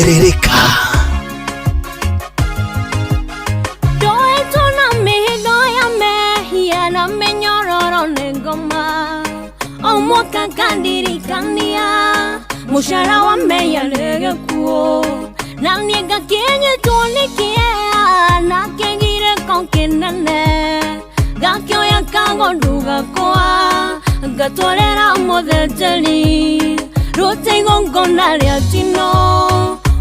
Thĩrĩrĩka. Ndoetwo na mĩhĩndo ya mehia na mĩnyororo nĩ ngoma o mwaka ngandirikania mũcara wa mehia nĩ gĩkuũ na niĩ ngakĩnyitwo nĩ kĩeha na kĩgirĩko kĩnene ngakĩoya kagondu gakwa ngatwarĩra mũthĩnjĩri rute igongona rĩa njino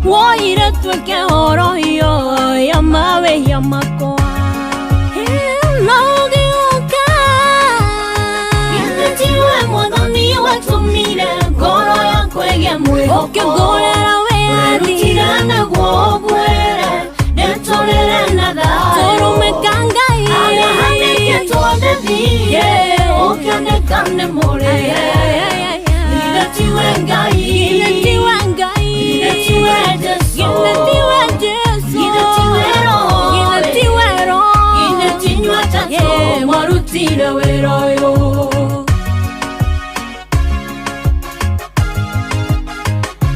woire tuĩke horohio ya mawĩhia makwa no ũgĩũka githĩ tiwe mwathani watũmire ngoro yakwa ĩgĩe mwĩhoko ũkĩngũrĩra wĩyathi werutire nĩguo ũnguĩre ndĩtũrĩre na thayũ tũrũmĩka Ngai harĩa handĩkĩtwo ndĩthiĩ ũkĩandĩka nĩ mũrĩhe Githĩ tiwe Ngai Githĩ tiwe Ngai Githĩ tiwe Jesũ Githĩ tiwe Jesũ Githĩ tiwe Roho Githĩ tiwe Roho Githĩ ti inyuĩ atatũ mwarutire wĩra ũyũ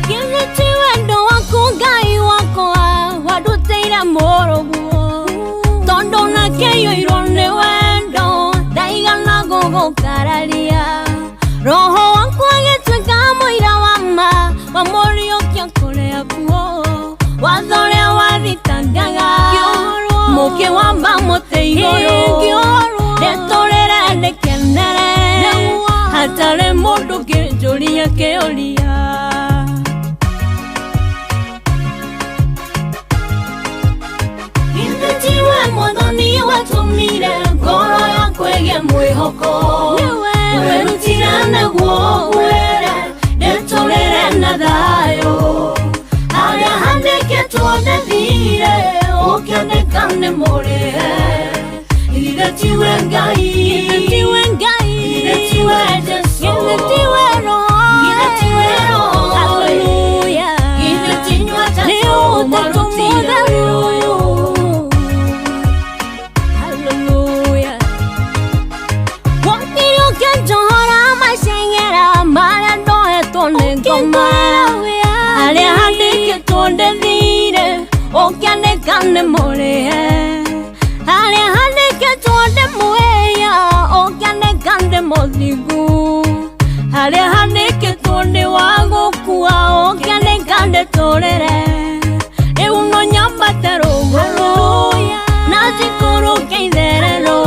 Githĩ ti wendo waku Ngai wakwa wandutĩire mũrũguo tondũ nakĩiyũirwo nĩ wendo ndaigana gũgũkararia roho waku agĩtuĩka mũira wa ma wa mũriũkia kũrĩa kuo watho ũrĩa wathitangaga mũkĩwamba mũtĩ igũrũ ndĩtũrĩre ndĩkenere hatarĩ mũndũ ũngĩnjũria kĩũria. Githĩ tiwe mwathani watũmire ngoro yakwa ĩgĩe mwĩhoko werutire nĩguo ũnguĩre ndĩtũrĩre na thayũ harĩa handĩkĩtwo ndĩthire ũkĩandĩka nĩ mũrĩhe Githĩ tiwe Ngai Githĩ tiwe Ngai Githĩ tiwe Jesũ Githĩ tiwe Roho Githĩ tiwe Roho Hallelujah Githĩ ti inyuĩ atatũ mwarutire wĩra ũyũ Hallelujah Wokire ũkĩnjohora maceng'era marĩa ndohetwo nĩ ngoma harĩa handĩkĩtwo ndĩthire ũkĩandĩka nĩ mũrĩhe harĩa handĩkĩtwo ndĩmwĩya ũkĩandĩka ndĩ mũthingu harĩa handĩkĩtwo ndĩ wa gũkua ũkĩandĩka ndĩtũrĩre rĩu no nyambate rũgũrũ na njikũrũke itherero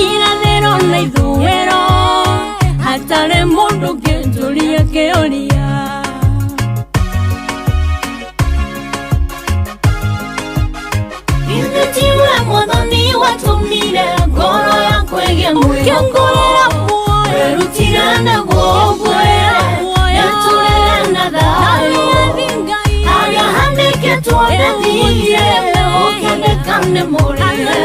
irathĩro na ithũĩro hatarĩ mũndũ ũngĩnjũria kĩũria. Githĩ tiwe mwathani watũmire ngoro yakwa ĩgĩe mwĩhoko werutire nĩguo ũnguĩre ndĩtũrĩre na thayũ harĩa handĩkĩtwo ndĩthiĩ ũkĩandĩka nĩ mũrĩhe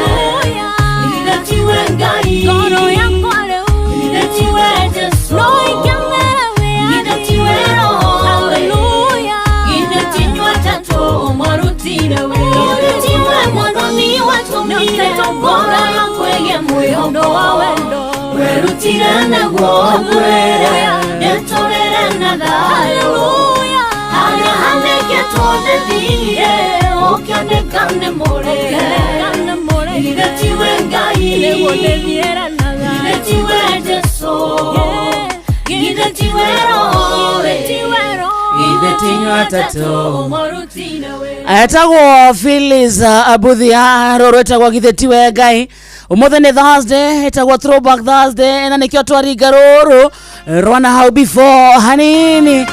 Githĩ tiwe Ngai ngoro yakwa rĩu Githĩ tiwe Jesũ no ĩkenere Githĩ tiwe Roho Hallelujah Githĩ ti inyuĩ atatũ mwarutire wĩra Githĩ tiwe mwathani watũmire ngoro yakwa ĩgĩe mwĩhoko werutire nĩguo ũnguĩre ndĩtũrĩre na thayũ harĩa handĩkĩtwo ndĩthiĩ ũkĩandĩka nĩ mũrĩhe Githĩ tiwe Ngai Githĩ tiwe Jesũ Githĩ tiwe Roho Githĩ ti inyuĩ atatũ mwarutire wĩra Etagwo Phyllis Abuthia rũrũ ĩtagwo githĩ tiwe Ngai. Ũmũthĩ nĩ Thursday, ĩtagwo Throwback Thursday, na nĩkĩo twaringa rũrũ rwana hau before hanini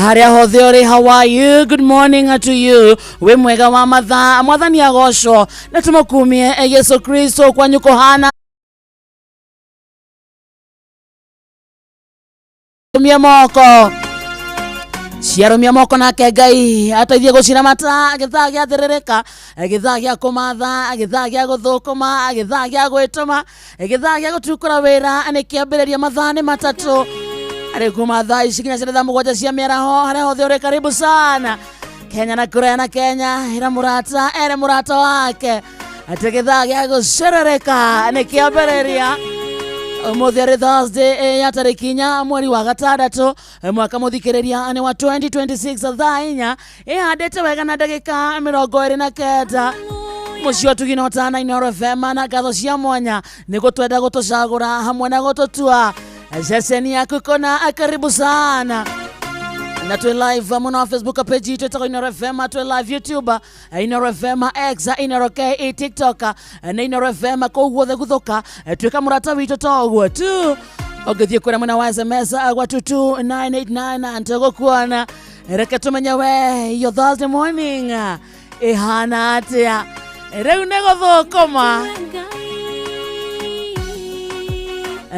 harĩa hothe ũrĩ. How are you? Good morning to you. Wĩ mwega wa mathaa, mwathani agocwo na tũmũkumie Yesu Kristo. Kwanyu kũhana rumia moko, ciarumia moko, nake Ngai ateithie gũciramata. Gĩthaa gĩa thĩrĩrĩka, gĩthaa gĩa kũmatha, gĩthaa gĩa gũthũkũma, gĩthaa gĩa gwĩtũma, gĩthaa gĩa gũtukũra wĩra nĩ kĩambĩrĩria. Mathaa nĩ 3 arĩ kuma thaa ici nginya cia thaa 7 cia mĩaraho. Harĩa hothe ũrĩ, karibu sana. Kenya na kũraya na Kenya, ĩra mũrata ere mũrata wake atĩ gĩthaa gĩa gũcerereka nĩ kĩambĩrĩria. Ũmũthĩ arĩ Thursday ya tarĩki 4 mweri wa gatandatũ mwaka mũthikĩrĩria nĩ wa 2026 thaa 4 ĩhandĩte wega na ndagĩka 29. Mũciĩ wa Tugina Ũtana Inooro FM na ngatho cia mwanya nĩ gũtwenda gũtũcagũra hamwe na gũtũtua ceceni yaku kona. Karibu sana na twĩ live mũno wa Facebook page itũ ĩtagwo Inooro FM, twĩ live YouTube Inooro FM, X Inooro KE, TikTok na Inooro FM. Kũu guothe guthũka tuĩka mũrata witũ to ũguo tu ũngĩthiĩ kũrĩa mwena wa SMS gwa 22989 tũgũkuona. Reke tũmenye we your Thursday morning ĩhana atĩa. Rĩu nĩ gũthũkũma,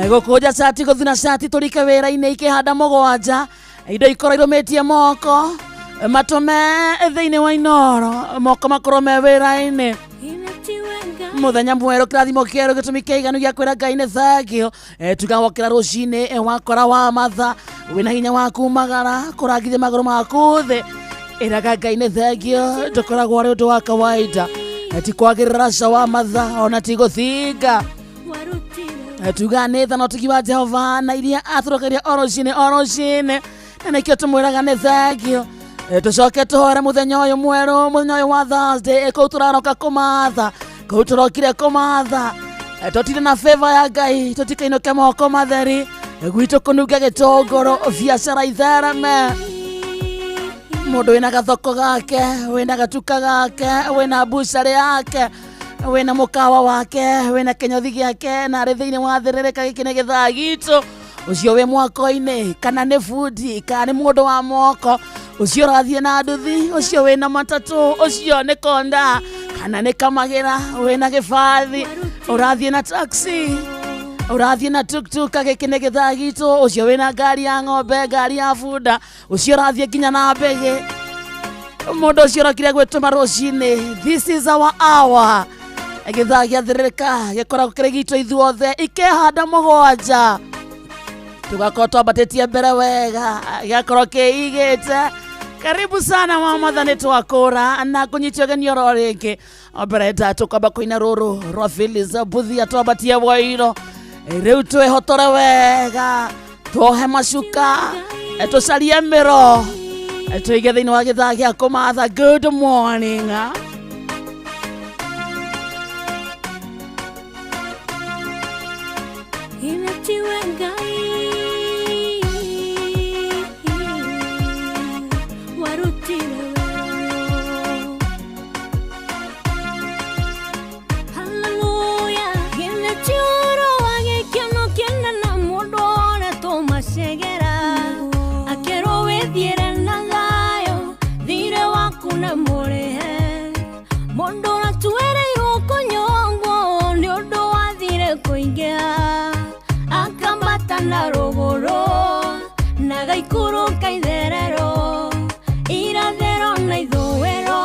gũkũnja cati, gũthuna cati, tũrike wĩra-inĩ ikĩhanda mũgwanja, indo ikorwo irũmĩtie moko matũme thĩinĩ wa Inooro, moko makorwo me wĩra-inĩ. Mũthenya mwerũ, kĩrathimo kĩerũ, gĩtũmi kĩiganu gĩa kwĩra Ngai nĩ thengio. Tuga wokĩra rũcinĩ, wakora wa matha wĩna hinya wa kumagara kũrangithia magũrũ maku thĩ, ĩraga Ngai nĩ thengio. Ndũkoragwo arĩ ũndũ wa kawaida. Ti kwagĩrĩra ca wa matha ona ti gũthinga. Tuga nĩ tha na ũtugi wa Jehova na iria atũrokeria o rũcinĩ o rũcinĩ, na nĩkĩo tũmwĩraga nĩ thengio. Tũcoke tũhore mũthenya ũyũ mwerũ, mũthenya ũyũ wa Thursday, kũu tũraroka kũmatha, kũu tũrokire kũmatha. Tũtire na favor ya Ngai, tũtikainũke moko matheri. Gwitũ kũnunga gĩtũngũrũ, biacara ithereme, mũndũ wĩna gathoko gake, wĩna gatuka gake, wĩna bucarĩ yake, wĩna mũkawa wake, wĩna kĩnyothi gĩake, na arĩ thĩinĩ wa thĩrĩrĩka. Gĩkĩ nĩ gĩthaa gitũ. Ũcio wĩ mwako-inĩ, kana nĩ bundi, kana nĩ mũndũ wa moko, ũcio ũrathiĩ na nduthi, ũcio wĩna matatũ, ũcio nĩ konda kana nĩ kamagĩra, wĩna gĩbathi, ũrathiĩ na taxi, ũrathiĩ na tuktuk, gĩkĩ nĩ gĩthaa gitũ. Ũcio wĩna ngari ya ng'ombe, ngari ya bunda, ũcio ũrathiĩ nginya na mbĩgĩ, mũndũ ũcio ũrokire gwĩtũma rũcinĩ, this is our hour. Gĩthaa gĩathĩrĩrĩka gĩkoragwo kĩrĩ gitũ ithuothe. Ikehanda mũgwanja tugakorwo twambatĩtie mbere wega, gĩgakorwo kĩigĩte. Karibu sana mama, nĩ twakũra na kũnyitio ũgeni oro rĩngĩ. Mbere tũkwamba kũina rũrũ rwa Phyllis Mbuthia, twambatie woiro. Rĩu twĩhotore wega, tuohe macuka, tũcarie mĩro, tũige thĩinĩ wa gĩthaa gĩa kũmatha. Good morning. Inatiwe Ngai warutire wĩra. Haleluya. Githĩ wa gĩkeno kĩnene mũndũ ũrĩa tũmacegera akerwo wĩthiĩre na thayũ, thirĩ waku na mũrĩhe, mũndũ ũratuĩrĩirwo kũnyongwo nĩ ũndũ wathire kũingĩha, akambata na rũgũrũ na gaikũrũka itherero, irathĩro na ithũĩro,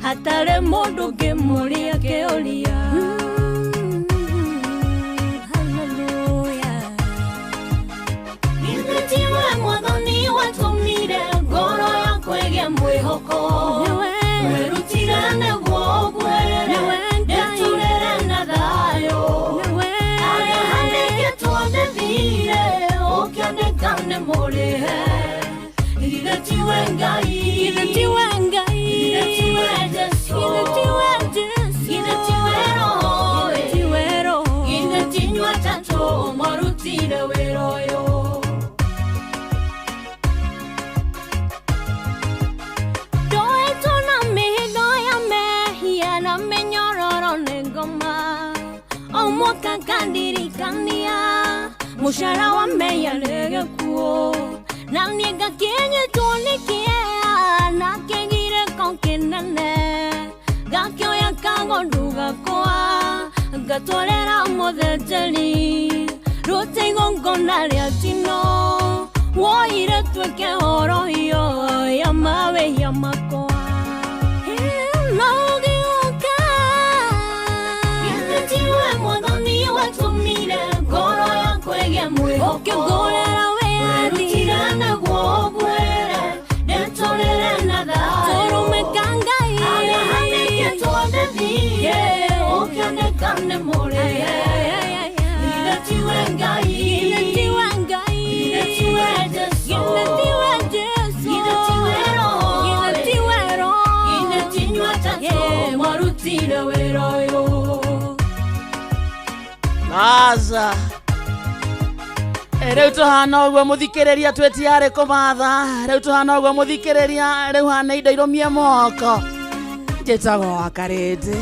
hatarĩ mũndũ ũngĩmũria kĩũria. Hallelujah. Githĩ tiwe Mwathani watũmire ngoro yakwa ĩgĩe mwĩhoko, werutire nĩguo ũguĩre ndĩtũrĩre na thayũ, arĩa handĩkĩtwo ndĩthire ũkĩandĩka nĩ mũrĩhe. Githĩ tiwe Ngai? Githĩ tiwe Ngai? Githĩ tiwe Jesũ? Githĩ tiwe Jesũ? Githĩ tiwe Roho? Tiwe Roho? Githĩ ti inyuĩ atatũ mwarutire wĩra ũyũ? Ndoetwo na mĩhĩndo ya mehia na mĩnyororo nĩ ngoma, o mwaka kandirikania mũcara wa mehia nĩ gĩkuũ, na niĩ ngakĩnyitwo nĩ kĩeha na kĩgirĩko kĩnene, ngakĩoya kagondu gakwa ngatwarĩra mũthĩnjĩri rute igongona rĩa njino, woire tuĩke horohio ya mawĩhia makwa no gĩũka. Githĩ tiwe Mwathani watũmire ngoro yakwa ĩgĩe mwĩhoko, ũkĩngũrĩra wĩyathi, werutire nĩguo ũguĩre ndĩtũrĩre na thayũ, tũrũmĩka Ngai, arĩa handĩkĩtwo ndĩthiĩ ũkĩandĩka nĩ mũrĩhe. Githĩ tiwe Aca rĩu tũhana ũguo mũthikĩrĩria twĩtiarĩ kũmatha rĩu tũhana ũguo mũthikĩrĩria rĩu hana indo irũmie moko njĩtagwo Wakarĩndĩ.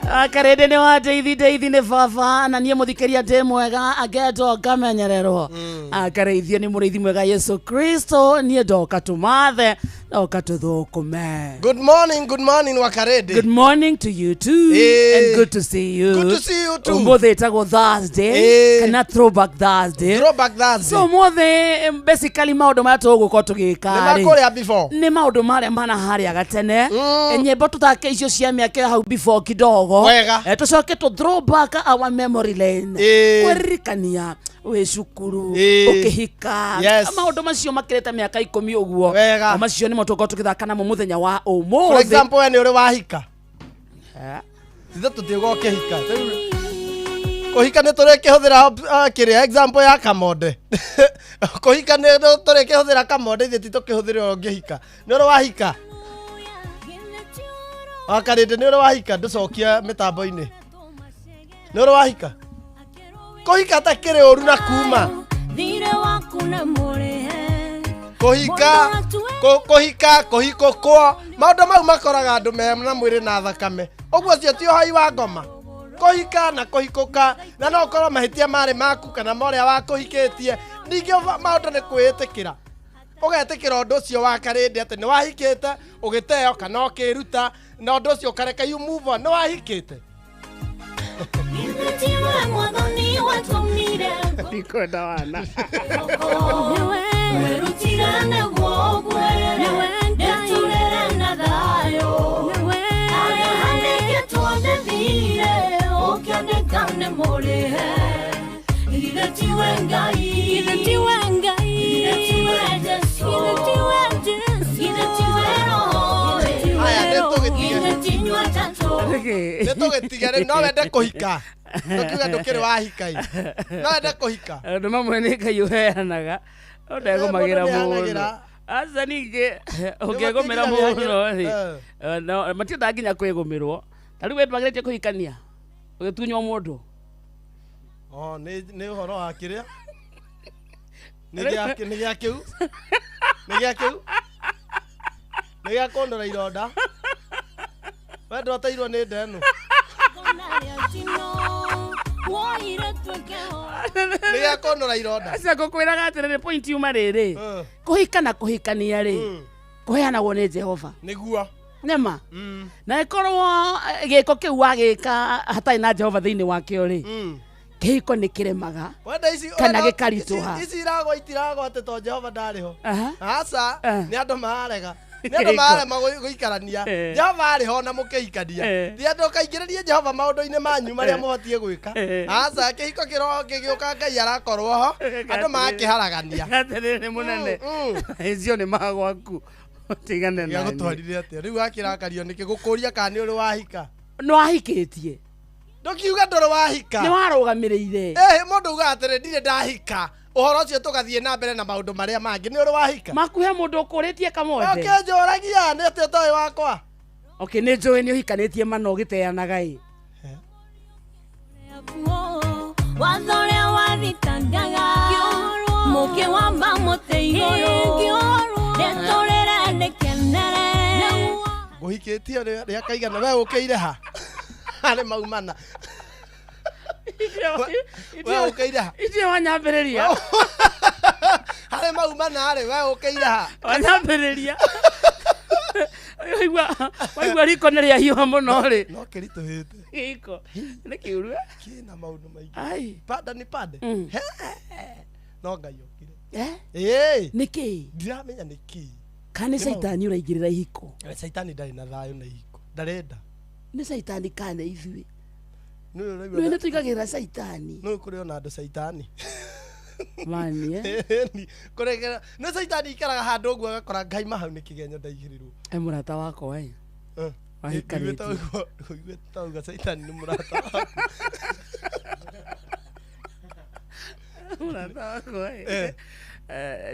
Wakarĩndĩ nĩ wa ndeithi, ndeithi nĩ baba na niĩ mũthikĩria ndĩ mwega angendwo ngamenyererwo akarĩithio nĩ mũrĩithi mwega Yesu Kristo. Niĩ ndoka tũmathe, ndoka tũthũkũme. Good morning, good morning, Wakarede. Good morning to you too. And good to see you. Good to see you too. Ũmũthĩ ĩtagwo Thursday kana Throwback Thursday. Throwback Thursday. So ũmũthĩ basically maũndũ marĩa tũgũkorwo tũgĩka Nĩ rĩ makũrĩa before. Nĩ maũndũ marĩa mana harĩa gatene. Nyĩmbo tũthake icio cia mĩaka ĩyo hau before kidogo. Wega. Tũcoke tũ throw back our memory lane kwĩririkania wĩ cukuru ũkĩhika. Maũndũ macio makĩrĩte mĩaka 10 ũguo. Wega. Macio nĩmo tũgũkorwo tũgĩthaka namo mũthenya wa For ũmũthĩ. example, we nĩ ũrĩ wahika? Ithe tũtiuga ũkĩhika. Kũhika nĩ tũrĩkĩhũthĩra kĩrĩa example ya kamonde. Kũhika nĩ tũrĩkĩhũthĩra kamonde, ithuĩ ti tũkĩhũthĩra ũngĩhika. Nĩ ũrĩ wahika? Wakarĩndĩ, nĩ ũrĩ wahika? Ndũcokia mĩtambo-inĩ. Nĩ ũrĩ wahika? Kũhika ta kĩrĩ ũru na kuma. Thirĩ waku na mũrĩhe. Kũhika, kũhika, kũhikũkwo, maũndũ mau makoraga andũ me na mwĩrĩ na thakame ũguo. Ũcio ti ũhoi wa ngoma, kũhika na kũhikũka, na no ũkorwo mahĩtia marĩ maku kana ma ũrĩa wakũhikĩtie. Ningĩ maũndũ nĩ kwĩĩtĩkĩra, ũgetĩkĩra ũndũ ũcio wa karĩndĩ atĩ nĩ wahikĩte ũgĩteo kana ũkĩruta na ũndũ ũcio ũkareka, you move on. Nĩ wahikĩte. Githĩ tiwe Mwathani watũmire? Ndikwenda wana. Werutire nĩguo ũguĩre ndĩtũrĩre na thayũ arĩa handĩkĩtwo nĩ thirĩ ũkĩandĩka nĩ mũrĩhe. Githĩ tiwe Ngai? Githĩ tiwe Ngai? Githĩ tiwe Jesũ? Githĩ tiwe Jesũ? Githĩ tiwe Roho? Aya, nĩ tũgĩtige. Githĩ ti inyuĩ atatũ? Nĩ tũgĩtige rĩu. No wende kũhika? Tũkiuga ndũkĩrĩ wahika ĩ, no wende kũhika? Andũ mamwe nĩ Ngai ũheanaga no ndegũmagĩra Mũndũ mũno. nĩheanagĩra. Aca ningĩ ũngĩgũmĩra Nĩgũtingĩra mũno rĩ, no matiendaga nginya kwĩgũmĩrwo. Ta rĩu we ndwagĩrĩtie kũhikania ũgĩtunywo mũndũ. Oh, nĩ ũhoro wa kĩrĩa nĩ gĩa kĩu nĩ gĩa kĩu nĩ gĩa kũndũra ironda. We ndwateirwo nĩ ndenu. Nĩ gĩa kũndũra ironda. Aca ngũkwĩraga atĩrĩrĩ, point yuma rĩrĩ, kũhika na kũhikania rĩ, kũheanagwo nĩ Jehova. Nĩguo. Nĩma na ĩkorwo gĩko kĩu wagĩka hatarĩ na Jehova thĩinĩ wakĩo rĩ, kĩhiko nĩ kĩremaga Wenda ici kana wenda- gĩkaritũha. Ici iragwa itiragwa atĩ to Jehova ndarĩ ho. Aca. Nĩ andũ mararega, nĩ andũ Kĩhiko. mararema gũikarania. Jehova arĩ ho na mũkĩhikania. Ti andũ kaingĩrĩrie Jehova maũndũ-inĩ manyu marĩa mũbatiĩ gwĩka. Aca, kĩhiko kĩro kĩgĩũka Ngai arakorwo ho, andũ magakĩharagania. Atĩrĩrĩ mũnene, icio nĩ magwaku tigane na niĩ. Gĩagũtwarire atĩa rĩu wakĩrakario nĩkĩ gũkũria kana nĩ ũrĩ wahika? Nĩ wahikĩtie. Ndũkiuga ndũrĩ wahika. Nĩ warũgamĩrĩire. Ĩhĩ, mũndũ ugaga atĩrĩ, ndirĩ ndahika, ũhoro ũcio tũgathiĩ na mbere na maũndũ marĩa mangĩ. Nĩ ũrĩ wahika? Makuhe mũndũ ũkũrĩtie kamonde. Ũkĩnjũragia nĩ atĩ ũtoĩ wakwa. Okay, nĩ njũĩ nĩ ũhikanĩtie mana ũgĩteanaga ĩ. Watho ũrĩa wathitangaga mũkĩ wamba mũtĩ igũrũ ndĩtũrĩre ndĩkenere. Ngũhikĩtie rĩa kaigana? We ũkĩire ha harĩ maumana? We ũkĩire ha? Icio wanyambĩrĩria. Harĩ maumana rĩ, we ũkĩire ha? Wanyambĩrĩria, waigua riko nĩ rĩahiũha mũno rĩ. No kĩritũhĩte. Gĩiko nĩ kĩũru. Kĩna maũndũ maingĩ. Ai. Panda ni pande. He, no Ngai okire. Eh? Ĩĩ. Nĩ kĩĩ? Ndiramenya nĩ kĩĩ. Kana nĩ caitani ũraingĩrĩra ihiko? Caitani ndarĩ na thayũ na ihiko, ndarenda. Nĩ caitani kana ithuĩ? Nĩũĩ Nĩ ũraigua. nĩ tũigagĩrĩra caitani. Nĩũĩ kũrĩ ona andũ caitani. Mani eh? Ĩni, kũregera nĩ caitani ikaraga handũ ũguo agakora Ngai mahau nĩ kĩgenyo ndaigĩrĩrwo. E mũrata wakwa ĩ. Wahikanĩtie. Ũiguĩte tauga caitani nĩ mũrata waku. Mũrata wakwa ĩ.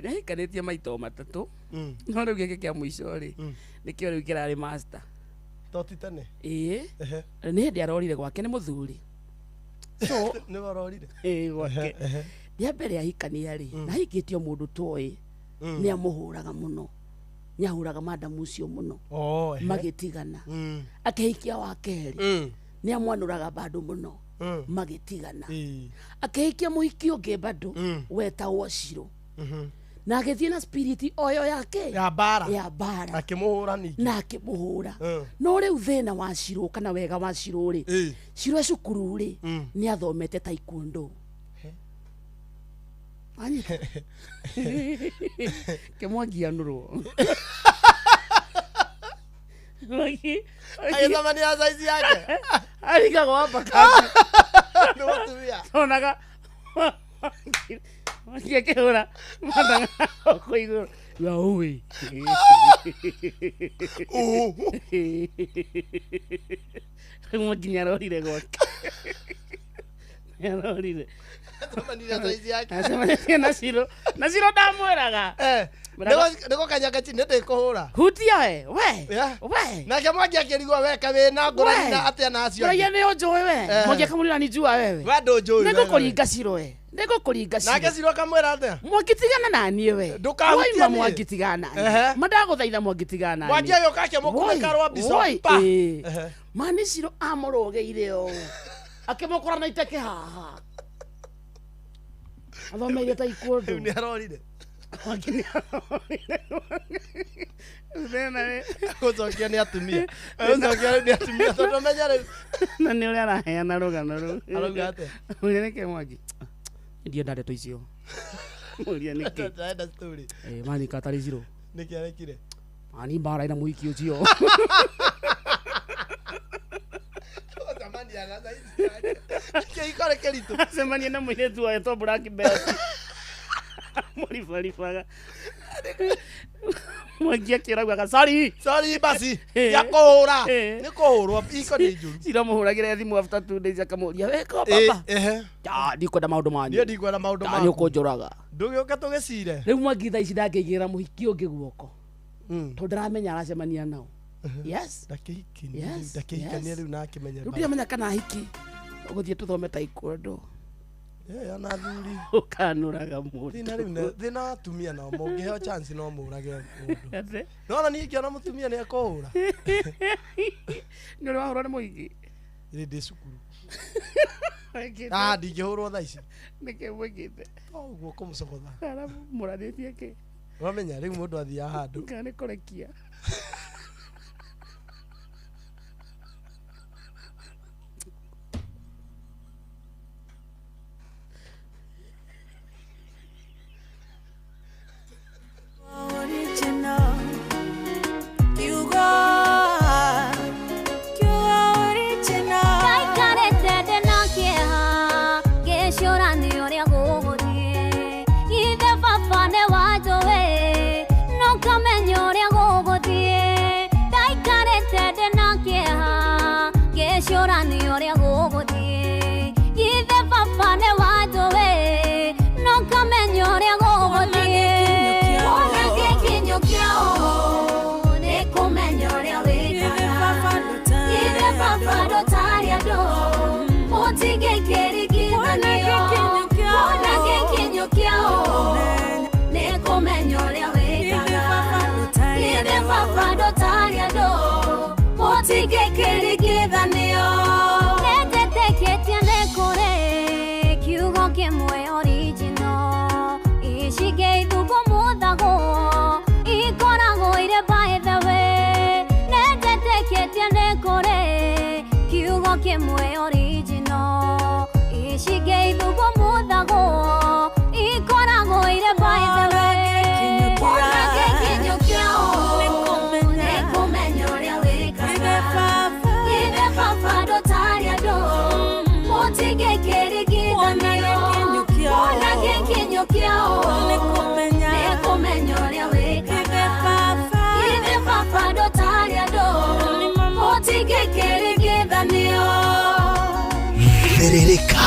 Nĩ ahikanĩtie maita o matatũ. No rĩu gĩkĩ kĩa mũico rĩ, nĩkĩo rĩu kĩrarĩ master. To ti tene? Ĩĩ. Ehe. Nĩ hĩndĩ arorire gwake nĩ mũthuri. So Nĩ warorire. Ĩĩ, gwake rĩa mbere ahikania rĩ, na ahikĩtie o mũndũ toĩ, nĩ amũhũraga mũno, nĩ ahũraga madamu ũcio mũno. Oh, ehe. Magĩtigana. Akĩhikia wa kerĩ, nĩ amwanũraga bado mũno. Magĩtigana. Akĩhikia mũhiki ũngĩ bado wetagwo Ciro, na agĩthiĩ na spirit oyo yake Ya mbara. Ya mbara. Akĩmũhũra ningĩ. Na akĩmũhũra. No rĩu thĩna wa Ciro kana wega wa Ciro rĩ, Ciro e cukuru rĩ, nĩ athomete taekwondo. Anyita kĩmwangianũrwo. Agĩcemania na saizi yake. Arigagwo wambakati. Nĩ mũtumia. Onaga Mwangi akĩhũra mathaga kũ igũrũ yaũĩ. Mwangi nĩarorire gwake, nĩarorire. Acemania na saizi yake. Acemanĩtie na Ciro, na Ciro ndamwĩraga. Nĩgo kanyanga chini ndĩkũhũra. Hutia we we. Yeah. We. Nake Mwangi akĩrigwo weka wĩna ngũrani na atĩa na acio Ũragia angĩ. nĩ ũnjũĩ we. Mwangi akamwĩra nijua wewe. We ndũnjũĩ we. Nĩngũkũringa Ciro, we nĩngũkũringa Nake Ciro. Ciro akamwĩra atĩa? Mwangi tigana na niĩ we. Ndũkahutie Woima niĩ. Mwangi tigana na Ehe. niĩ, mandagũthaitha Mwangi tigana na Mwangi niĩ. agĩũka akĩmũkunĩka rwa mbica. Woi, Pa. ĩĩ. Ehe. Mani Ciro amũrũgĩire ũũ akĩmũkora na iteke haha athomeire taekwondo. Rĩu nĩ arorire. Mwangi nĩ arorire. Thĩna nĩ- Gũcokia nĩ atumia. Gũcokia rĩu nĩ atumia tondũ menya rĩu. Na nĩ ũrĩa araheana rũgano rũu. Arauga atĩa? Mũria nĩkĩ Mwangi ndienda ndeto icio, mũria nĩkĩ. Ndĩrenda story. Eh, mani katarĩ Ciro. Nĩkĩ arekire? Mani mbara ina mũhiki ũcio. Gũcemania na saizi yake. Kĩhiko nĩ kĩritũ. Acemania na mũirĩtu wetwo black belt mũribaribaga. Mwangi akĩraugaga sorry. Sorry basi. Eh. Ya kũhũra. Eh. Nĩ kũhũrwo iko nĩ njũru. Ciro mũhũragĩre thimũ after 2 days akamũria weko baba. Ehe. Ah, ndikwenda maũndũ manyu. Niĩ ndikwenda maũndũ nĩ maku. ũkũnjũraga. Ndũgĩũke tũgĩcire. Rĩu Mwangi thaa ici ndangĩigĩra mũhiki ũngĩ guoko tondũ ndaramenya aracemania nao, yes. Ndakĩhikania Yes, ndakĩhikania yes. rĩu na akĩmenye Rĩu ndiramenya kana hiki ũgũthiĩ tũthome taekwondo. Ĩyo na athuri. Ũkanũraga mũndũ. Thĩna rĩu thĩna wa atumia nao mũngĩheo chance no mũrage mũndũ. Atĩ? Nona niĩ ingĩona mũtumia nĩ ekũhũra. Nĩ ũrĩ wahũrwo nĩ mũhiki? Rĩ ndĩ cukuru. Wĩkĩte? Ah, ndingĩhũrwo thaa ici. Nĩkĩ mwĩkĩte? No ũguo kũmũcogotha. Kana mũranĩtie kĩ? Wamenya rĩu mũndũ athiaga handũ. Kana nĩ kũrekia? Original. Kiugo, kiugo original. Ndaikarĩte ndĩna kĩeha ngĩcũrania ũrĩa gũgũthiĩ, ithe baba nĩ wanjũĩ no kamenya ũrĩa gũgũthiĩ. Ndaikarĩte ndĩna kĩeha ngĩcũrania ũrĩa gũgũthiĩ, ithe baba nĩ wanjũĩ no kamenya ũrĩa gũgũthiĩ. Wona gĩkinyo kĩao nĩ kũmenya ũrĩa wĩkaga. Ithe baba ndũtarĩ andũ mũtingĩkĩringithanio. Wona gĩkinyo kĩao nĩ kũmenya ũrĩa wĩkaga. Ithe baba ndũtarĩ andũ mũtingĩkĩringithanio. Nĩnjĩtĩkĩtie nĩ kũrĩ kiugo kĩmwe original, icingĩ ithungumuthagwo ikoragwo irĩ by the way. Nĩnjĩtĩkĩtie nĩ kũrĩ kiugo kĩmwe original, icingĩ ithungumuthagwo ikoragwo irĩ by the way. Wona gĩkinyo kĩao nĩ kũmenya ũrĩa wĩkaga. Ithe baba ndũtarĩ andũ mũtingĩkĩringithanio. Wona gĩkinyo kĩao nĩ kũmenya ũrĩa wĩkaga. Ithe baba ndũtarĩ andũ mũtingĩkĩringithanio. Therereka.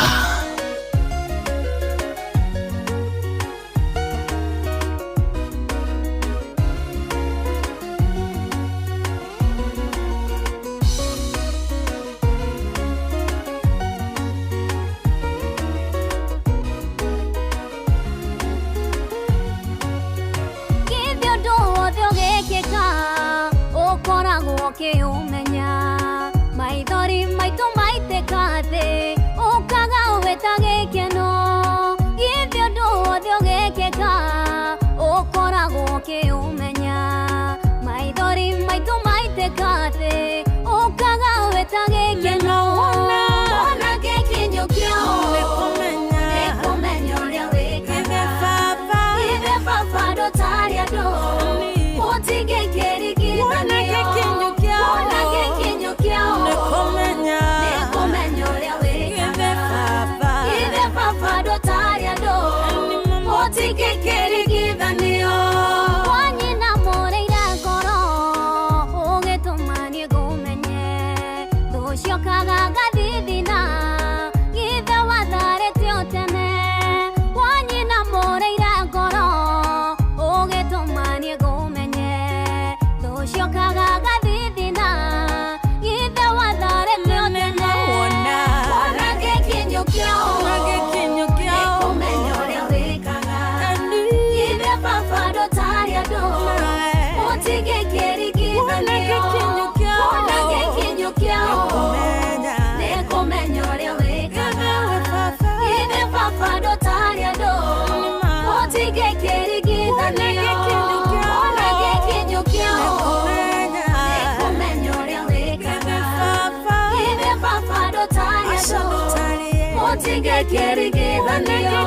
Gũtingĩkĩringithanio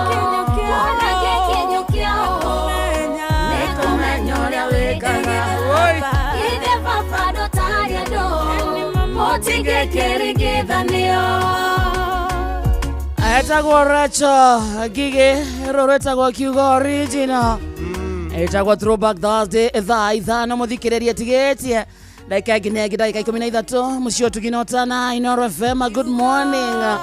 Kuona gĩkinyo kĩao Nĩ kũmenya ũrĩa wĩkaga. Ithe baba ndũtarĩ andũ Gũtingĩkĩringithanio. Etagwo Rachel Ngigĩ, rũrũ rwĩtagwo kiugo original, ĩtagwo Throwback Thursday, thaa 5 mũthikĩrĩria tigĩtie ndagĩka ĩngĩ na ĩngĩ ndagĩka 13 mũciĩ ũtuginotana Inoro FM. Good morning.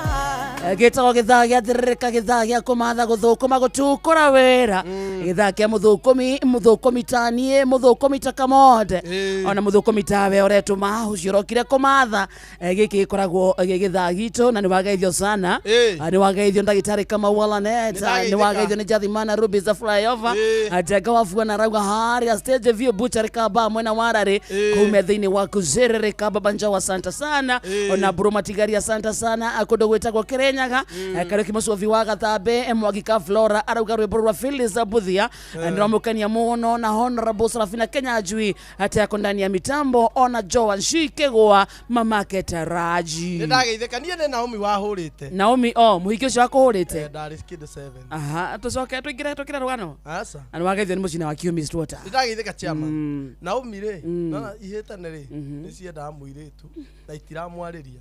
Gĩtagwo gĩthaa gĩa thĩrĩrĩka, gĩthaa gĩa kũmatha gũthũkũma gũtukũra wĩra, gĩthaa kĩa mũthũkũmi, mũthũkũmi ta niĩ, mũthũkũmi ta Kamonde, ona mũthũkũmi tawe ũretũma ũcio ũrokire kũmatha. Gĩkĩ gĩkoragwo gĩ gĩthaa gitũ na nĩ wageithio sana. Nĩ wageithio ndagĩtarĩ Kamau Walaneta, nĩ Nĩndageithĩka. wageithio nĩ Jathimana Ruby za flyover, Njenga wa Fuana arauga harĩa stage view butchery kaba mwena wa Rarĩ kume thĩinĩ wa kuzĩrĩrĩka baba Njau, asante sana. Ona Mburu Matigari, asante sana. Kũndũ gwĩtagwo Kĩrĩnyaga, Kariũki Mũcobi wa Gathambe, Mwagika Flora arauga rwĩmbo rwa Phyllis Buthia nĩrwamũkenia mũno, na Honorable Serafina Kenya Njui ati ako ndani ya mitambo, ona Joan Shikegwa mamake Taraji. Nĩ ndageithĩka niĩ nĩ Naomi wahũrĩte. Naomi o mũhiki ũcio wakũhũrĩte. Ndarĩ kĩndũ 7. Aha, tũcoke tũingĩre tũkĩre rũgano. Aca. Na nĩ wageithio nĩ mũcina wa Kiumi Slaughter. Nĩ ndageithĩka chairman. Naomi rĩ, nona ihĩtane rĩ, nĩ ciendaga mũirĩtu na itiramwarĩria,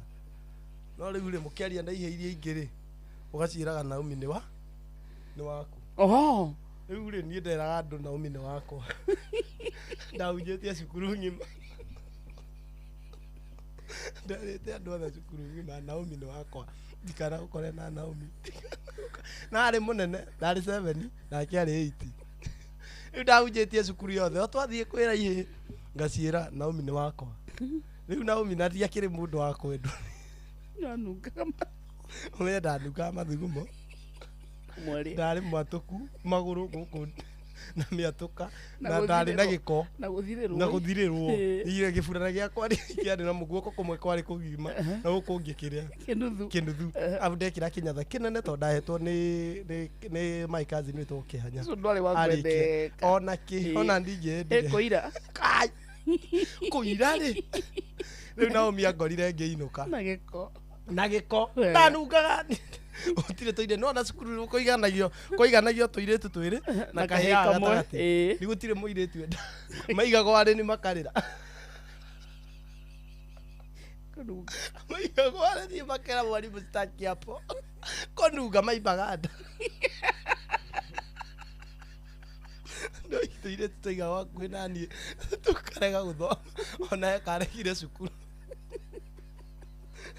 no rĩu rĩ mũkĩaria na ihe iria ingĩ rĩ, ũgaciĩraga Naomi nĩ wa nĩ waku. Oho. Rĩu rĩ niĩ nderaga andũ Naomi nĩ wakwa. Ndahunjĩtie cukuru ng'ima, nderĩte andũ othe cukuru ng'ima Naomi nĩ wakwa, ndikana gũkore na Naomi. Na arĩ mũnene, ndarĩ 7 nake arĩ 8. Rĩu ndahunjĩtie cukuru yothe, o twathiĩ kwĩra ihĩ ngaciĩra Naomi nĩ wakwa. Rĩu Naomi na ndiakĩrĩ mũndũ wa kwendwo. Ũmenye ndanungaga mathugumo, ndarĩ mwatũku magũrũ gũkũ na mĩatũka na ndarĩ na gĩko na gũthirĩrwo. Na gũthirĩrwo ire gĩburana gĩakwa kĩarĩ na guoko kũmwe kwarĩ kũgima na gũkũ kũngĩ kĩrĩa kĩnuthu. Kĩnuthu. Abu ndekĩra kĩnyatha kĩnene tondũ ndahetwo nĩ my cousin wĩtagwo Kĩhanya. Ũcio ndwarĩ wa Arĩkia. kwendeka. Ona kĩ ona ndingĩendire. Kũira. Kai! Kũira rĩ, rĩu Naomi angorire ngĩinũka na gĩko. Na gĩko. Wega. Ndanungaga gũtirĩ tũire nona cukuru kũiganagio kũiganagio tũirĩtu twĩrĩ na Na kahĩĩ kahĩĩ kamwe, gatagatĩ. Nĩ gũtirĩ mũirĩtu enda maigagwo arĩmi makarĩra. Kũnunga. Maigagwo arĩmi makera mwarimũ sitaki hapo kũnunga maimbaga nda. No tũirĩtu tũigagwo hakuhĩ na niĩ tũkarega gũthoma, ona karegire cukuru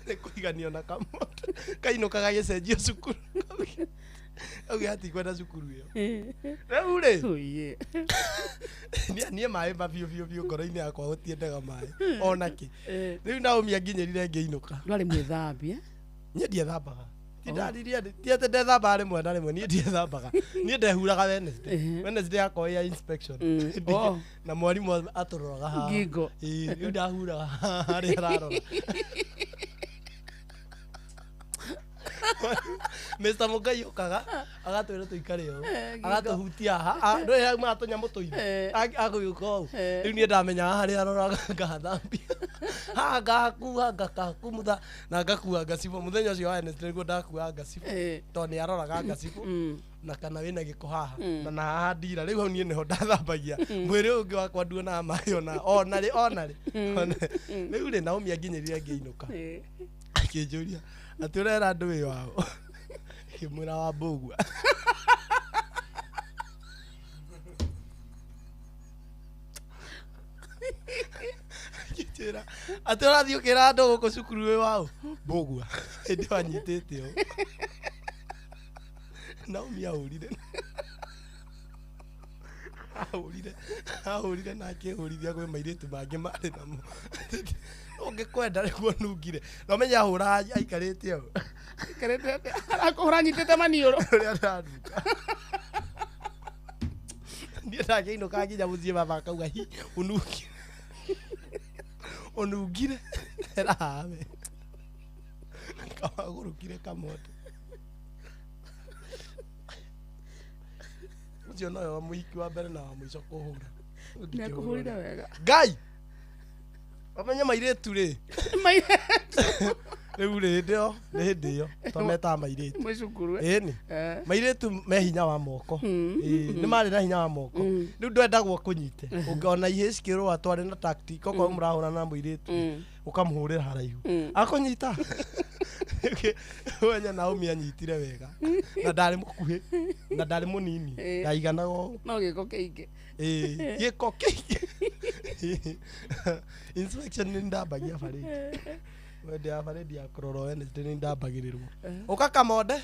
nĩ kũiganio na kamoto kainũkaga gĩcenjio cukuru auge atikwenda cukuru ĩyo rĩu rĩ. Ũiye. Niĩ maĩ ma biũ biũ biũ ngoro-inĩ yakwa gũtiendaga maĩ ona kĩ. Rĩu Naomi anginyĩrire ngĩinũka. Ndwarĩ mwĩthambie? Niĩ ndiethambaga. Ti ndaririe ti atĩ ndethambaga rĩmwe na rĩmwe, niĩ ndiethambaga, niĩ ndehuraga Wednesday. Wednesday yakwa ya inspection. Oh. Na mwarimũ atũroraga haha. Ngingo. Ĩĩ, rĩu ndahuraga haha harĩa ararora. Mr. Mugai okaga agatwĩra tũikare ũũ, agatũhutia haha, ndũĩ haumaga tũnyamũ tũirũ, agũgĩũka ũũ. Rĩu niĩ ndamenyaga harĩa aroraga ngathambia haha, ngakua ngakakumutha na ngakua ngacibũ. Mũthenya ũcio wa Wednesday nĩguo ndakua ngacibũ, tondũ nĩ aroraga ngacibũ na kana wĩna gĩko haha na haha ndira. Rĩu hau niĩ nĩho ndathambagia mwĩrĩ ũyũ ũngĩ wakwa, nduonaga maĩ ona ona rĩ ona rĩ. Rĩu rĩ Naomi anginyĩrire ngĩinũka, akĩnjũria atĩ ũrera andũ wĩ wao, ngĩmwĩra wa mbũgua. Akĩnjĩra atĩ ũrathiĩ ũkĩra andũ gũkũ cukuru wĩ wao mbũgua, hĩndĩ ĩyo anyitĩte ũũ. Naomi ahũrire ahũrire ahũrire na akĩhũrithia kwĩ mairĩtu mangĩ marĩ namo ũngĩkwenda nĩguo nungire na ũmenye ahũra aikarĩte ũũ. Arakũhũra nyitĩte maniũrũ. Ũrĩa ndanunga niĩ ndakĩinũka nginya mũciĩ, baba akauga hi ũnungire ũnungire erahawe kawagũrũkire kamote ũcio nowe wa mũhiki wa mbere na wa mũico kũhũra. Nĩakũhũrire wega. Ngai ũmenye mairĩtu rĩ. Rĩu rĩ, hĩndĩ ĩyo nĩ hĩndĩ ĩyo twametaga mairĩtu. Mwĩ cukuru, eh? Ĩni. Eh. Mairĩtu me hinya wa moko. Ĩĩ, nĩ marĩ na hinya wa moko. Rĩu ndwendagwo kũnyite ona ihĩ cikĩrũa, twarĩ na tactic, okorwo mũrahũrana na mũirĩtu, ũkamũhũrĩra haraihu akũnyita. Wenye Naomi anyitire wega na ndarĩ mũkuhĩ na ndarĩ mũnini, ndaiganaga ũũ. No gĩko kĩingĩ. Ĩĩ, gĩko kĩingĩ. Inspection nĩ ndambagia barĩndi, wende ya barĩndi ya kũrorwo Wednesday nĩ ndambagĩrĩrwo ũka kamonde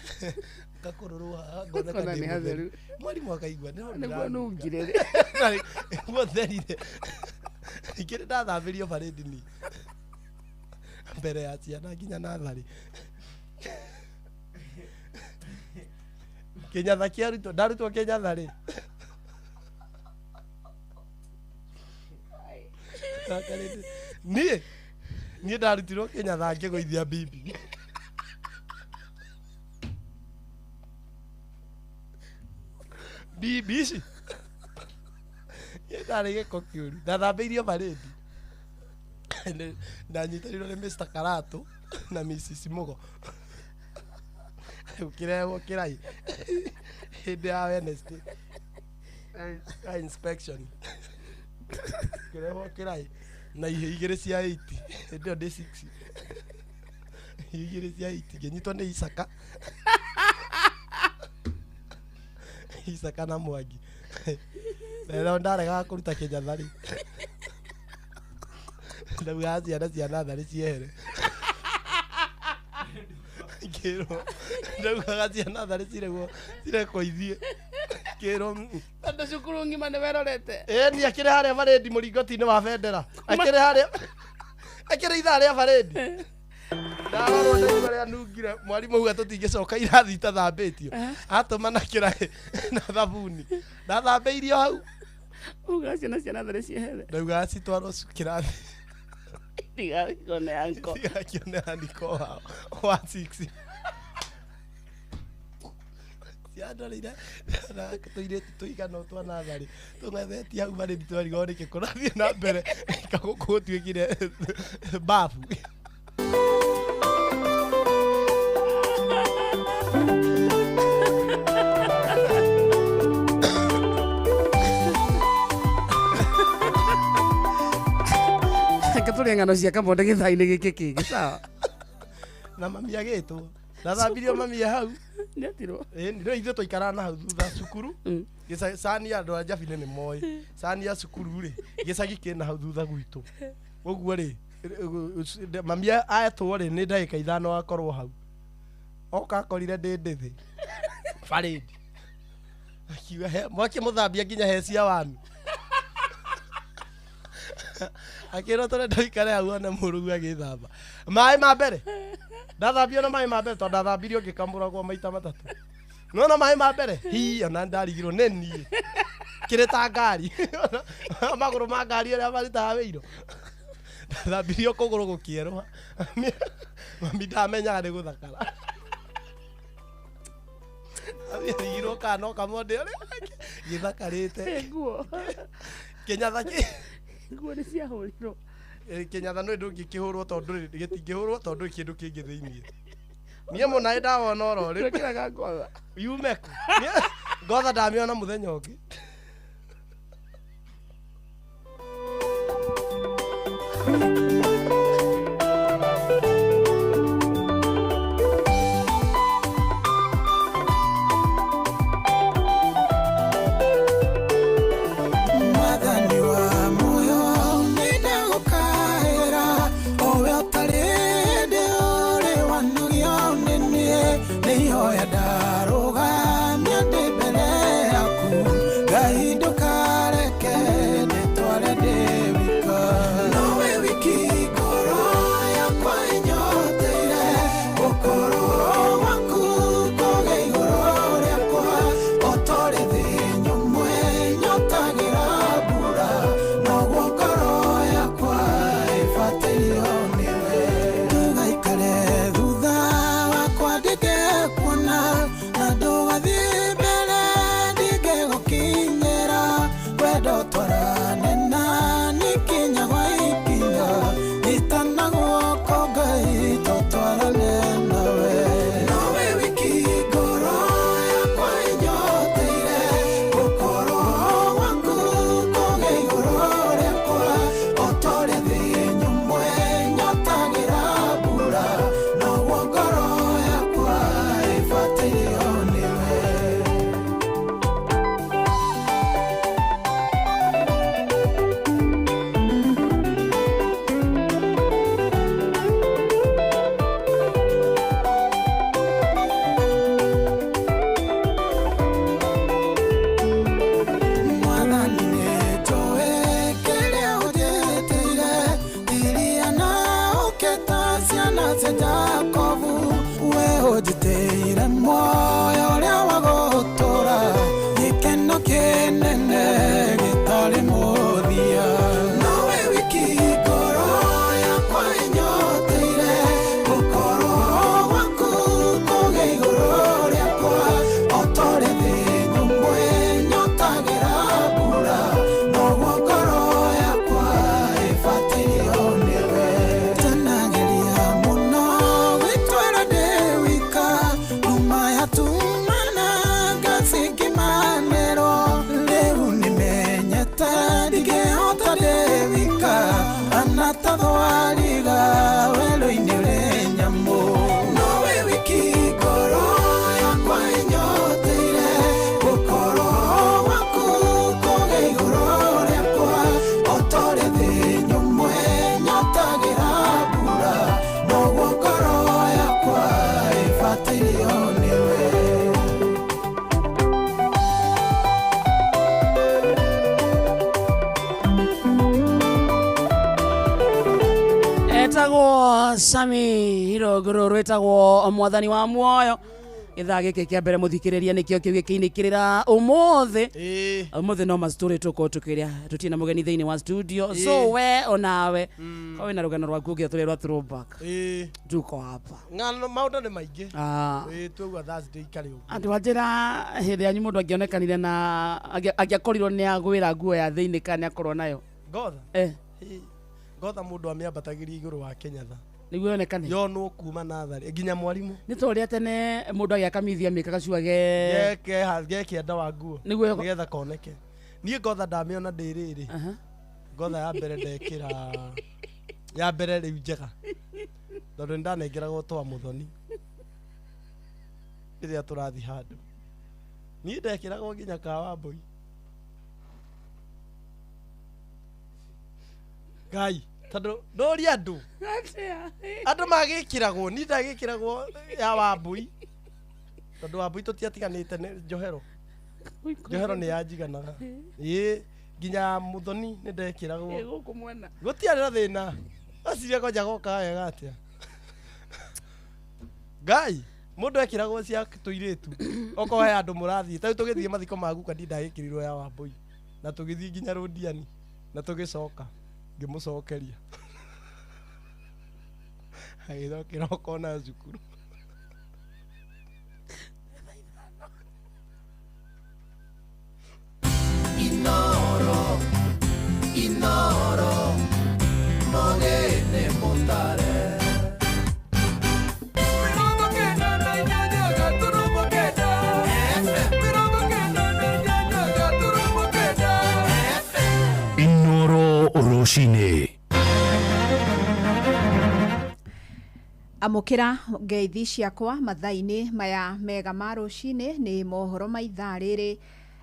gakũrũrwo haha ngoneka Ũkona ndĩ nĩ mũtheru. hatheru. Mwarimũ akaigua nĩho Nĩguo ndĩranunga. nungire. Nĩguo therire. Ningĩ nĩ ndathambĩrio barĩndi ni mbere ya ciana nginya natharĩ. Kĩnyatha kĩarutwo, ndarutwo kĩnyatha rĩ, niĩ ndarutirwo kĩnyatha ngĩgũithia bibi. Bibi ici. Niĩ ndarĩ gĩko kĩũru. Ndathambĩirio barĩndi. Ndanyitĩrĩirwo nĩ Mr. Karatu na Mrs. Mugo, gũkĩrehwo kĩrai hĩndĩ ya Wednesday ya inspection, kĩrehwo kĩrai na ihĩ igĩrĩ cia 80. Hĩndĩ ĩyo ndĩ 6, ihĩ igĩrĩ cia 80, ngĩnyitwo nĩ Isaka, Isaka na Mwangi. Rero ndaregaga kũruta kĩnyathari, ndaugaga ciana cia natharĩ ciehere. Ngĩrwo, ndaugaga cia natharĩ ciregwo, cirekwo ithiĩ, ngĩrwo Tondũ cukuru ng'ima nĩ werorete. Ĩni akĩrĩ harĩa barĩndi mũringoti-inĩ wa bendera, akĩrĩ harĩa, akĩrĩ ithaa rĩa barĩndi. Ndarorwo ndaigua rĩa nungire. Mwarimũ auga tũtingĩcoka irathi itathambĩtio, atũma na kĩraĩ na thabuni, ndathambĩirio hau. Uga ciana cia natharĩ ciehere. Ndaugaga citwarwo kĩrathi. Ndigakĩone anko. Tigakĩonera niko wao wa 6 ciandoreire na tũirĩtu tũigana ũũ twa natharĩ tũng'ethetie hau barĩndi, twarigwo nĩkĩ kũrathiĩ na mbere, kagũkũ gũtuĩkire babu. Reke tũrĩe ng'ano cia kamonde gĩthaa-inĩ gĩkĩ kĩngĩ, sawa? Na mami agĩtwo, ndathambirio mami e hau. Nĩatirwo. Ĩni rĩu ithuĩ twaikaraga na hau thutha cukuru. Cani andũ a Njabinĩ nĩ moĩ cani ya cukuru rĩ, gĩcagi kĩna hau thutha gwitũ ũguo rĩ, mami etwo rĩ, nĩ ndagĩka 5 akorwo hau. Oka akorire ndĩ ndĩthĩ barĩndi, akiuga, "Mwakĩmũthambia nginya he cia wanu?" Akĩrwo, "Tũrenda ũikare hau one mũrũgu agĩthamba." Maĩ ma mbere ndathambio na maĩ ma mbere, tondũ ndathambirio ngĩkamũragwo maita matatũ. Nona maĩ ma mbere hi, ona ndarigirwo nĩ niĩ kĩrĩ ta ngari, magũrũ ma ngari ũrĩa marutaga wĩiro. Ndathambirio kũgũrũ gũkĩerũha. Mami ndamenyaga nĩ gũthakara. Mami arigirwo kana no kamonde ũrĩa gĩthakarĩte. Nguo. Kĩnyatha kĩ Nguo nĩ ciahũrirwo. Kĩnyatha nĩ ndũngĩkĩhũrwo, tondũ gĩtingĩhũrwo, tondũ kĩndũ kĩngĩ thĩiniĩ. Niĩ mũnaĩ ndawona oro rĩ. Twĩkĩraga ngotha. Yume kũ? Ngotha ndamĩona mũthenya ũngĩ. Mwathani wa muoyo, nĩndagũkaĩra, owe ũtarĩ hĩndĩ ũrĩ wanogio nĩ niĩ. Nĩ ihoya ndarũgamia ndĩ mbere yaku, Ngai, ndũkareke ndĩtware ndĩ wika. Nowe wiki ngoro yakwa ĩnyoteire, gũkorwo gwaku kũgĩa igũrũ rĩakwa, o ta ũrĩ thĩ nyũmũ ĩnyotagĩra mbura, noguo ngoro yakwa ĩbatairio nĩwe. Ndũgaikare thutha wakwa ndĩge kuona. Muoyo ũrĩa wa gũtũũra gĩkeno kĩnene gĩtarĩ mũthia. Nowe wiki ngoro yakwa ĩnyoteire gũkorwo gwaku kũgĩa igũrũ rĩakwa o ta ũrĩa thĩ nyũmũ ĩnyotagĩra mbura noguo ngoro yakwa ĩbatairio nĩwe. Ngenageria mũno gwĩtwara ndĩ wika nduma yatumana ngacingimanĩrwo rĩu nĩmenyete ndingĩhota ndĩ wika anatathwariga werũ-inĩ ũrĩ nyamũ. Nowe wiki ngoro yakwa ĩnyoteire gũkorwo gwaku kũgĩa igũrũ rĩakwa o ta ũrĩa thĩ nyũmũ ĩnyotagĩra mbura noguo ngoro yakwa ĩbatairio nĩwe. Etagwo Sami Irũngũrũ rwĩtagwo mwathani wa muoyo. Gĩthaa gĩkĩ kĩa mbere mũthikĩrĩria nĩkĩo kĩu gĩkĩinĩkĩrĩra ũmũthĩ. Ũmũthĩ no mastori tũkorwo tũkĩrĩa tũtirĩ na mũgeni thĩinĩ wa studio. So we onawe korwo wĩna rũgano rwaku ũngĩatũrĩa rwa throwback, tuko hapa. Ng'ano maũndũ nĩ maingĩ. Twauga Thursday ikarĩ ũguo. Andũ anjĩra hĩndĩ yanyu mũndũ angĩonekanire na angĩakorirwo nĩ agwĩra nguo ya thĩinĩ kana nĩ akorwo nayo. Ngotha. Ngotha mũndũ amĩambatagĩria igũrũ wa Kenyatta nĩguo yonekane yonwo kuma natharĩ nginya mwarimũ. Nĩ ta ũrĩa tene mũndũ agĩaka mithia mĩkaga cuage gekĩenda wa nguo nĩguo nĩgetha koneke. Niĩ ngotha ndamĩona ndĩ rĩrĩ. Ngotha ya mbere ndekĩra ya mbere rĩu njega tondũ nĩndanengeragwo twa mũthoni rĩrĩa tũrathiĩ handũ. Niĩ ndekĩragwo nginya ka Wambũi. Ngai tondũ ndũria andũ andũ magĩkĩragwo niĩ ndagĩkĩragwo ya Wambũi tondũ Wambũi tũtiatiganĩte nĩ njohero. Njohero nĩ yanjiganaga. Ĩĩ nginya mũthoni nĩ ndekĩragwo. Gũkũ mwena gũtiarĩ na thĩna. Aciria kwanja goka wega atĩa. Ngai mũndũ ekĩragwo cia tũirĩtu okorwo he andũ mũrathiĩ ta rĩu tũgĩthiĩ mathiko ma guka niĩ ndagĩkĩrirwo ya Wambũi na tũgĩthiĩ nginya Rũndiani na tũgĩcoka ngĩmũcokeria agĩthokera okona cukuru. Inoro, inoro, mogene mutare. Inoro rũcinĩ. Amũkĩra ngeithi ciakwa mathaa-inĩ maya mega ma rũcinĩ nĩ mohoro ma ithaa rĩrĩ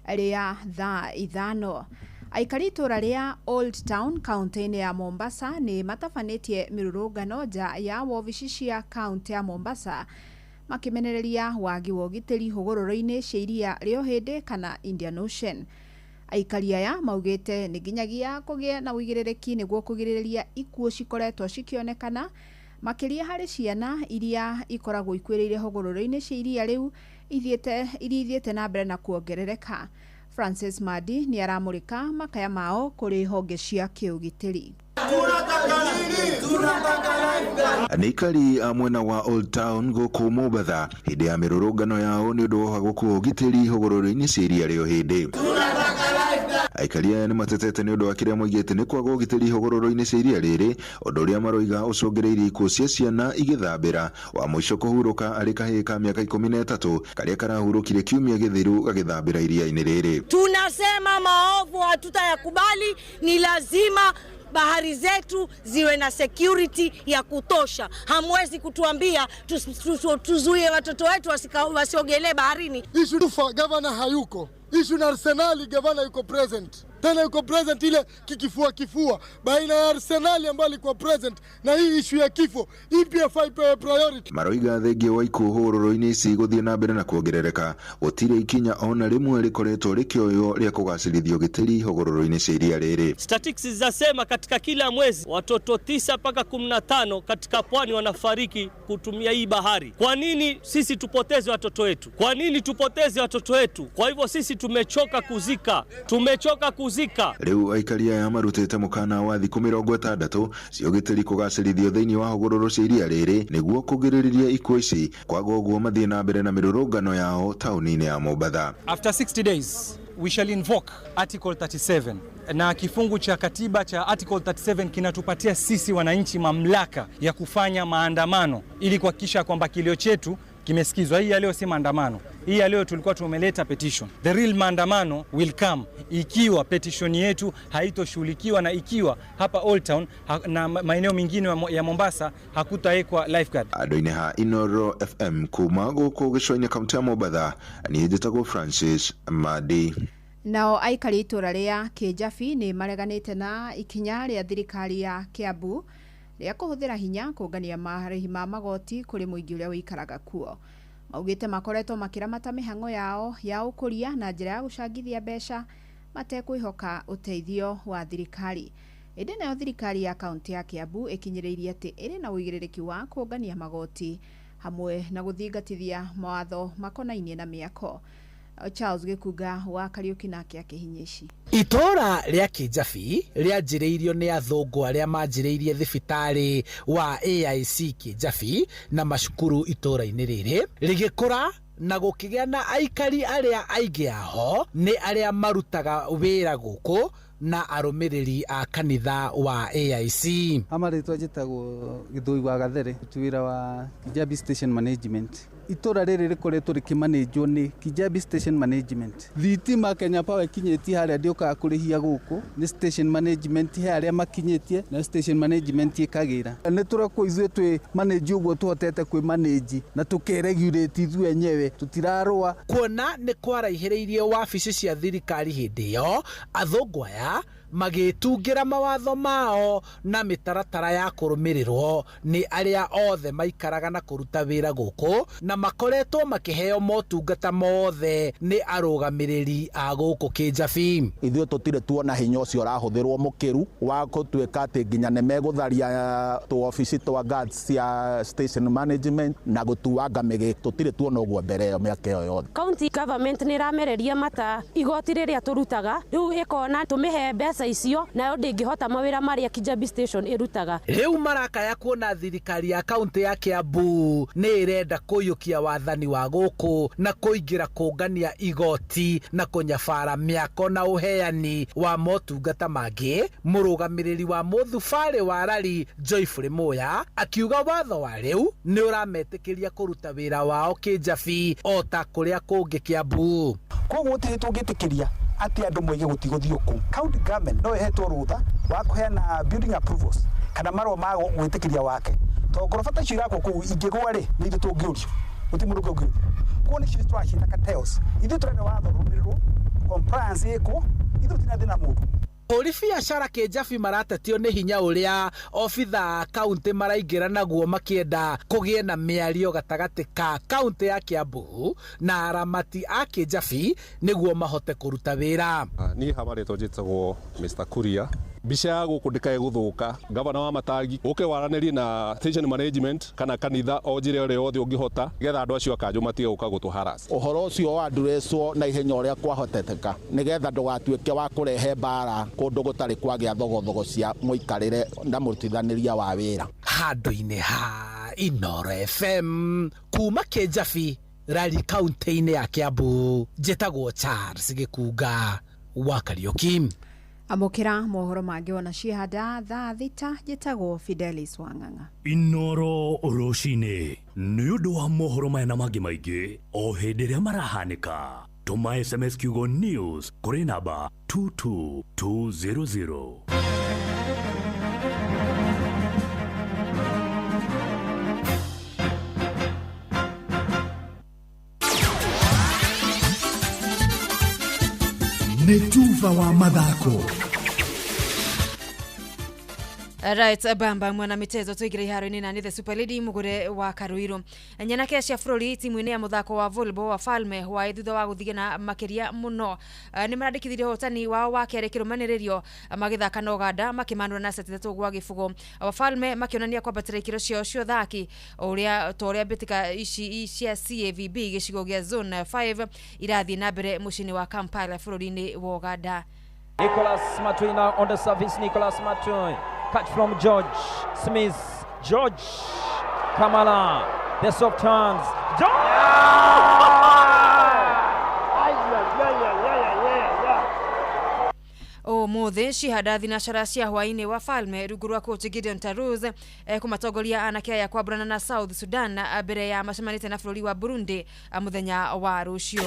rĩa thaa 5. Aikari itũra rĩa Old Town kaunti-inĩ ya Mombasa nĩ matabanĩtie mĩrũrũngano nja ya wobici cia kaunti ya Mombasa makĩmenereria wagi wa ũgitĩri hũgũrũrũ-inĩ cia iria rĩa Ũhĩndĩ kana Indian Ocean. Aikari aya maugĩte nĩ nginyagia kũgĩe na ũigĩrĩrĩki nĩguo kũgirĩrĩria ikuũ cikoretwo cikĩonekana makĩria harĩ ciana iria ikoragwo ikuĩrĩire hũgũrũrũ-inĩ cia iria rĩu iria ithiĩte na mbere na kuongerereka. Francis Madi nĩ aramũrĩka makaya mao kũrĩ honge cia kĩũgitĩri. Nĩ aikari a mwena wa Old Town gũkũ Mombatha hĩndĩ ya mĩrũrũngano yao nĩ ũndũ wa ũhagũku wa ũgitĩri hũgũrũrũ-inĩ cia iria rĩa Ũhĩndĩ. Aikari aya nĩ matetete nĩ ũndũ wa kĩrĩa moigĩte nĩ kwaga ũgitĩri hũgũrũrũ-inĩ cia iria rĩrĩ ũndũ ũrĩa maroiga ũcũngĩrĩirie ikuũ cia ciana igĩthambĩra wa mũico kũhurũka arĩ kahĩĩ ka mĩaka 13 karĩa karahurũkire kiumia gĩthiru gagĩthambĩra iria-inĩ rĩrĩ. Tunasema maovu hatutayakubali, ni lazima bahari zetu ziwe na security ya kutosha. Hamwezi kutuambia tuzuie watoto wetu wasiogelee baharini. Issue tufa gavana hayuko. Issue na Arsenali gavana yuko present. Tena yuko present ile kikifua kifua baina ya Arsenal ambayo alikuwa present na hii issue ya kifo, ipi yafaa ipewe priority? Maroiga thengia wa ikuũ hũgũrũrũ-inĩ ici gũthiĩ na mbere na kuongerereka, gũtirĩ ikinya ona rĩmwe rĩkoretwo rĩkĩoywo rĩa kũgacĩrithia ũgitĩri hũgũrũrũ-inĩ cia iria rĩrĩ. Statistics zinasema katika kila mwezi watoto 9 mpaka 15 katika pwani wanafariki kutumia hii bahari. Kwa nini sisi tupoteze watoto wetu? Kwa nini tupoteze watoto wetu? Kwa hivyo sisi tumechoka kuzika, tumechoka kuzika. Rĩu aikari aya marutĩte mũkana wa thikũ 60 cia ũgitĩri kũgacĩrithio thĩinĩ wa hũgũrũrũ cia iria rĩrĩ nĩguo kũgirĩrĩria ikuũ ici, kwaga ũguo mathiĩ na mbere na mĩrũrũngano yao taũni-inĩ ya Mombatha. After 60 days we shall invoke Article 37 na kifungu cha katiba cha Article 37 kinatupatia sisi wananchi mamlaka ya kufanya maandamano ili kuhakikisha kwamba kilio chetu kimesikizwa. Hii ya leo si maandamano. Hii ya leo tulikuwa tumeleta petition. The real maandamano will come ikiwa petition yetu haitoshughulikiwa na ikiwa hapa Old Town na maeneo mengine ya Mombasa hakutawekwa lifeguard. Andũ-inĩ ha Inoro FM kuma gũkũ gĩcũa-inĩ kaunti ya Mombatha, niĩ njĩtagwo Francis Madi. Nao aikari itũra rĩa Kĩnjabi nĩ mareganĩte na ikinya rĩa thirikari ya Kiambu rĩa kũhũthĩra hinya kũngania marĩhi ma magoti kũrĩ mũingĩ ũrĩa ũikaraga kuo. Maugĩte makoretwo makĩramata mĩhang'o yao ya ũkũria na njĩra ya gũcangithia mbeca matekwĩhoka ũteithio wa thirikari. Ĩndĩ nayo thirikari ya kaunti ya Kiambu ĩkinyĩrĩirie atĩ ĩrĩ na ũigĩrĩrĩki wa kũngania magoti hamwe na gũthingatithia mawatho makonainie na mĩako. Charles Gĩkunga wa Kariũki nake akĩhinya ici. Itũra rĩa Kĩnjabi rĩanjĩrĩirio nĩ athũngũ arĩa manjĩrĩirie thibitarĩ wa AIC Kĩnjabi na macukuru itũra-inĩ rĩrĩ, rĩgĩkũra na gũkĩgĩa na aikari arĩa aingĩ aho nĩ arĩa marutaga wĩra gũkũ na arũmĩrĩri a kanitha wa AIC. Amarĩtwa njĩtagwo Gĩthũi wa Gathere, wĩra wa Kijabi Station Management. Itũra rĩrĩ rĩkoretwo rĩkĩmanĩnjwo nĩ Kijabi Station Management. Thitima Kenya Power ĩkinyĩtie harĩa ndĩũkaga kũrĩhia gũkũ nĩ station management, he arĩa makinyĩtie na station management ĩkagĩra. Nĩ tũrekwo ithuĩ twĩ manage ũguo tũhotete kwĩ manage na tũkeregulate ithuĩ enyewe, tũtirarũa. Kuona nĩ kwaraihĩrĩirie wabici cia thirikari hĩndĩ ĩyo, athũngũ aya magĩtungĩra mawatho mao na mĩtaratara ya kũrũmĩrĩrwo nĩ arĩa othe maikaraga na kũruta wĩra gũkũ, na makoretwo makĩheo motungata mothe nĩ arũgamĩrĩri a gũkũ Kĩnjabi. Ithuĩ tũtirĩ tuona hinya ũcio ũrahũthĩrwo mũkĩru wa gũtuĩka atĩ nginya nĩ megũtharia tũobici twa guards cia station management na gũtuanga mĩgĩ, tũtirĩ tuona ũguo mbere ĩyo mĩaka ĩyo yothe. County government nĩ ĩramereria mata igoti rĩrĩa tũrutaga, rĩu ĩkona tũmĩhe mbeca icio nayo ndĩngĩhota mawĩra marĩa Kijabi Station ĩrutaga. Rĩu marakaya kuona thirikari ya kaunti ya Kiambu nĩ ĩrenda kũiyũkia wathani wa gũkũ na kũingĩra kũngania igoti na kũnyabara mĩako na ũheani wa motungata mangĩ. Mũrũgamĩrĩri wa mũthubarĩ wa Rari Joyfrey Muya akiuga watho wa rĩu nĩ ũrametĩkĩria kũruta wĩra wao Kĩnjabi o ta kũrĩa kũngĩ Kiambu. Koguo gũtirĩ tũngĩtĩkĩria atĩ andũ moige gũtigũthiĩ kũu. County government no ĩhetwo rũtha wa kũheana building approvals kana marũa ma gwĩtĩkĩria wake, tondũ ngoroba ta icio irakwo kũu ingĩgwa rĩ, nĩ ithuĩ tũngĩũrio, gũtirĩ mũndũ ũngĩ ũngĩũrio. Koguo nĩcio tũraciĩta cartels. Ithuĩ tũrenda watho ũrũmĩrĩrwo, compliance ĩkwo, ithuĩ tũtirĩ na thĩna mũndũ. Ahũri biacara Kĩnjabi maratetio nĩ hinya ũrĩa obitha a kaunti maraingĩra naguo makĩenda kũgĩe na mĩario gatagatĩ ka kaunti ya Kiambu na aramati a Kĩnjabi nĩguo mahote kũruta wĩra. Niĩ haha marĩtwa njĩtagwo Mr. Kuria. Mbica ya gũkũ ndĩkae gũthũka. Gavana wa Matangi ũke waranĩrie na station management kana kanitha o njĩra ĩrĩa yothe ũngĩhota nĩgetha andũ acio a kanjũ matige gũka gũtũ harass. Ũhoro ũcio wandurecwo na ihenya ũrĩa kwahoteteka nĩgetha ndũgatuĩke wa kũrehe mbara kũndũ gũtarĩ kwagĩa thogothogo cia mũikarĩre na mũrutithanĩria wa wĩra. Handũ-inĩ ha Inoro FM kuma Kĩnjabi Rari kaunti-inĩ ya Kiambu, njĩtagwo Charles Gĩkunga wa Kariũki. Amũkĩra mohoro mangĩ ona ciehanda thaa 6, njĩtagwo Fidelis Wang'ang'a. Inoro rũcinĩ nĩ ũndũ wa mohoro maya na mangĩ maingĩ o hĩndĩ ĩrĩa marahanĩka. Tũma SMS kiugo news kũrĩ namba 22200. Nĩ tuba wa mathako. Right, bamba mwana mitezo tuigire iharo-inĩ na nĩ the super lady mugure wa karuiru. Nyanake cia bũrũri timu-inĩ ya mũthako wa volleyball wa Falme hwaĩ thutha wa gũthigana makĩria mũno. Nĩ marandĩkithirie ũhotani wao wa kerĩ kĩrũmanĩrĩrio magĩthaka na Ũganda makĩmanũra na seti 3-0. Wafalme makĩonania kwambatĩra ikĩro ciao cia ũthaki ũrĩa ta ũrĩa mbĩtĩka ici cia CAVB gĩcigo gĩa zone 5 irathiĩ na mbere mũciĩ-inĩ wa Kampala bũrũri-inĩ wa Ũganda. Nicholas Matui now on the service. Nicholas Matui. Catch from George Smith. George Kamala. The soft hands. George! Umuthi cihanda thinacara cia hwaini wa Falme rungu rwa coach Gideon Tarus kumatongoria anake aya kwambũrana na South Sudan mbere ya macemanĩte na bũrũri wa Burundi mũthenya wa rũciũ.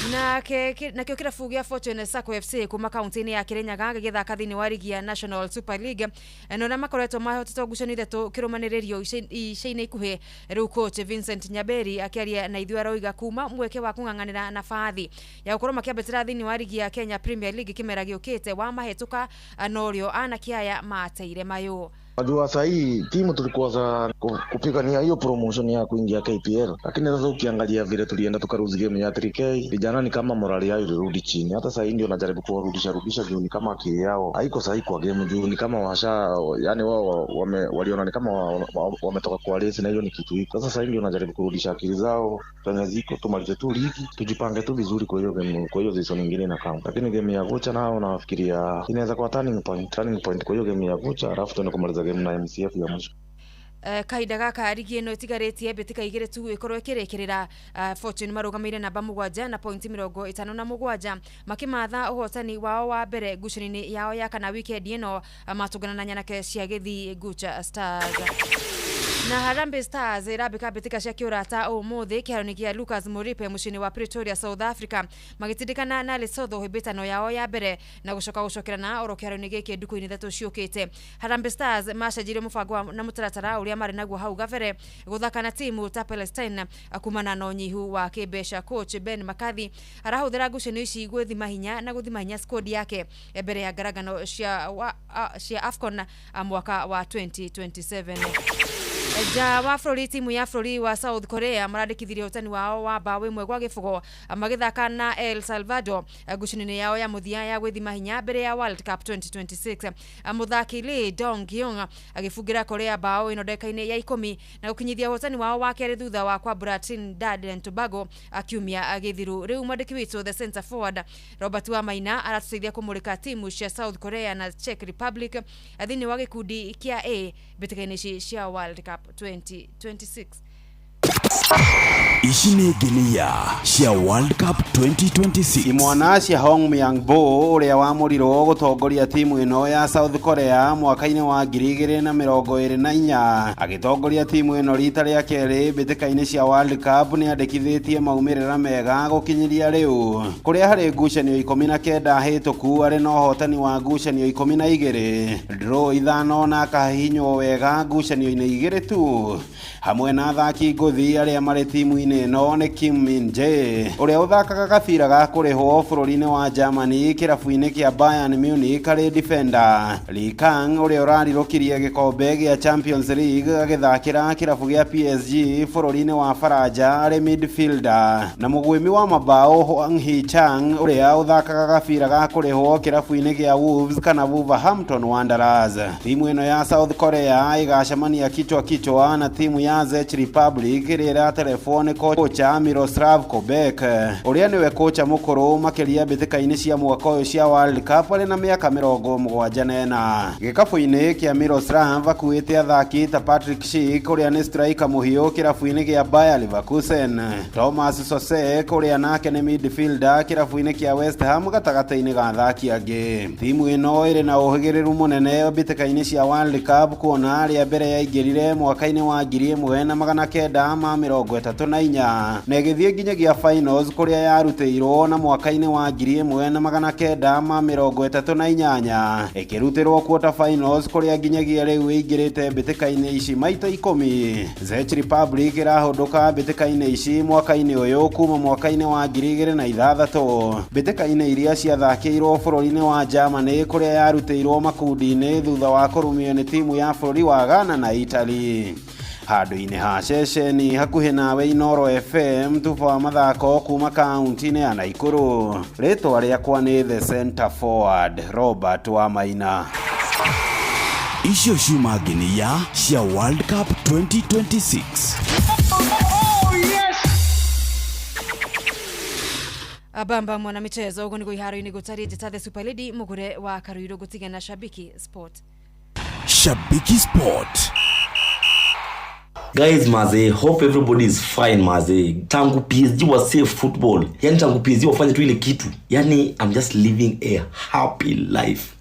Nakĩo kĩrabu gĩa Fortune Sacco FC kuma kaunti-inĩ ya Kirinyaga gĩgĩthaka thĩinĩ wa rigi ya National Super League na ũrĩa makoretwo mahotete ngucanio ithatũ kĩrũmanĩrĩrio ica-inĩ ikuhĩ. Rĩu coach Vincent Nyaberi akĩaria na ithuĩ aroiga kuma mweke wa kũng'ang'anĩra nabathi ya gũkorwo makĩambatĩra thĩinĩ wa rigi ya Kenya Premier League kĩmera gĩũkĩte wa mahĩtũka norĩo anake aya mateire mayũ. Najua saa hii timu tulikuwa za kupigania hiyo promotion ya kuingia KPL, lakini sasa ukiangalia vile tulienda tukaruzi game ya 3K, vijana ni kama morali yao ilirudi chini. Hata saa hii ndio najaribu kuwarudisha rudisha juu ni kama akili yao haiko sahihi kwa game, juu ni kama washa, yani wao waliona ni kama wametoka kwa race na hiyo ni kitu hiko. Sasa saa hii ndio najaribu kurudisha akili zao penye ziko, tumalize tu ligi, tujipange tu vizuri kwa hiyo game, kwa hiyo season nyingine na kama. Lakini game ya kocha nao nafikiria inaweza kuwa turning point kwa hiyo game ya kocha, alafu tuende kumaliza game na MCF ya mwisho. Kahinda gaka rigi ĩno ĩtigarĩtie mbĩtĩka igĩrĩ tu ĩkorwo ĩkĩrĩkĩrĩra. Fortune marũgamĩire namba 7 na pointi 57 makĩmatha ũhotani wao wa mbere ngucanio-inĩ yao ya kana wikendi ĩno matũngana na nyanake cia Gĩthii Gucha Stars. Na Harambee Stars ĩrambĩka mbĩtĩka cia kĩũrata ũmũthĩ kĩharo-inĩ kĩa Lucas Moripe mũciĩ-inĩ wa Pretoria, South Africa, magĩtindĩkana na Lesotho hĩmbĩtano yao ya mbere na gũcoka gũcokerana oro kĩharo-inĩ gĩkĩ ndukũ-inĩ ithatũ ciũkĩte. Harambee Stars macenjirie mũbango na mũtaratara ũrĩa marĩ naguo hau gabere gũthaka na timu ta Palestine kumana na ũnyihu wa kĩmbeca. Coach Ben McCarthy arahũthĩra ngucanio ici gwĩthima hinya na gũthima hinya squad yake mbere ya ngarangano cia AFCON mwaka wa 2027. Nja wa bũrũri timu ya bũrũri wa South Korea marandĩkithirie ũhotani wao wa mbaũ 1-0 magĩthaka na El Salvador ngucanio-inĩ yao ya mũthia ya gwĩthima hinya mbere ya World Cup 2026. Mũthaki Lee Dong-hyun agĩbungĩra Korea mbaũ ĩno ndagĩka-inĩ ya 10 na gũkinyithia ũhotani wao wa kerĩ thutha wa kwambũra Trinidad and Tobago akiumia gĩthiru. Rĩu mwandĩki witũ the center forward Robert Wamaina aratũteithia kũmũrĩka timu cia South Korea na Czech Republic thĩinĩ wa gĩkundi kĩa A mbĩtĩka-inĩ ici cia World Cup 2026. Ici nĩ nginia cia World Cup 2026. Imwana cia Hong Myung-bo ũrĩa wamũrirwo gũtongoria timu ĩno ya South Korea mwaka-inĩ wa 2024 agĩtongoria timu ĩno rita rĩa kerĩ mbĩtĩka-inĩ cia World Cup nĩandĩkithĩtie maumĩrĩra mega gũkinyĩria rĩu kũrĩa harĩ ngucanio 19 hĩtũku arĩ na ũhotani wa ngucanio 12 draw 5 na akahihinywo wega ngucanio-inĩ 2 tu hamwe na athaki ngũthi arĩa marĩ timu-inĩ ĩno nĩ Kim Min Jae ũrĩa ũthakaga gabira ga kũrĩhwo bũrũri-inĩ wa Germany kĩrabu-inĩ kĩa Bayern Munich arĩ defender, Lee Kang ũrĩa ũrarirũkirie gĩkombe gĩa Champions League agĩthakĩra kĩrabu gĩa PSG bũrũri-inĩ wa Faranja arĩ midfielder, na mũgwĩmi wa mabao Hwang Hee-chan ũrĩa ũthakaga gabira ga kũrĩhwo kĩrabu-inĩ gĩa Wolves kana Wolverhampton Wanderers. Timu ĩno ya South Korea ĩgacemania kichwa kichwa na timu ya Czech Republic ĩrĩa ĩraterebwo nĩ kocha Miroslav Kobek ũrĩa nĩwe kocha mũkũrũ makĩria mbĩtĩka-inĩ cia mwaka ũyũ cia World Cup arĩ na mĩaka 74. Gĩkabũ-inĩ kĩa Miroslav akuĩte athaki ta Patrick Schick ũrĩa nĩ striker mũhiũ kĩrabu-inĩ gĩa Bayer Leverkusen, Thomas Sosek ũrĩa nake nĩ midfielder kĩrabu-inĩ kĩa West Ham gatagatĩ-inĩ ga athaki angĩ. Timu ĩno ĩrĩ na ũhĩgĩrĩru mũnene mbĩtĩka-inĩ cia World Cup kuona rĩa mbere yaingĩrire mwaka-inĩ wa 1974 34 na ĩgĩthiĩ nginyagia finals kũrĩa yarutĩirwo na mwaka-inĩ wa 1938 ĩkĩrutĩrwo quarter finals kũrĩa nginyagia rĩu ĩingĩrĩte mbĩtĩka-inĩ ici maita 10. Czech Republic ĩrahũndũka mbĩtĩka-inĩ ici mwaka-inĩ ũyũ kuma mwaka-inĩ wa 2006 mbĩtĩka-inĩ iria ciathakĩirwo bũrũri-inĩ wa Germany kũrĩa yarutĩirwo makundi-inĩ thutha wa kũrumio nĩ timu ya bũrũri wa Ghana na Italy. Handũ-inĩ ha ceceni hakuhĩ nawe Inoro FM tuba wa mathako kuma kaunti-inĩ ya Naikuru. Rĩtwa rĩakwa nĩ The Center Forward Robert Wamaina. Icio ciuma nginia cia World Cup 2026. Bamba mwana michezo ugo niguo iharo-inĩ gũtariĩ njĩta the Super Lady mũgũre wa Karuiru gũtigana na Shabiki Sport. Shabiki Sport. Guys maze, hope everybody is fine maze. Tangu PSG wa save football, yani tangu PSG wafanye tu ile kitu, yani I'm just living a happy life,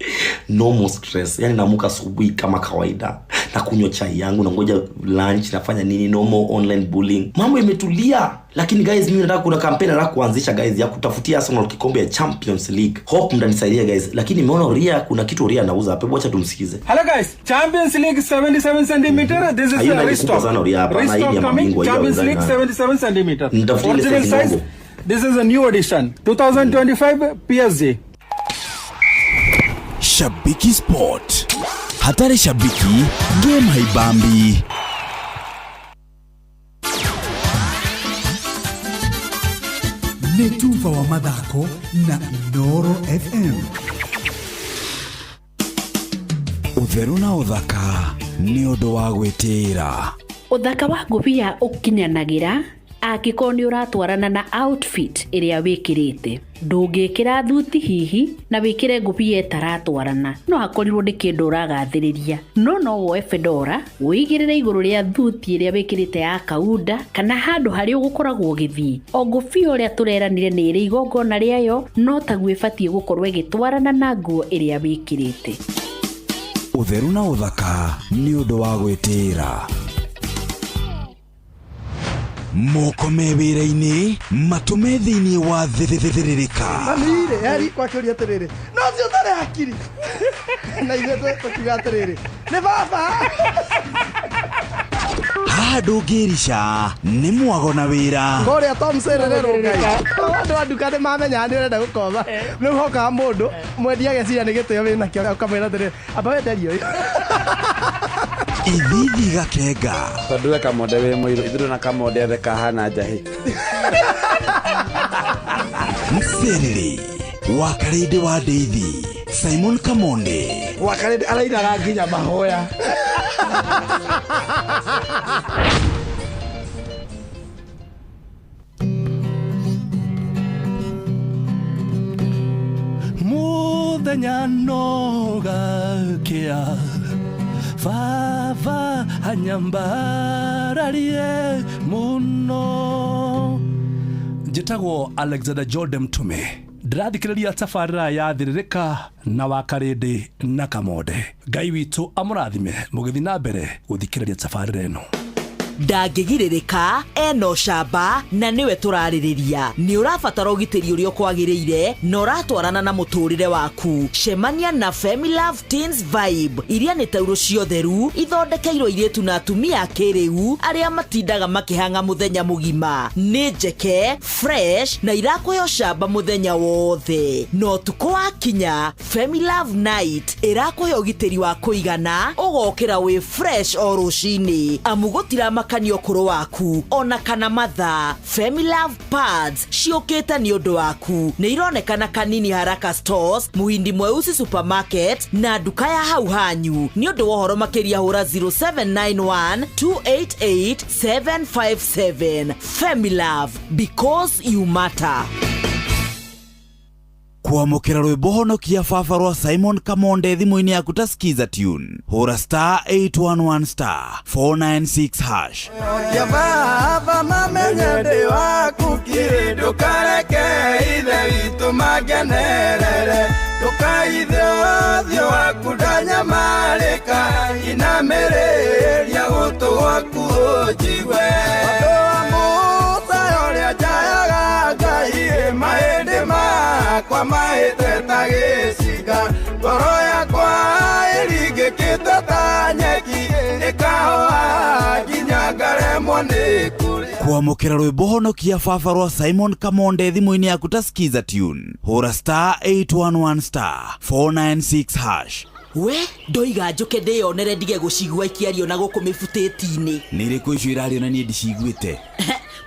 no more stress. Yani naamka asubuhi kama kawaida, nakunywa chai yangu, nangoja lunch, nafanya nini, no more online bullying, mambo imetulia. Lakini guys, mimi nataka, kuna campaign nataka kuanzisha guys ya kutafutia Arsenal kikombe ya Champions League. Hope mtanisaidia guys. Lakini nimeona Ria, kuna kitu Ria anauza hapa, hebu acha tumsikize. Hello guys, Champions League 77 centimeter. This is Haina a ile kubwa restock. sana Ria hapa, na hii ni Restock ya coming. mabingwa, hii Champions hawezani League nayo. 77 centimeter. Nitafutie ile Original size size. ndogo. This is a new edition. 2025 PSG. Shabiki Sport. Hatari shabiki, game haibambi. Nĩ tuba wa mathako na Inoro FM. Ũtheru na ũthaka nĩ ũndũ wa gwĩtĩĩra. Ũthaka wa ngũbia ũkinyanagĩra angĩkorwo nĩ ũratwarana na outfit ĩrĩa wĩkĩrĩte. Ndũngĩkĩra thuti hihi na wĩkĩre ngũbia ĩtaratwarana, no hakorirwo nĩ kĩndũ ũragathĩrĩria. No no woe fedora wĩigĩrĩre igũrũ rĩa thuti ĩrĩa wĩkĩrĩte ya kaunda kana handũ harĩa ũgũkoragwo ũgĩthiĩ. O ngũbia ũrĩa tũreranire nĩ ĩrĩ igongona rĩayo, no taguo ĩbatiĩ gũkorwo ĩgĩtwarana na nguo ĩrĩa wĩkĩrĩte. Ũtheru na ũthaka nĩ ũndũ wa gwĩtĩĩra. Moko me wĩra-inĩ, matũ me thĩinĩ wa thĩrĩrĩka. Mami-rĩ eri kwakĩũria atĩrĩrĩ, no ũcio ũtarĩ hakiri na ithuĩ tũkiuga atĩrĩrĩ nĩ baba. Haha ndũngĩrica nĩ mwago na wĩra. Kũrĩa Tom Serererwo Ngai, andũ a nduka nĩ mamenyaga nĩ ũrenda gũkomba, rĩu hokaga mũndũ mwendia ageciria nĩ gĩtĩo wĩnakĩo, ũkamwĩra atĩrĩrĩ, amba wenderie ũyũ. Ithithi gakenga. Tondũ we Kamonde wĩ mũirũ, ithuĩ na Kamonde othe kahana njahĩ. Mserere wa Karĩndĩ wa Ndeithi, Simon Kamonde. Wa Karĩndĩ arainaga nginya mahoya. Muthenya no gakĩa baba anyambararie mũno. Njĩtagwo Alexander Jordan Mtume, ndĩrathikĩrĩria tabarĩra ya Thĩrĩrĩka na wa Karĩndĩ na Kamonde. Ngai witũ amũrathime mũgĩthiĩ na mbere gũthikĩrĩria tabarĩra ĩno. Ndangĩgirĩrĩka, ena ũcamba na nĩwe tũrarĩrĩria. Nĩ ũrabatara ũgitĩri ũrĩa ũkwagĩrĩire na ũratwarana na mũtũrĩre waku. Cemania na Femilove Teens Vibe, iria nĩ taurũ ciotheru ithondekeirwo airĩtu na atumia a kĩrĩu arĩa matindaga makĩhang'a mũthenya mũgima. Nĩ njeke fresh na irakũhe ũcamba mũthenya wothe. Na ũtukũ wakinya, Femilove Night ĩrakũhe ũgitĩri wa kũigana, ũgokĩra wĩ fresh o rũcinĩ, amu gũtiramakania ũkũrũ waku ona kana mathaa. Femilove Pads ciũkĩte nĩ ũndũ waku, nĩ ironekana Kanini Haraka Stores, Muhindi Mweusi Supermarket na nduka ya hau hanyu. Nĩ ũndũ wa ũhoro makĩria hũra 0791 288 757. Femilove, because you matter. Kwamũkĩra rwĩmbo honokia baba rwa Simon Kamonde thimũ-inĩ yaku ta Skiza tune, hũra star 811 star 496 hash. Ya baba mamenye ndĩ waku kiri, ndũkareke ithe witũ mangenerere, ndũkaithe ũthiũ waku ndanya. Ndanyamarĩka inamĩrĩria gũtũ gwaku ũnjigue. Tondũ wa mũcayo ũrĩa njayaga Ngai, mahĩndĩ makwa mahĩte ta gĩcinga, ngoro yakwa ĩringĩkĩte ta nyeki, ĩkahoha nginya ngaremwo nĩ kũrĩa. Kwamũkĩra rwĩmbo honokia baba rwa Simon Kamonde thimũ-inĩ yaku ta Skiza tune, hũra star 811 star 496 hash. We ndoiga njũke ndĩyonere ndige gũcigua ikĩario na gũkũ mĩbutĩti-inĩ. Nĩ irĩkũ icio irario na niĩ ndiciguĩte?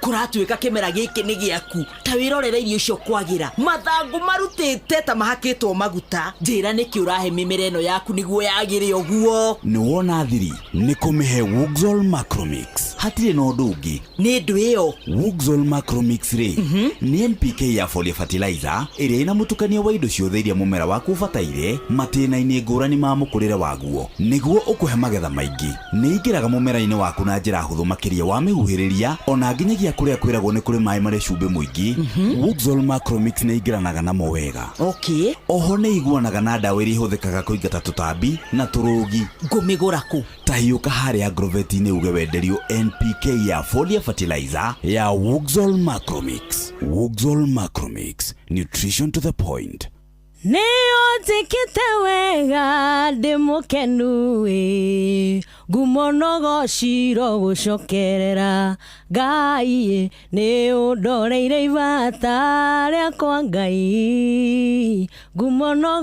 Kũratuĩka kĩmera gĩkĩ nĩ gĩaku, ta wĩrorere irio icio kwagĩra, mathangũ marutĩte ta mahakĩtwo maguta. Njĩra nĩkĩ ũrahe mĩmera ĩno yaku nĩguo yagĩre ũguo. Nĩ wona thiri nĩ kũmĩhe Wuxol Macromix, hatirĩ na ũndũ ũngĩ. Nĩ ndũ ĩyo Wuxol Macromix rĩ, nĩ NPK ya foliar fertilizer ĩrĩa ĩna mũtukanio wa indo ciothe iria mũmera waku ũbataire matĩna-inĩ ngũrani ma mũkũrĩre waguo nĩguo ũkũhe magetha maingĩ. Nĩ ingĩraga mũmera-inĩ waku na njĩra hũthũ makĩria wa mĩhuhĩrĩria, ona nginyagia kũrĩa kwĩragwo nĩ kũrĩ maĩ marĩ cumbĩ mũingĩ. Wuxol Macromix nĩ ingĩranaga namo wega. Oho nĩ iguanaga na ndawa iria ihũthĩkaga kũingata tũtambi na tũrũgi. Ngũmĩgũra kũ? Ta hiũka harĩa Agrovet-inĩ uge wenderio NPK ya foliar fertilizer ya Wuxol Macromix. Wuxol Macromix, nutrition to the point. Nĩ ũnjĩkĩte wega ndĩ mũkenu ĩ, ngumo no gũcokerera Ngai, nĩ ũndoreire ibata rĩakwa Ngai, ngumo no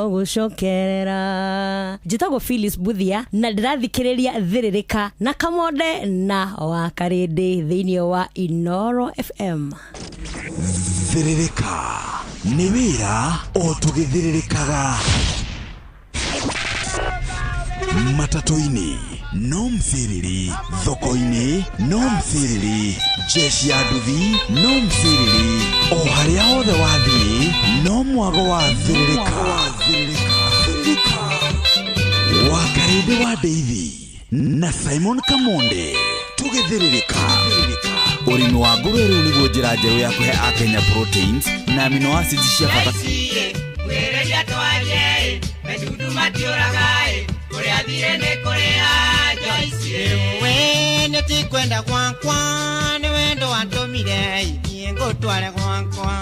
gũcokerera. Njĩtagwo Phyllis Buthia na ndĩrathikĩrĩria Thĩrĩrĩka na Kamonde na wa Karĩndĩ thĩinĩ wa Inoro FM. Thĩrĩrĩka nĩ wĩra o tũgĩthĩrĩrĩkaga. Matatũ-inĩ no mthĩrĩri, thoko-inĩ no mthĩrĩri, jeshi ya nduthi no mthĩrĩri, o harĩa hothe wathiĩ no mwago wa thĩrĩrĩka. Wa Karĩndĩ wa Ndeithi na Simon Kamonde tũgĩthĩrĩrĩka. Ũrĩmi wa ngũrwe rĩu nĩguo njĩra njerũ ya kũhe Akenya proteins na amino acids cia bata. Kwĩrĩria twarie mĩtundu matiũraga kũrĩa thire nĩ kũrĩa Joyce. We nĩ ti kwenda gwakwa, nĩ wendo watũmire ithiĩ ngũtware gwakwa.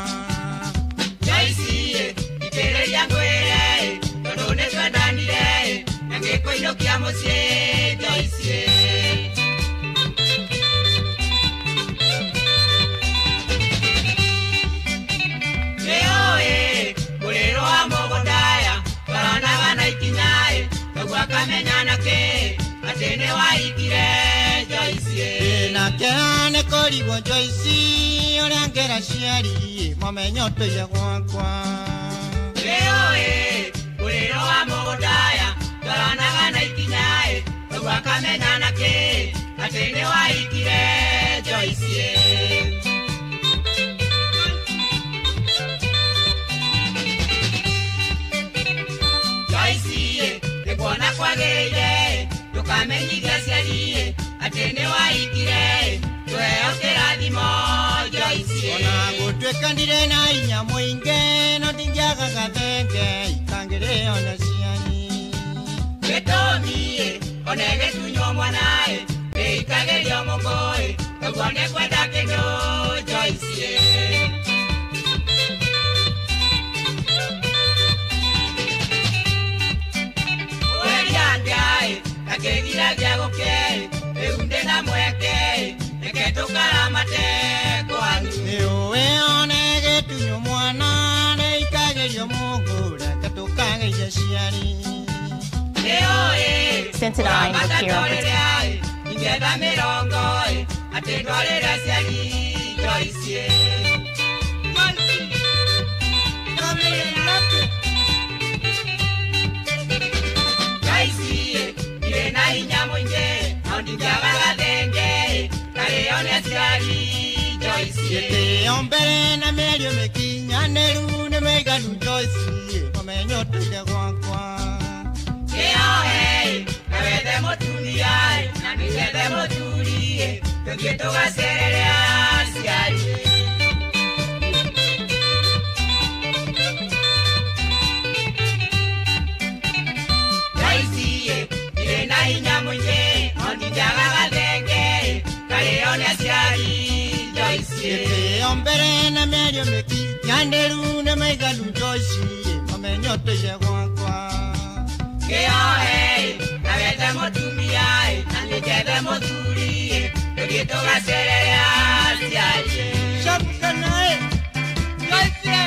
Joyce itĩrĩria ngwĩre tondũ nĩ twendanire na ngĩkũinũkia mũciĩ Joyce. Nĩũĩ kũrĩrwo wa mũgũndaya twaranaga na ikinyaĩ koguo akamenya nakĩ atĩ nĩ waikire Joyce. Ndĩna kĩeha nĩ kũrigwo Joyce ũrĩa ngera ciari mamenye ũtũire gwakwa. Nĩũĩ kũrĩrwo wa mũgũndaya twaranaga na ikinyaĩ koguo akamenya nakĩ atĩ nĩ waikire Joyce. Kuona kwagĩrĩire ndũkamenyithia aciari atĩ nĩ waikire tũheo kĩrathimo Joyce. Ona gũtuĩka ndirĩ na hinya mũingĩ no ndingĩaga gathenge itangĩrĩo nĩ ciari. Gĩtũmi ona ĩgĩtunywo mwana ĩikagĩrio mũkũĩ koguo nĩ kwenda kĩndũ Joyce. Akĩgira gĩa gũkĩ rĩu ndĩna mweke reke tũkaramate kwanyu. Nĩũĩ one gĩtunywo mwana nĩikagĩrio mũngũ reke tũkageithia ciari. Nĩũĩ kũramata twarĩrĩa ingĩetha mĩrongo atĩ ndwarĩre aciari Joyce. Joyce ndirĩ na hinya mũingĩ no ndingĩaga gathenge karĩo nĩ aciari Joyce. Gĩtĩo mbere na mĩario mĩkinyanĩru nĩ mĩiganu Joyce ũmenye ũtũire gwakwa. Kĩohe na wethe mũtumia na nĩgethe mũthuri tũthiĩ tũgacerere aciari. Kĩo mbere na mĩario mĩkinyanĩru nĩ mĩiganu Joyce ũmenye ũtũire gwakwa. Kĩohe na wethe mũtumia na nĩnjethe mũthuri tũthiĩ tũgacerere aciari. Camkanaĩ Joyce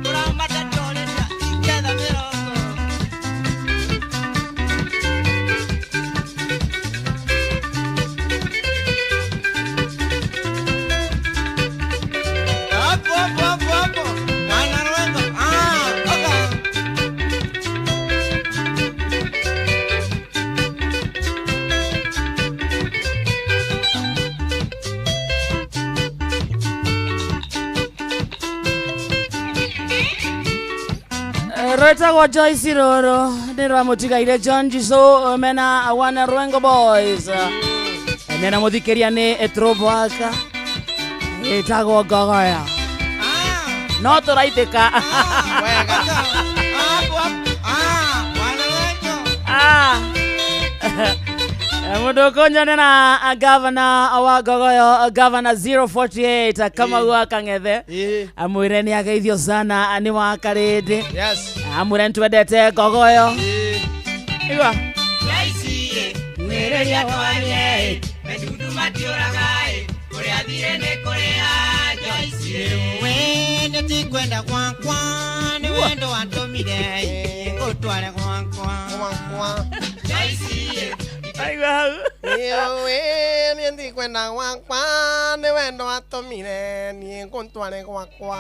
tũramata tũrĩria ingĩetha mĩrongo. Hapo hapo hapo hapo mwana rwendo oka. Rwetagwo Joyce rũrũ nĩ rwa mũtigaire John Jisũ mena wana Rwengo Boys mena mũthikĩria nĩ throwback ĩtagwo Ngogoyo no tũraitĩka. Mũndũ ũkũnyonera gavana wa Ngogoyo gavana 048 Kamau wa Kang'ethe amwĩre nĩ ageithio sana nĩ wa Karĩndĩ. Yes. Amwĩre nĩtwendete Ngogoyo. Igua Joyce mwĩrĩria twarie mĩtundu matiũraga kũrĩa thirĩ nĩ kũrĩa Joyce. Wende ti kwenda gwakwa nĩ wendo watũmire ngũtware gwakwa. Joyce aigua hau. Niĩ ndikwenda gwakwa nĩ wendo watũmire niĩ ngũtware gwakwa.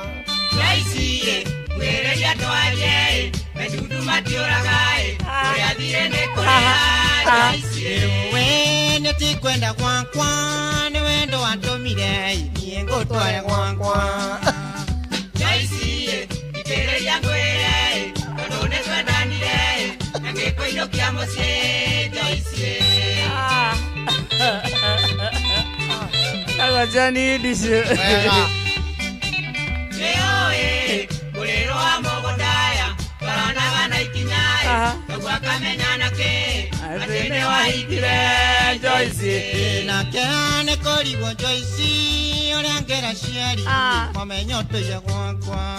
Joyce mwĩrĩria twarie mĩtundu matiũraga kũrĩa thirĩ nĩ kũrĩa Joyce. Wende ti kwenda gwakwa nĩ wendo watũmire niĩ ngũtware gwakwa. Joyce itĩrĩria ngwĩre tondũ nĩ twendanire na ngĩkũinũkia mũciĩ Joyce. Agwa Johnny Ndicũ. Nĩũĩ mũrĩro wa mũgũndaya twaranaga na ikinya ũguo akamenya nakĩ atĩ nĩ wahikire Joyce. Nake nĩ kũrigwo Joyce ũrĩa ngera ciari mamenye ũtũire gwakwa.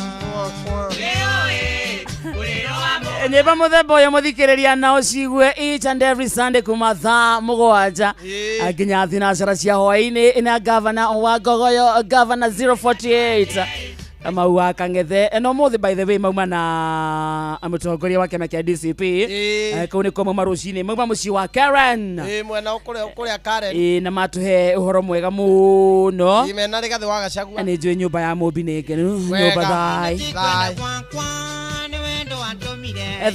Nĩũĩ mũrĩro wa Nyĩmbo mũthemba ũyũ mũthikĩrĩria na ũcigue each and every Sunday kuma thaa 7 nginya thinacara cia hwaĩ-inĩ na gavana wa Ngogoyo gavana 048 Kamau wa Kang'ethe. No mũthĩ by the way mauma na mũtongoria wa kĩama kĩa DCP kũu nĩkuo mauma rũcinĩ mauma mũciĩ wa Karen. Mwena kũrĩa Karen. Na matũhe ũhoro mwega mũno. Mena Rigathĩ wa Gachagua. Nĩ njũĩ nyũmba ya Mũmbi nĩ ngenu nyũmba thai.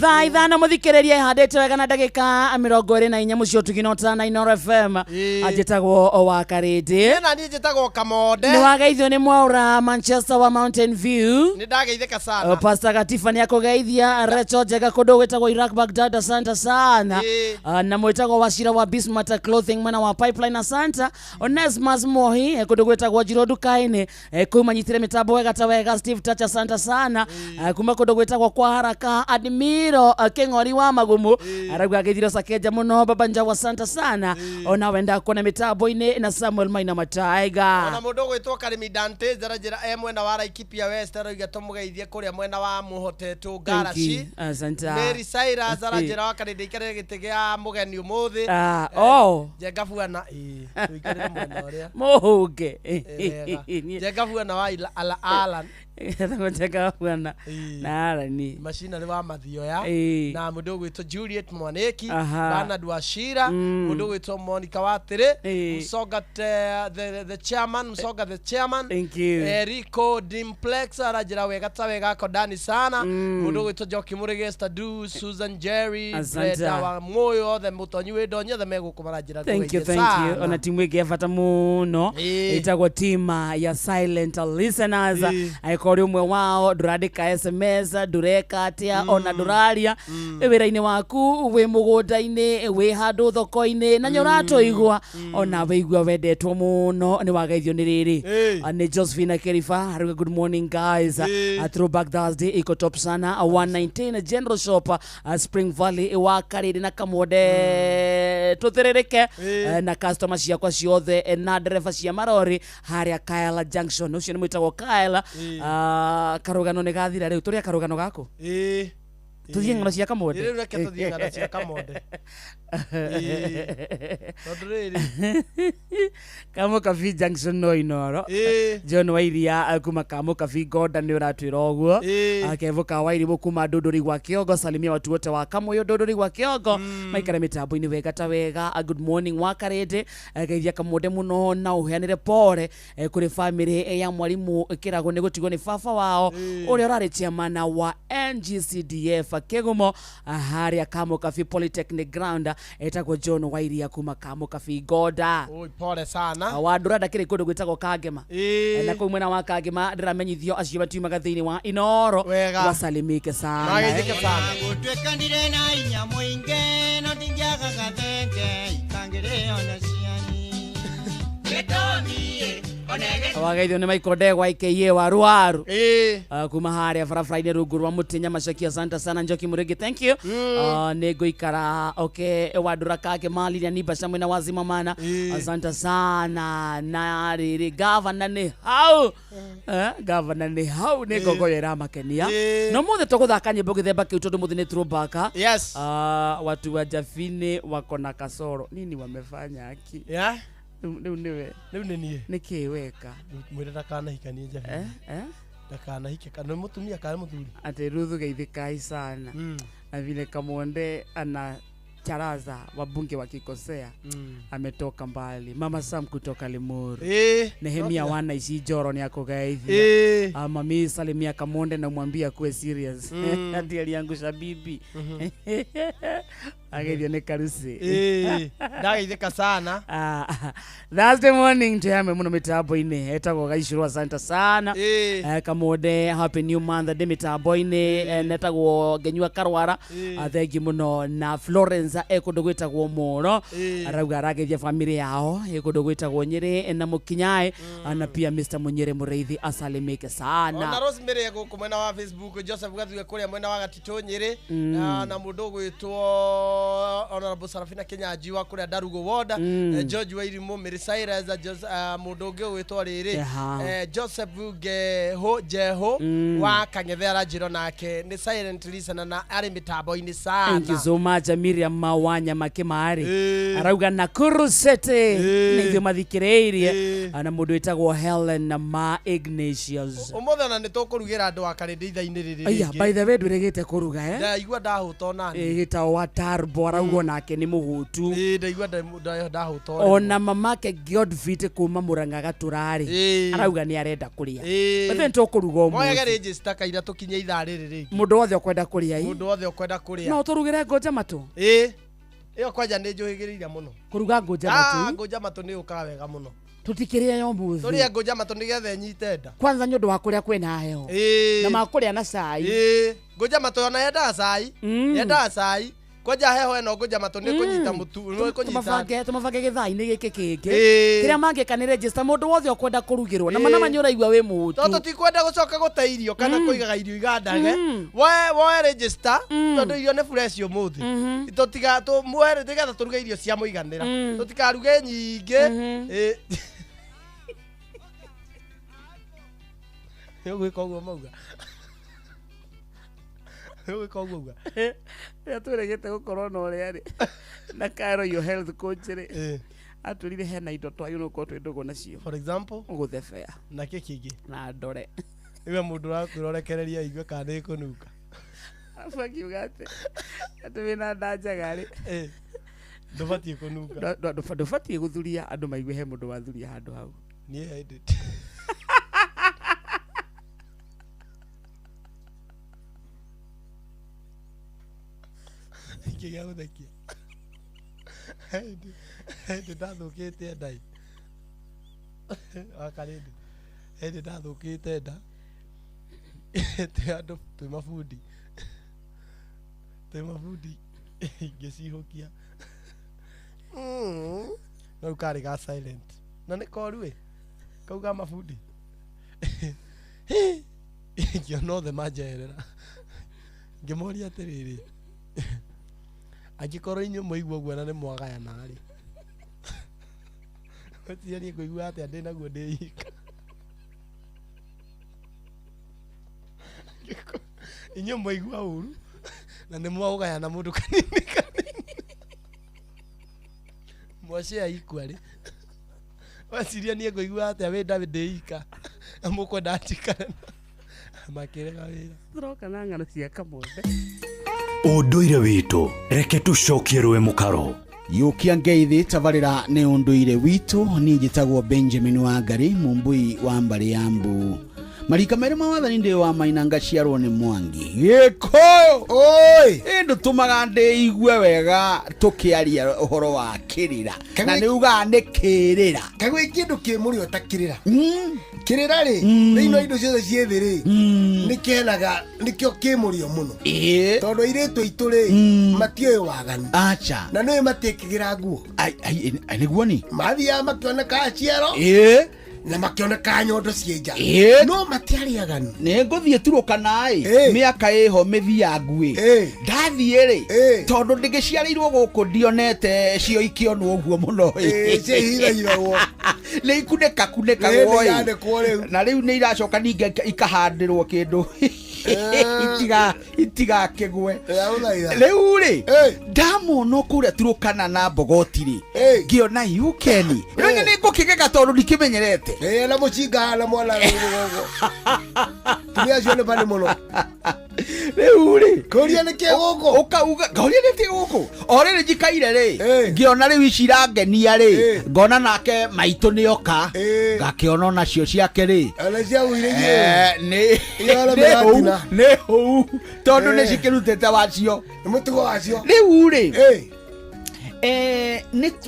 Thaa 5 mũthikĩrĩria ĩhandĩte wega na ndagĩka 24 mũciĩ ũtugi na ũtana Inooro FM. Anjĩtagwo wa Karĩndĩ. Na niĩ njĩtagwo Kamonde. Nĩ wageithio nĩ Mwaura Manchester wa Mountain View. Nĩ ndageithĩka sana. Pastor Gatifa nĩ akũgeithia Recho Njega kũndũ gwĩtagwo Iraq Baghdad asante sana. Na mwĩtagwo Wachira wa Bismarck Clothing mwena wa Pipeline asante. Onesmus Mohi kũndũ gwĩtagwo Njiro nduka-inĩ kũu manyitire mĩtambo wega ta wega. Steve Tacha asante sana. Kuma kũndũ gwĩtagwo kwa Haraka Admiro Kĩng'ori wa Magumu arauga ageithiro Sakenja mũno Baba Njawa asante sana. Ona wenda kuona mĩtambo-inĩ na Samuel Maina Mataiga. Ona mũndũ ũgwĩtwo Karimi Dante Njarajĩra e mwena wa Laikipia West arauga tũmũgeithie kũrĩa mwena wa Mũhotetwo Ngaraci. Asante. Mary Cyrus aranjĩra wa Karĩndĩ ikarĩre gĩtĩ kĩa mũgeni ũmũthĩ. Njenga buana tũikarĩre mwena ũrĩa mũhũnge. Njenga buana wa Alan. Njenga buana na Alan macinarĩ wa Mathioya na mũndũ ũgwĩtwo Juliet Mwaniki Bernard Wachira mũndũ ũgwĩtwo Monica Watĩrĩ Msonga the chairman Msonga the chairman. Thank you. Rico Dimplex aranjĩra wega ta wega ako ndani sana. Mũndũ ũgwĩtwo Njoki Mũrĩge Stadu Susan Jerry Brenda wa Moyo othe mũtonyi wĩ ndonyi othe megũkũ maranjĩra. Thank you, thank you. Ona timu ĩngĩ ya bata mũno ĩtagwo team ya silent listeners. Angĩkorwo Ũngĩkorwo ũrĩ ũmwe wao ndũrandĩka SMS ndũreka atĩa ona ndũraria wĩ wĩra-inĩ waku wĩ mũgũnda-inĩ wĩ handũ thoko-inĩ na nĩ ũratũigua ona wĩigua wendetwo mũno nĩ wageithio nĩ rĩrĩ. Nĩ Josephine Kerifa arauga good morning guys. Throwback Thursday iko top sana. 119 General Shop, Spring Valley wa Kariri na Kamode tũthĩrĩrĩke na customer ciakwa ciothe na ndereba cia marori harĩa Kyle Junction ũcio nĩ mwĩtagwo Kyle. Karũgano nĩ gathira rĩu tũrĩa karũgano gaku tũthiĩ ng'ano cia Kamode. Rĩu reke tũthiĩ ng'ano cia Kamode. Tondũ rĩrĩ Kamukabi Junction no Inoro John Wairia kuma Kamukabi Ngoda nĩ ũratwĩra ũguo. Kevo ka Wairimu kuma Ndũndũri gwa Kĩongo salimia watu wote wa Kamũyũ Ndũndũri gwa Kĩongo maikare mĩtambo-inĩ wega ta wega. Good morning wa Karĩndĩ geithia Kamũnde mũno na ũheanĩre pore kũrĩ family ya mwarimu Kĩrago nĩ gũtigwo nĩ baba wao ũrĩa ũrarĩ chairman wa NGCDF Kĩgumo harĩa Kamukabi Polytechnic Ground etagwo John Wairia kuma Kamukabi Ngoda. Oi pole sana. Wandũra ndakĩrĩ kũndũ gwĩtagwo Kangema na kũu mwena wa Kangema ndĩramenyithio acio matiumaga thĩinĩ wa Inoro wasalimike sana. Mageithĩke sana. Gũtuĩkanire na inya mũingĩ no ndingĩaga gathenge ikangĩrĩo na ciani gĩtũmi wageithio nĩ Michael Ndegwa aka wa Ruaru kuma harĩa barabara-inĩ rungu rwa mũtĩ Nyamaceki asante sana Njoki Mũrĩngĩ thank you. Nĩ ngũikara okay Wandũra Kangema Lilian Ibasha mwena wa Zimamana asante sana na rĩrĩ gavana nĩ hau gavana nĩ hau nĩ ngogoyo ĩramakenia no mũthĩ tũgũthaka nyĩmbo gĩthemba kĩu tondũ mũthĩ nĩ throwback. Yes. Watu wa Jafine wako na kasoro nini wamefanya aki yeah rĩu nĩwe rĩu nĩ niĩ nĩkĩ weka mwĩre ndakanahikanie Jafine ndakanahike kana mũtumia kana mũthuri atĩ Ruthu geithĩkai sana na vile Kamonde ana charaza wabunge wakikosea ametoka mbali. Mama Sam kutoka Limuru Nehemia wana ici Njoro nĩ akũgeithia. Mami salimia Kamonde na umwambie akuwe serious ati aliangusha bibi ageithio nĩ Karusi. Ndageithĩka sana. Thursday morning tuyame muno mitambo-inĩ etagwo Gaicũrũ asante sana. Kamonde happy new month ndĩ mitambo-inĩ netagwo Ngenyua Karwara thengi mũno na Florence kũndũ gwĩtagwo Moro arauga arageithia family yao kũndũ gwĩtagwo Nyĩrĩ na Mũkinyaĩ na pia Mr Munyĩrĩ Mũrĩithi asalimike sana. Ona Rosemary gũkũ mwena wa Facebook Joseph Gathuge kũrĩa mwena wa Gatitũ Nyĩrĩ na mũndũ ũgwĩtwo Honorable Sarafina Kinyanjui wa kũrĩa Ndarugo Ward George Wairimu Mary Cyrus mũndũ ũngĩ ũgwĩtwo rĩrĩ Joseph Geho Jeho wa Kang'ethe aranjĩra nake nĩ silent listener na arĩ mĩtambo-inĩ sana. Thank you so much Miriam Mawanya Makĩmari arauga Nakuru City nĩ ithuĩ mathikĩrĩirie na mũndũ wĩtagwo Helen Ma Ignatius. Ũmũthĩ ona nĩ tũkũrugĩra andũ a Karĩndĩ ithaa-inĩ rĩrĩ rĩngĩ. By the way ndwĩrĩgĩte kũruga ndaigua ndahũta ona niĩ gĩtagwo wa Tarbo arauga nake nĩ mũhũtu. Ndaigua ndahũta ona mamake Godfrey kuma Murang'a Gatũrarĩ arauga nĩ arenda kũrĩa. But then tũkũruga ũmũthĩ moyage register kaira tũkinye ithaa rĩrĩ rĩngĩ. Mũndũ wothe ũkwenda kũrĩa mũndũ wothe ũkwenda kũrĩa no tũrugĩre ngũnja matũ ĩyo kwanja nĩ njũhĩgĩrĩire mũno kũruga ngũnja matũ. Ngũnja matũ nĩ yũkaga wega mũno tũtikĩrĩa yo mũthĩ tũrĩe ngũnja matũ nĩgetha ĩnyite nda kwanza nĩ ũndũ wa kũrĩa kwĩna heho na makũrĩa na cai. Ngũnja matũ ona yendaga cai yendaga cai kwanja heho ĩno ngũnja matũ nĩ kũnyita mũtu nĩ kũnyita tũmabange gĩthaa-inĩ gĩkĩ kĩngĩ kĩrĩa mangĩka nĩ register mũndũ wothe ũkwenda kũrugĩrwo na mana manya ũraigua wĩ mũhũtu tondũ tũtikwenda gũcoka gũte irio kana kũigaga irio igandage woe register tondũ irio nĩ fresh ũmũthĩ tũtiga muoe nĩgetha tũruge irio cia mũiganĩra tũtikaruge nyingĩ. Nĩ ũgwĩka ũguo mauga nĩ ũgwĩka ũguo uga rĩrĩa twĩrĩgĩte gũkorwo na ũrĩa rĩ na Cairo your health coach rĩ atwĩrire hena indo twagĩrĩirwo gũkorwo twĩ ndũgũ nacio for example gũthebea na kĩ kĩngĩ na ndore iwe mũndũ ũrakwĩra ũrekererie aigue kana nĩ ĩkũnunga arabu akiuga atĩ atĩ wĩna nda njega rĩ ndũbatiĩ kũnunga ndũbatiĩ gũthuria andũ maigue he mũndũ wathuria handũ hau niĩ hĩndĩ kĩgĩa gũthekia hĩndĩ ndathũkĩte nda wakarĩndĩ hĩndĩ ndathũkĩte nda Twĩ andũ twĩ mabundi, twĩ mabundi, ngĩcihũkia no rĩu karĩ ga silent na nĩ koru ĩ kau ga mabundi. Ngĩona othe manjeherera, ngĩmoria atĩrĩrĩ, angĩkorwo inyuĩ mwaigua ũguo na nĩ mwagayana rĩ, gwĩciria niĩ ngũigua atĩa ndĩ naguo ndĩ ika? Inyuĩ mwaigua ũru na nĩ mwaũgayana mũndũ kanini kanini, mwacea ikua rĩ, weciria niĩ ngũigua atĩa wĩ David ndĩ ika na mũkwenda njikare makĩrega wĩra? Tũroka na ng'ano cia Kamonde. Ũndũire witũ, reke tũcokie rũĩ mũkaro. Yũkia ngeithi tabarĩra nĩ ũndũire witũ. Niĩ njĩtagwo Benjamin Wangari, mũmbui wa mbarĩ ya mbu marika merĩ ma wathani, ndĩ wa maina ngaciarwo nĩ Mwangi Gĩkũyũ. Oi, ĩ ndũtũmaga ndĩigue wega tũkĩaria ũhoro wa kĩrĩra, na nĩ ugaga nĩ kĩrĩra. Kagwĩ kĩndũ kĩ mũrĩo ta kĩrĩra. Kĩrĩra rĩ, thĩinĩ wa indo ciothe ciĩ thĩ rĩ, nĩ kĩhenaga, nĩkĩo kĩ mũrĩo mũno, tondũ airĩtu aitũ rĩ, matiũĩ waganu. Acha. Na nĩũĩ matiĩkĩgĩra nguo. Nĩguo ni. Mathiaga makĩoneka ciero na makĩoneka nyondo ciĩ nja, no matiarĩ aganu. Nĩ ngũthiĩ Turũkana-ĩ, mĩaka ĩho mĩthiangu-ĩ, ndathiĩ-rĩ, tondũ ndĩgĩciarĩirwo gũkũ, ndionete cio ikĩonwo ũguo mũno ĩ. Ciĩhithahithagwo. Nĩ ikunĩkakunĩkagwo Nĩ ĩ. irandĩkwo rĩu. Na rĩu nĩ iracoka ningĩ ikahandĩrwo kĩndũ itigakĩgwe. Rĩu rĩ, ndamona kũrĩa Turũkana na Mbogoti rĩ, ngĩona yukeni rĩu nĩ ngũkĩgega tondũ ndikĩmenyerete. Ĩ, na mũcinga na mwana rũgongo, tumia acio nĩ bani mũno. Rĩu rĩ, kũria nĩ kĩ gũkũ? Ũkauga ngauria nĩ kĩ gũkũ? O rĩrĩ njikaire rĩ, ngĩona rĩu ici irangenia rĩ, ngona nake maitũ nĩ oka, ngakĩona onacio ciake rĩ. Ona ciagũire. Nĩ Inyuĩ nĩ hũu. mĩratina. Nĩ hũu tondũ nĩ cikĩrutĩte wacio. Nĩ mũtugo wacio. Rĩu rĩ,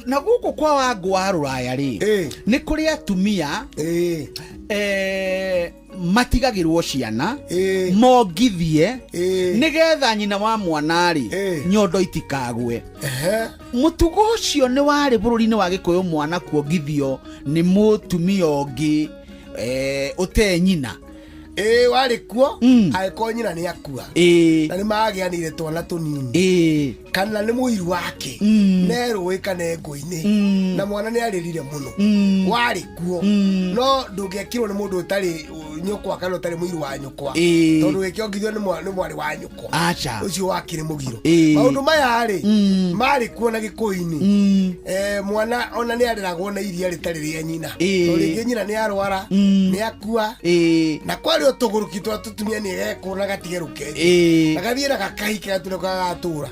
na gũkũ kwa Wangũ wa rũraya rĩ, nĩ kũrĩ atumia matigagĩrwo ciana mongithie nĩgetha nyina wa mwana rĩ, nyondo itikagwe. Mũtugo ũcio nĩ warĩ bũrũri-inĩ wa Gĩkũyũ, mwana kuongithio nĩ mũtumia ũngĩ ũte nyina. Ĩ, warĩ kuo angĩkorwo nyina nĩ akua na nĩ magĩanire twana tũnini, kana nĩ mũiru wake nerũĩ kana ngũ-inĩ, na mwana nĩ arĩrire mũno, warĩ kuo. No ndũngĩekirwo nĩ mũndũ ũtarĩ nyũkwa kana ũtarĩ mũiru wa nyũkwa, tondũ gĩkĩongithio nĩ mwarĩ wa nyũkwa. Aca. Ũcio wakĩrĩ mũgiro. Maũndũ maya rĩ, marĩ kuo na Gĩkũyũ-inĩ. Mwana ona nĩ areragwo na iria rĩtarĩ rĩa nyina, tondũ rĩngĩ nyina nĩ arwara, nĩ akua, na kwarĩ o tũgũrũki twa tũtumia nĩ gekwo na gatige rũkenje, na gathiĩ na gakahike gatũre gagatũra,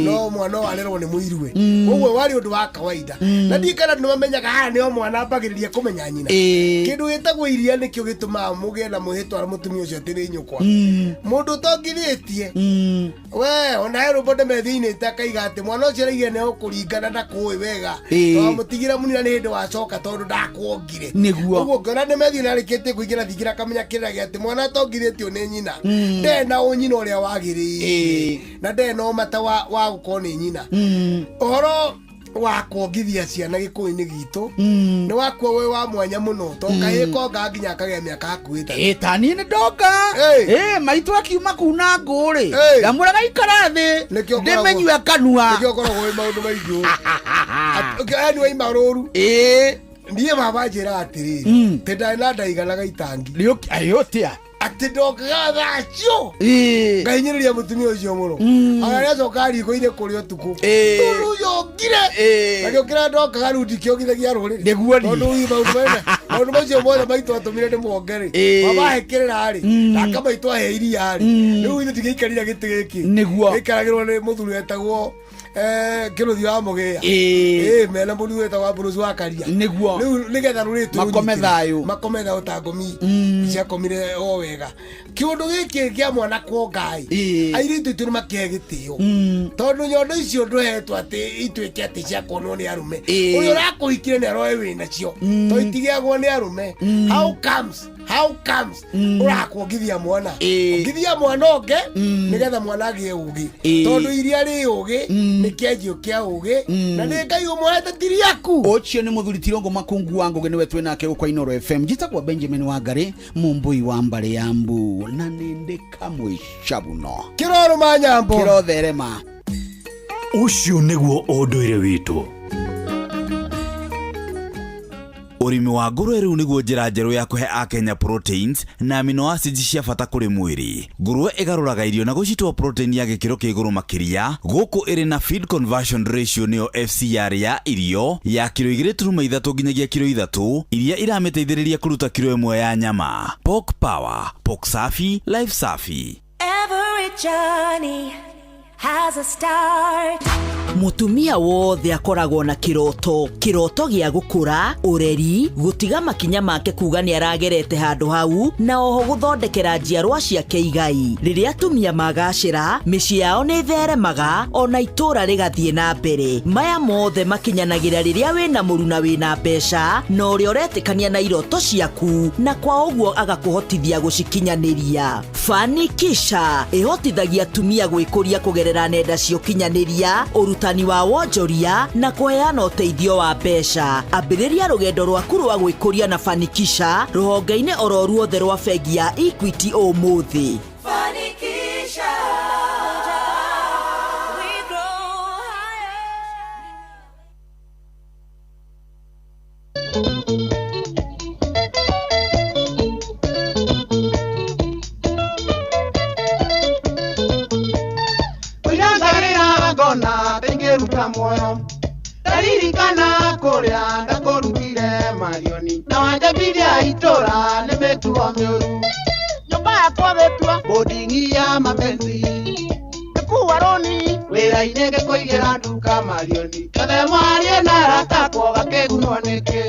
no mwana ũyũ arerwo nĩ mũirue. Ũguo warĩ ũndũ wa kawaida, na ndiĩ kana nĩ mamenyaga haha nĩo mwana ambagĩrĩria kũmenya nyina. Kĩndũ gĩtagwo iria nĩkĩo gĩtũmaga mũgĩe na mwĩhĩtwa na mũtumia ũcio atĩ nĩ nyũkwa. Mũndũ ũtongithĩtie we, ona he rwĩmbo ndĩmethiinĩte akaiga atĩ mwana ũcio araigire nĩ ũkũringana ndakũĩ wega, twamũtigire mũnina nĩ hĩndĩ wacoka tondũ ndakuongire. Nĩguo. Ũguo ngĩona ndĩmethiĩ na arĩkĩtie kũingĩra thingira, akamenya kĩrĩra gĩa atĩ mwana atongithĩtio nĩ nyina ndarĩ na ũnyina ũrĩa wagĩrĩire, na ndarĩ na ũmata wa gũkorwo nĩ nyina. Ũhoro wa kuongithia ciana Gĩkũyũ-inĩ gitũ nĩ wakua wĩ wa mwanya mũno, tondũ kahĩĩ konga nginya akagĩa mĩaka hakuhĩ 3. Ĩ, ta niĩ nĩ ndonga. Ĩ, maitũ akiuma kuna ngũ rĩ, ndamwĩraga ikara thĩ ndĩmĩnyue kanua. Nĩkĩo ũkoragwo wĩ maũndũ maingĩ yani waima rũru. Niĩ baba njĩra atĩrĩrĩ, tĩ ndarĩ na ndaiganaga itangi. Ayũtia. Atĩ ndokaga thaa cio, ngahinyĩrĩria mũtumia ũcio mũno, ona nĩacoka riko-inĩ kũrĩa ũtukũ tondũ yongire nakĩo kĩrĩa ndokaga rĩu ndikĩongithagia rũrĩrĩ. Nĩguo ni. Tondũ ui maũndũ macio mothe maitũ atũmire ndĩmuonge rĩ, baba ahe kĩrĩra rĩ, nake maitũ ahe iria rĩ, rĩu ithuĩ ndigĩikarire gĩtĩ gĩkĩ. Nĩguo. Gĩikaragĩrwo nĩ mũthuri wetagwo kĩrũthi wa Mũgĩa. Mena mũthuri wetagwo Ambrose wa Karia. Nĩguo. Rĩu nĩgetha rũrĩrĩ Makome tũrũnyitĩre. Thayũ. Makome thayũ ta ngomi ciakomire o wega. Kĩũndũ gĩkĩ kĩa mwana kuonga ĩ, airĩtu aitũ nĩ makĩhe gĩtĩo, tondũ nyondo icio ndũhetwo atĩ ituĩke atĩ cia kuonwo nĩ arũme. Ũrĩa ũrakũhikire nĩ aroe wĩ nacio, tondũ itigĩagwo nĩ arũme. How comes? How comes ũrakuongithia mwana ongithia mwana ũngĩ nĩgetha mwana agĩe ũgĩ tondũ iria rĩ ũgĩ nĩ kĩanjio kĩa ũgĩ na nĩ Ngai ũmũhete ti rĩaku. Ũcio nĩ mũthuri Tirongo Makungu wa Ngũgĩ nĩwe twĩ nake gũkũ Inooro FM. Njĩtagwo Benjamin Wangari Mũmbũi wa mbarĩ ya Mbu na nĩ ndĩ kamwe cabuno kĩrorũma nyambo kĩrotherema. Ũcio nĩguo ũndũire witũ. Ũrĩmi wa ngũrwe rĩu nĩguo njĩra njerũ ya kũhe akenya proteins na amino acids cia bata kũrĩ mwĩrĩ. Ngũrwe ĩgarũraga irio na gũcitua protein ya gĩkĩro kĩa igũrũ makĩria gũkũ ĩrĩ na feed conversion ratio nĩyo FCR ya irio ya kiro 2.3 nginyagia kiro 3 iria iramĩteithĩrĩria kũruta kiro 1 ya nyama. Pork Power, Pork Safi, Life Safi. Every journey has a start. Mutumia wothe akoragwo na kiroto, kiroto gĩa gũkũra, ũreri, gũtiga makinya make kuga nĩ aragerete handũ hau, na oho gũthondekera njiarwa ciake igai. Rĩrĩa atumia magacĩra, mĩciĩ yao nĩ ĩtheremaga, ona itũũra rĩgathiĩ na mbere. Maya mothe makinyanagĩra rĩrĩa wĩna mũruna wĩna mbeca, na ũrĩa ũretĩkania na iroto ciaku, na kwa ũguo agakũhotithia gũcikinyanĩria. Fanikisha ĩhotithagia atumia gwĩkũria kũgerera nenda cia ũkinyanĩria, ũrutani wa wonjoria na kũheana ũteithio wa mbeca. Ambĩrĩria rũgendo rwaku rwa gwĩkũria na Fanikisha rũhonge-inĩ oro ruothe rwa bengi ya Equity ũmũthĩ. Fanikisha, we grow higher. Ngona tingĩruta muoyo ndaririkana kũrĩa ndakũrutire Marioni na wanjambirie itũra nĩ mĩtugo mĩũru nyũmba yakwa gĩtua bondingi ya mapenzi ngĩkua rũni wĩra-inĩ ngĩkũigĩra nduka Marioni yothe mwarie na arata akwa gakĩgunwo nĩkĩ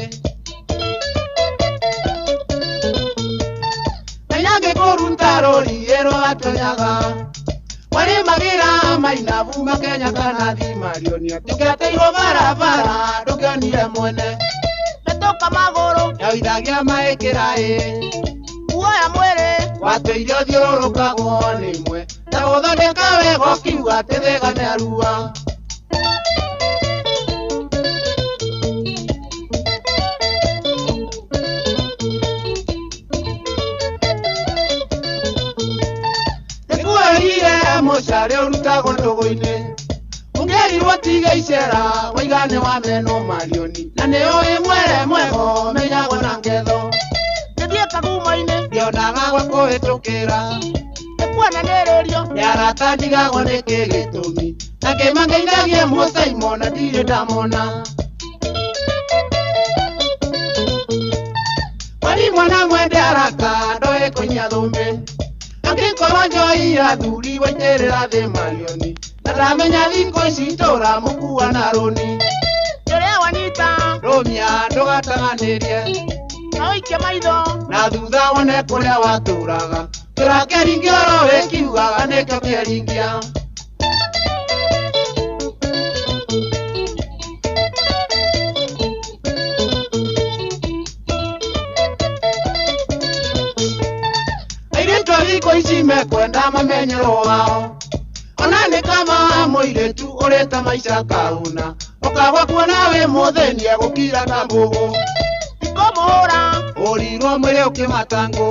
menya ngĩkũruta rũri ĩrũgatonyaga Warimagira mainabu makenya kana thi Marioni ndũngĩateirwo barabara ndũngĩonire mwene mĩtũka magũrũ yaithagia maĩ kĩraĩ kuoya mwĩrĩ watũire ũthiũrũrũkagwo nĩ mwe ta gũthondeka wega ũkiuga atĩ thĩga nĩ arua. Mũcare ũrutagwo ndũgũ-inĩ ũngĩerirwo tige icera waigane wa meno Marioni na nĩ ũĩ mwere mwego menyagwo na ngetho ngĩthiĩ kagumo-inĩ ndionaga gwa kũhĩtũkĩra nĩkuonanĩrĩrio nĩ arata ndigagwo nĩkĩ gĩtũmi na kĩmangeithagie mũcaimo na ndirĩ ndamona mwarimũ na mwende araka ndoĩ kũnyia thũmbĩ angĩkorwo njoi athuri waitĩrĩra thĩ Marioni na ndamenya thikũ ici itũra mũkua na rũni kĩrĩa wanyita rũmia ndũgataganĩrie na ũikie maitho na thutha wone kũrĩa watũraga kĩra kĩringia oro wĩkiugaga nĩkĩo kĩringia. Thikũ ici mekwenda mamenyerwo wao ona nĩ kama mũirĩtu ũrĩte maica kauna ũkagwa kuona wĩ mũthĩni egũkira ta mbũgũ tikũmũhũra ũrirwo mwĩrĩ ũkĩmatangũ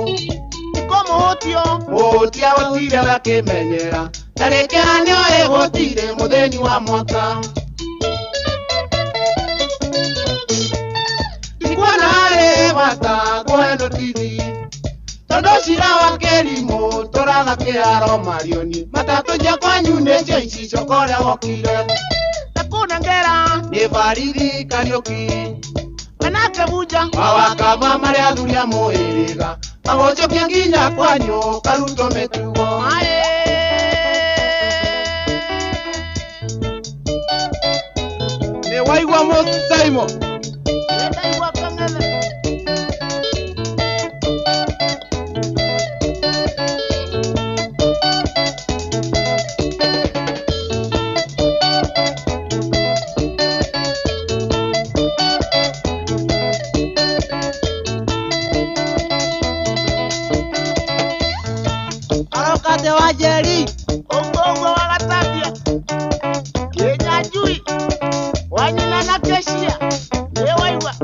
tikũmũhũtio mũhũtia gũtirĩ gakĩmenyera na rĩkĩha nĩoĩ gũtirĩ mũthĩni wa mwaka tikuona harĩ bata kũhe nũtithi tondũ cira wa kĩrimũ tũraga kĩharo Marioni matatũ nja kwanyu nĩcio ici coka ũrĩa wokire ndakũnengera nĩ barithi Kariũki manake bunja mawakaba marĩa athuri a mũhĩrĩga magũcokia nginya kwanyu karutwo mĩtugo. Nĩ waigua mũcaimo ndaigua kang'ethe. Wa Njeri ũguo ũguo wa Gatambia Kĩnyanjui wa nyina na Keshia nĩ waigua.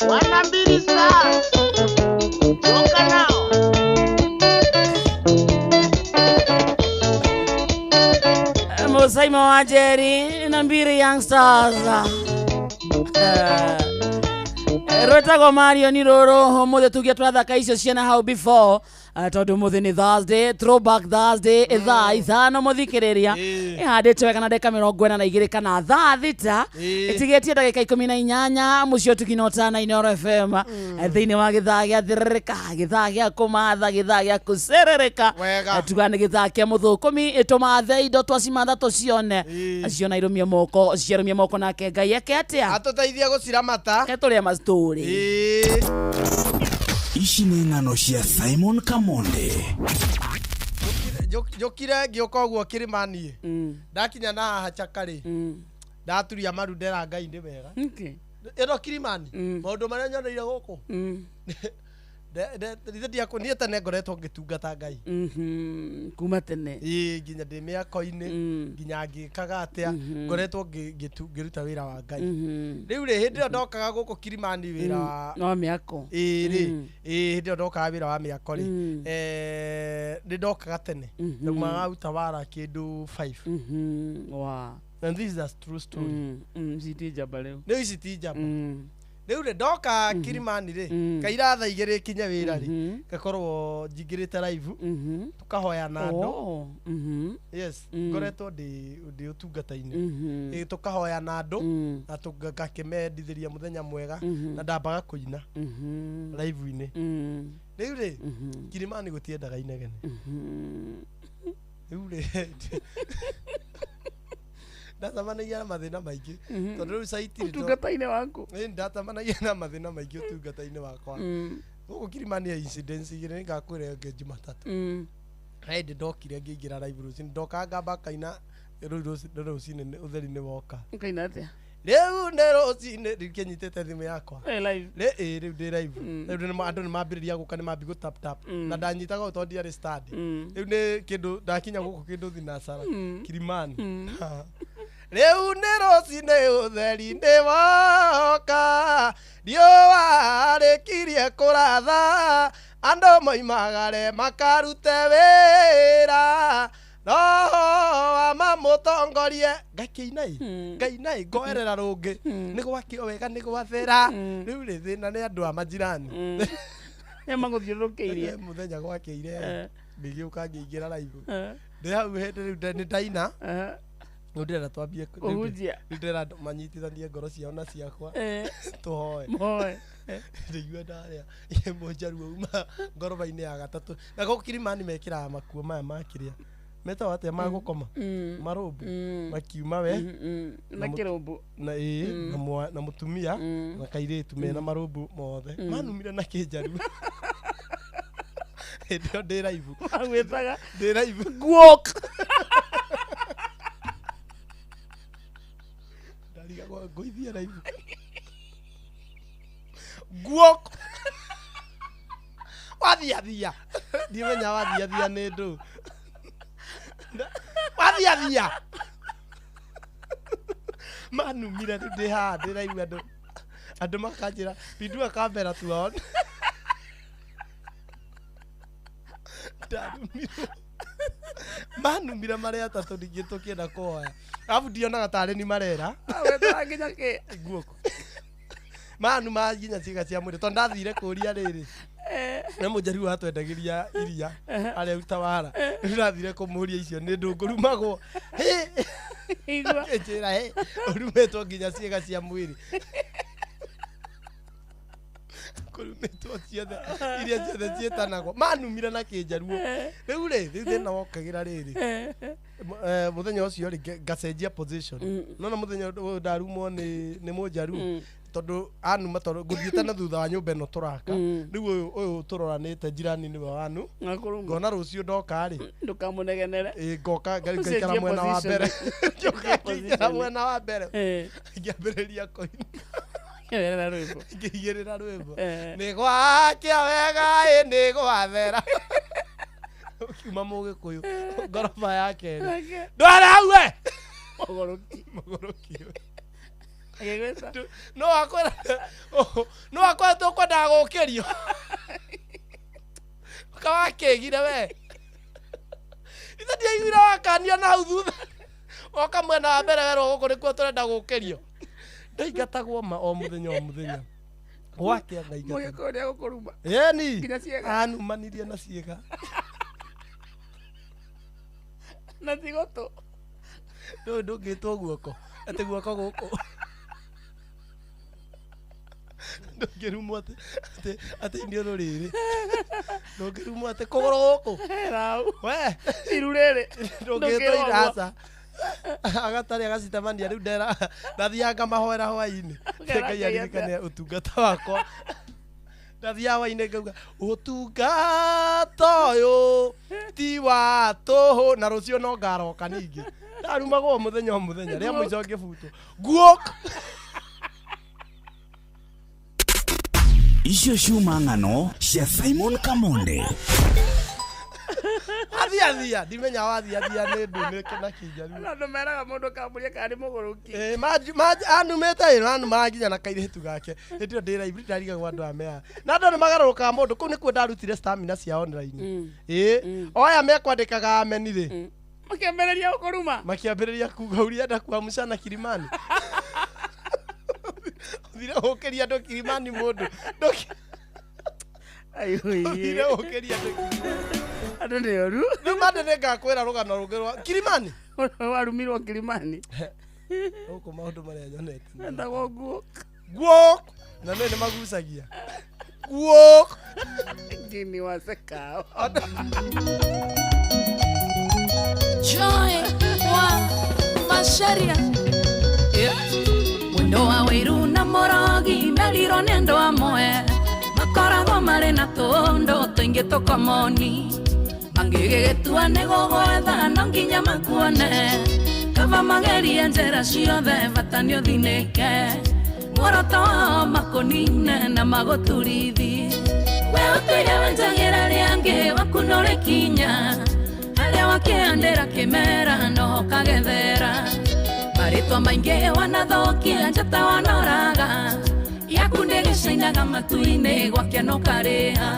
Wana mbili stars toka nao. Musaima wa Njeri na Mbiri Youngsters. Rwĩtagwo Mario ni rũrũ ũmũthĩ tuge twathaka icio ciana hau before, tondũ ũmũthĩ nĩ Thursday, throwback Thursday, thaa 5 mũthikĩrĩria ĩhandĩte wega na ndagĩka 42 kana thaa 6 ĩtigĩtie ndagĩka 18 mũciĩ ũtukino tana Inooro FM, thĩinĩ wa gĩthaa gĩa thĩrĩrĩka, gĩthaa gĩa kũmatha, gĩthaa gĩa kũcerereka. Wega. Tuga nĩ gĩthaa kĩa mũthũkũmi, tũmathe indo twacimatha tũcione, ciona irũmie moko, ciarũmie moko nake Ngai eke atĩa atũteithie gũciramata ke tũrĩa mastori. Ici nĩ ng'ano cia Simon Kamonde. Njũkire ngĩũka ũguo kĩrĩmaniĩ ndakinya na haha Chaka-rĩ, ndaturia maru ndera Ngai nĩ wega ĩno Kilimani maũndũ marĩa nyoneire gũkũ. Niĩ tene ngoretwo ngĩtungata Ngai kuma tene. Ĩĩ, nginya ndĩ mĩako-inĩ, nginya ngĩkaga atĩa, ngoretwo ngĩruta wĩra wa Ngai. Rĩu rĩ, hĩndĩ ĩyo ndokaga gũkũ Kilimani wĩra wa wa mĩako. Ĩĩ rĩ, ĩĩ hĩndĩ ĩyo ndokaga wĩra wa mĩako rĩ, nĩ ndokaga tene, ndaumaga Utawala kĩndũ 5. Wa And this is a true story. Ici ti njamba rĩu. Rĩu ici ti njamba. Rĩu rĩ, ndoka Kilimani rĩ, kaira thaa 2 kinye wĩra rĩ, ngakorwo njingĩrĩte live tũkahoya na andũ. Oh, Yes, ngoretwo ndĩ ũtungata-inĩ. Ĩĩ, tũkahoya na andũ na tũgakĩmendithĩria mũthenya mwega, na ndambaga kũina live-inĩ. Rĩu rĩ, Kilimani gũtiendaga inegene. Rĩu rĩ, ndacemanagia na mathĩna maingĩ tondũ rĩu caiti rĩ, Ũtungata-inĩ waku. Ĩĩ, ndacemanagia na mathĩna maingĩ ũtungata-inĩ wakwa. Gũkũ Kilimani ya incidents igĩrĩ nĩngakwĩra ĩngĩ Jumatatũ. He hĩndĩ ndokire ngĩingĩra live rũcinĩ, ndokaga ngamba ngaina rĩu rũcinĩ ũtheri nĩ woka. Ũkaina atĩa? Rĩu nĩ rũcinĩ, rĩu kĩnyitĩte thimũ yakwa. Wĩ live. Ĩĩ, rĩu ndĩ live. Rĩu andũ nĩ mambĩrĩria gũka, nĩ mambi gũ tap tap. Na ndanyitaga ũũ tondũ ndiarĩ study. Rĩu nĩ kĩndũ ndakinya gũkũ kĩndũ thinacara Kilimani. Rĩu nĩ rũcinĩ ũtheri nĩ woka, riũa rĩkirie kũratha, andũ moimagare makarute wĩra, roho wa mamũtongorie. Ngakĩina ĩ, ngaina ĩ, ngoerera rũngĩ nĩ gwakĩo wega nĩ gwathera. Rĩu rĩ, thĩna nĩ andũ a majirani Nĩ magũthiũrũrũkĩirie. Mũthenya gwakĩire ngĩgĩũka ngĩingĩra live ndĩ hau hĩndĩ rĩu nĩ ndaina. Rĩu ndĩrenda twambie Kũhunjia. Rĩu ndĩrenda andũ manyitithanie ngoro ciao na ciakwa, tũhoe. Mũhoe. Ndĩigua ndarĩa mũnjaruo uma ngoroba-inĩ ya gatatũ, na gũkũ Kilimani mekĩraga makuo maya makĩrĩa metagwo atĩa, ma gũkoma, marũmbu, makiuma we Na kĩrũmbu. Na ĩĩ, na mũtumia na kairĩtu mena marũmbu mothe, manumire na kĩnjaruo hĩndĩ ĩyo ndĩ live. Magwĩtaga ndĩ live. Guok. Ndarigagwo ngũithie live guok wathiathia, ndimenya wathiathia nĩ ndũ wathiathia manumire. Rĩu ndĩ haha ndĩraigua andũ makanjĩra pindua kamera tuone. Ndarumirwo, manumire marĩ atatũ ningĩ tũkĩenda kũhoya, arabu ndionaga tarĩ ni marera. Wetaga nginya kĩ? Guoko manuma nginya ciĩga cia mwĩrĩ tondũ ndathire kũria rĩrĩ. Na mũnjaruo atwendagĩria iria arĩa utawara. Rĩu ndathire kũmũria icio nĩ ndũngũrumagwo. Igua. Akĩnjĩra he ũrumĩtwo nginya ciĩga cia mwĩrĩ. Kũrumĩtwo ciothe iria ciothe ciĩtanagwo. Manumire na kĩnjaruo. Rĩu rĩ, rĩu thĩna wokagĩra rĩrĩ. Mũthenya ũcio rĩ ngacenjia position. Nona mũthenya ũyũ ndarumwo nĩ mũnjaruo. Tondũ anuma tondũ ngũthiĩte na thutha wa nyũmba ĩno tũraka. Rĩu ũyũ ũyũ tũroranĩte jirani nĩwe wanu. Ngona rũciũ ndoka rĩ. Ndũkamũnegenere. Ĩ ngoka ngaikara mwena wa mbere. Njoka ngaikara mwena wa mbere. Ngĩambĩrĩria kũina. Ngĩigĩrĩra rwĩmbo. Ngĩigĩrĩra rwĩmbo. Nĩ gwakĩa wega ĩ nĩ gwathera. Ũkiuma mũgĩkũyũ ngoroba ya kerĩ. Ndwara hau we. Mũgũrũki. Mũgũrũki. Agĩgwĩta. No akwĩra no akwĩra tũkwendaga gũkĩrio. Kawakĩgire we. Ithe ndiaiguire wakania na hau thutha. Woka mwena wa mbere werwo gũkũ nĩkuo tũrenda gũkĩrio. Ndaingatagwo ma o mũthenya o mũthenya. Gwakĩa ngaingatagwo. Mũgĩkũyũ nĩegũkũruma. Ĩni. Nginya ciĩga. Anumanirie na ciĩga. Na ti gũtũ. Ndũĩ ndũngĩtwo guoko. Atĩ guoko gũkũ. Ndũngĩrumwo atĩ atĩ iniũrũ rĩrĩ. Ndũngĩrumwo atĩ kũgũrũ gũkũ. We. Iru rĩrĩ. Ndũngĩtwo iraca. Agatarĩ agacitemania rĩu ndera ndathiaga ngamahoera hwaĩ-inĩ. Ngai aririkane ũtungata wakwa. Ndathiaga hwaĩ-inĩ ngauga ũtungata ũyũ ti wa tũhũ na rũciũ no ngaroka ningĩ. Ndarumagwo o mũthenya o mũthenya rĩa mũico ngĩbutwo. Guok. Icio ciuma ng'ano cia Simon Kamonde. Athia thia ndimenya wathia thia nĩ ndunĩke na kĩnjaruo. Na andũ meraga mũndũ kamũria kana nĩ mũgũrũki. Anumĩte ĩ anumaga nginya na kairĩtu gake. Hĩndĩ ĩyo ndĩ live ndarigagwo andũ aya mea. Na andũ nĩ magarũrũkaga mũndũ kũu nĩkuo ndarutire stamina cia online. Ĩ o aya mekwandĩkaga ameni rĩ. Makĩambĩrĩria gũkũruma. Makĩambĩrĩria kuga ũrĩa kuamshana Kilimani. Ũthire gũkĩria andũ Kilimani mũndũ. Ũthire gũkĩria andũ Kilimani. Andũ nĩ oru. Rĩu mande nĩngakwĩra rũgano rũngĩ rwa Kilimani. Warumirwo Kilimani. Gũkũ maũndũ marĩa nyonete. Endagwo guok. Guok. Na nĩ nĩ magucagia. Guok. Ngini wa Sekao. Joy wa Macharia. Mwendo wa Wairu na Morogi merirwo nĩ andũ amwe makoragwo marĩ na tũũndũ tũingĩ tũkomoni mangĩgĩgĩtua nĩ gũgwetha no nginya makuone kaba magerie njĩra ciothe bata nĩ ũthinĩke muoroto wao makũnine na magũturithie we ũtũire wenjagĩra rĩangĩ waku nũrĩkinya harĩa wakĩhandĩra kĩmera noho kagethera marĩtwa maingĩ wanathokia njata wanoraga yaku ndĩgĩcainaga matu-inĩ gwakĩa no karĩha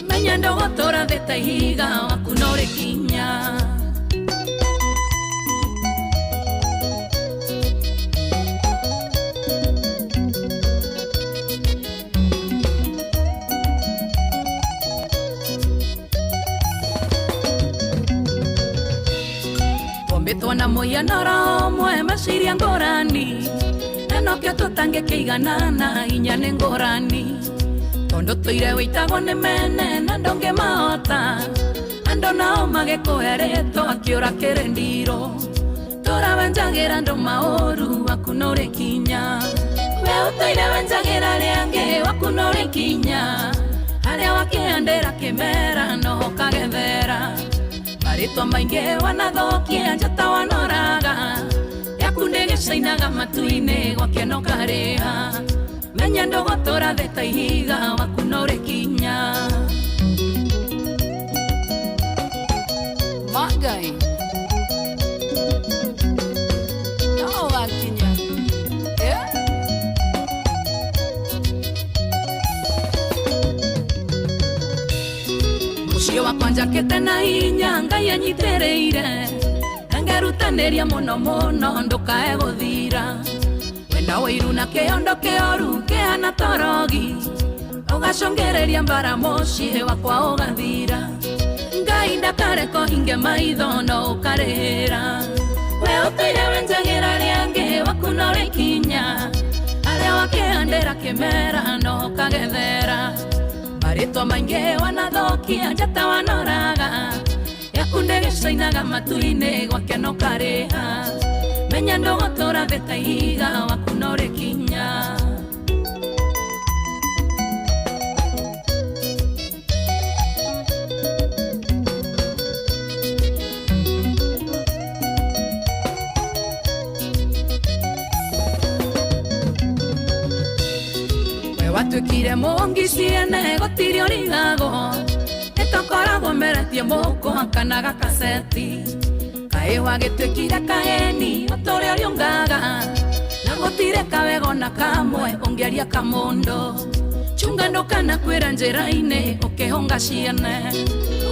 menya ndũgũtũra thĩ ta ihiga waku nũrĩkinya. Twombĩtwo na mũhianĩro ũmwe meciria ngũrani na nokĩo tũtangĩkĩiganana hinya nĩ ngũrani tondũ tũire wĩitagwo nĩ mene na ndũngĩmahota andũ nao magĩkũhe rĩtwa kĩũra kĩrĩ ndirũ tũra wenjagĩra andũ maũru waku nũrĩkinya we ũtũire wenjagĩra rĩangĩ waku nũrĩkinya harĩa wakĩhandĩra kĩmera noho kagethera marĩtwa maingĩ wanathokia njata wanoraga yaku ndĩgĩcainaga matu-inĩ gwakĩa no karĩha menya ndũgũtũra thĩ ta ihiga waku nũrĩkinya. Magai no wakinya. Mũciĩ wakwa njakĩte na hinya Ngai anyitĩrĩire na ngerutanĩria mũno mũno ndũkae gũthira wenda wĩiru na kĩondo kĩoru kĩhana torogi. Ũgacũngĩrĩria mbara mũciĩ wakwa ũgathira. Ngai ndakareko hinge maitho no ũkarĩra. We ũtũire wenjagĩra rĩangĩ waku no rĩkinya. Harĩa wakĩhandĩra kĩmera no ũkagethera. Marĩtwa maingĩ wanathũkia njata wanoraga. Yaku ndĩgĩcainaga matu-inĩ gwake no karĩha. Menya ndũgũtũra thĩ ta ihiga waku no rĩkinya. Watuĩkire mũngi ciene gũtirĩ ũrigagwo. Nĩtũkoragwo meretie mũkwa kana gakaceti. Kaĩ wagĩtuĩkire kaheni ũtũre ũrĩũngaga. Na gũtirĩ kawego na kamwe ũngĩaria kamũndũ. Chunga ndũkanakwĩra njĩra-inĩ ũkĩhũnga ciene.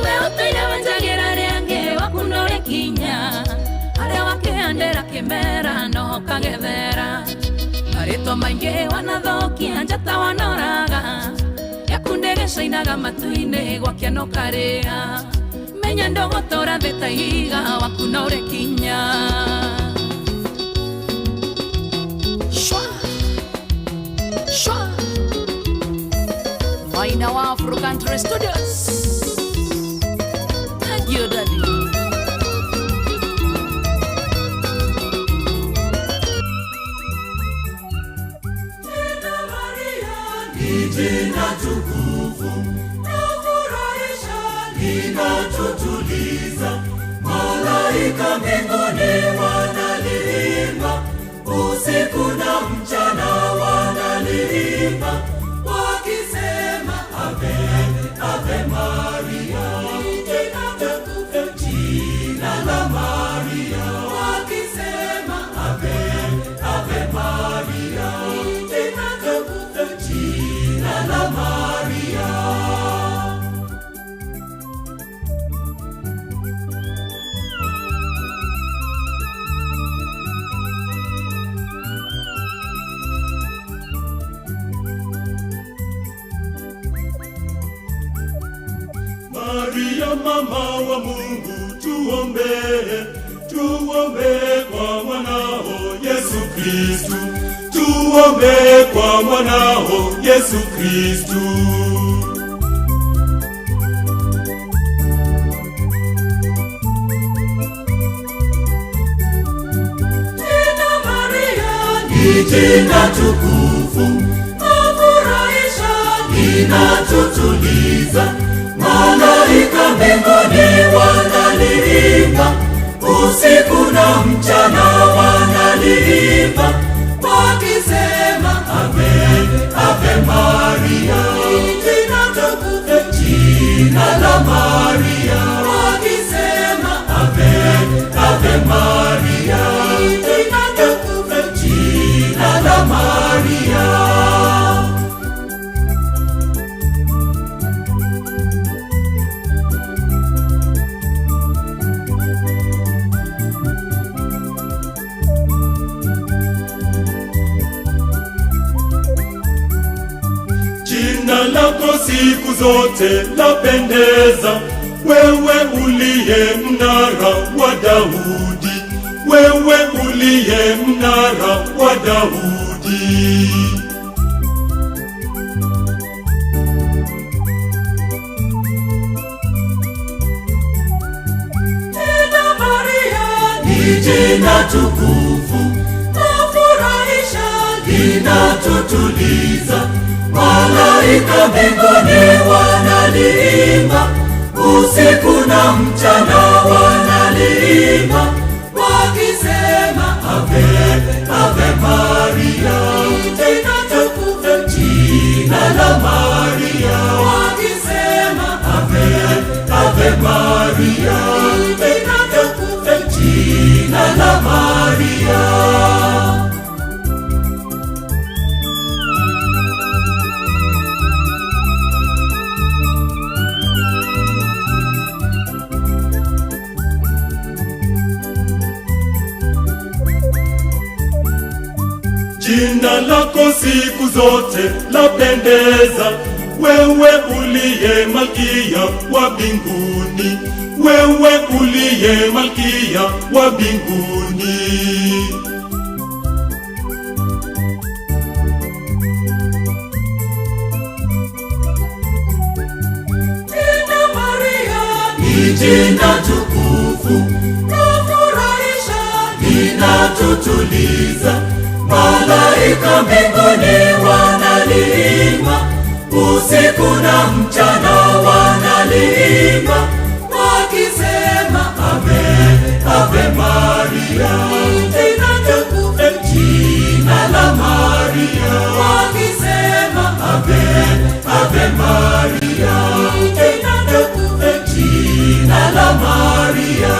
We ũtũire wenjagĩra rĩangĩ waku no rĩkinya. Harĩa wakĩhandĩra kĩmera no ũkagethera. Marĩtwa maingĩ wanathũkia njata wanoraga. Yaku ndĩgĩcainaga matu-inĩ gwake no karĩha. Menya ndũgũtũra thĩ ta ihiga waku no rĩkinya. Shwa, shwa. Maina wa Afro Country Studios. Thank you, Daddy. Jina tukufu lafurahisha, linatutuliza. Malaika mbinguni wanaliimba, usiku na mchana wanaliimba, wakisema Ave, Ave Maria. Jina tukufu, jina la Maria, wakisema Ave, Ave Maria. Jina tukufu, jina la Maria. Maria mama wa Mungu, tuombee, tuombee kwa mwanao Yesu Kristu. Tuombee kwa mwanao Yesu Kristu. Jina Maria ni jina tukufu, lafurahisha, linatutuliza. Malaika mbinguni wanaliimba, usiku na mchana wanaliimba, wakisema Ave, Ave Maria. Jina tukufu, jina la Maria, wakisema Ave, Ave Maria. Jina tukufu, jina la Maria. Jina lako siku zote lapendeza, wewe uliye mnara wa Daudi, wewe uliye mnara wa Daudi. Jina Maria ni jina tukufu, lafurahisha, linatutuliza. Malaika mbinguni wanaliimba, usiku na mchana wanaliimba, wakisema Ave, Ave Maria. Jina tukufu, jina la Maria, wakisema Ave, Ave Maria. Jina tukufu, jina la Maria. Jina lako siku zote lapendeza, Wewe uliye malkia wa mbinguni, wewe uliye malkia wa mbinguni. Jina Maria Ni jina tukufu, lafurahisha, linatutuliza. Malaika mbinguni wanaliimba, usiku na mchana wanaliimba, wakisema Ave, Ave Maria, jina tukufu, jina la Maria, wakisema Ave, Ave Maria, jina tukufu, jina la Maria.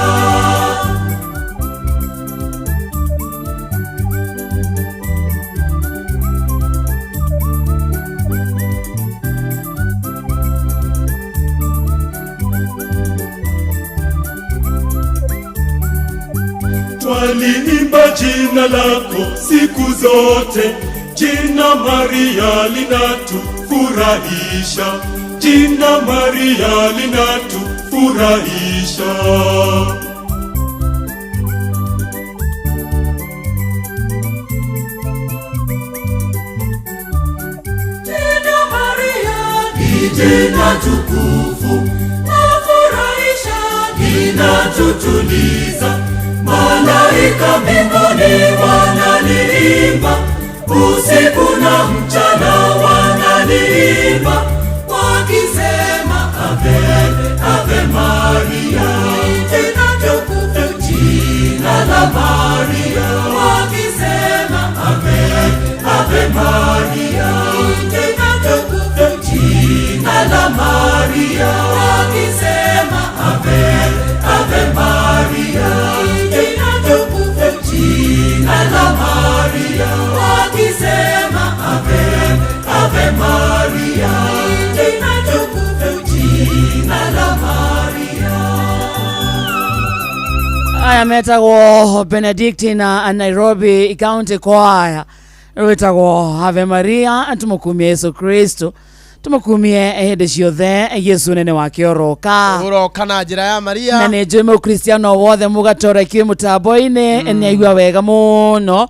Twaliimba jina lako siku zote, jina Maria linatufurahisha, jina Maria linatufurahisha. jina Maria Ni jina tukufu, lafurahisha, linatutuliza. Malaika mbinguni wanaliimba, usiku na mchana wanaliimba, wakisema Ave, Ave Maria, jina tukufu, jina la Maria, wakisema Ave, Ave Maria, jina tukufu, jina la Maria, wakisema Ave, Ave Maria, jina tukufu, jina la Maria, wakisema Ave, Ave Maria, jina tukufu, jina la Maria. Aya metagwo Benedictine Nairobi County Choir rwĩtagwo Ave Maria. Tũmũkumie Yesu Kristo, tũmũkumie hĩndĩ ciothe. Yesu nene wake oroka. Ũroka na njĩra ya Maria. Na nĩ njũĩ mũkristiano wothe mũgatorekio mũtambo-inĩ nĩ aigua wega mũno.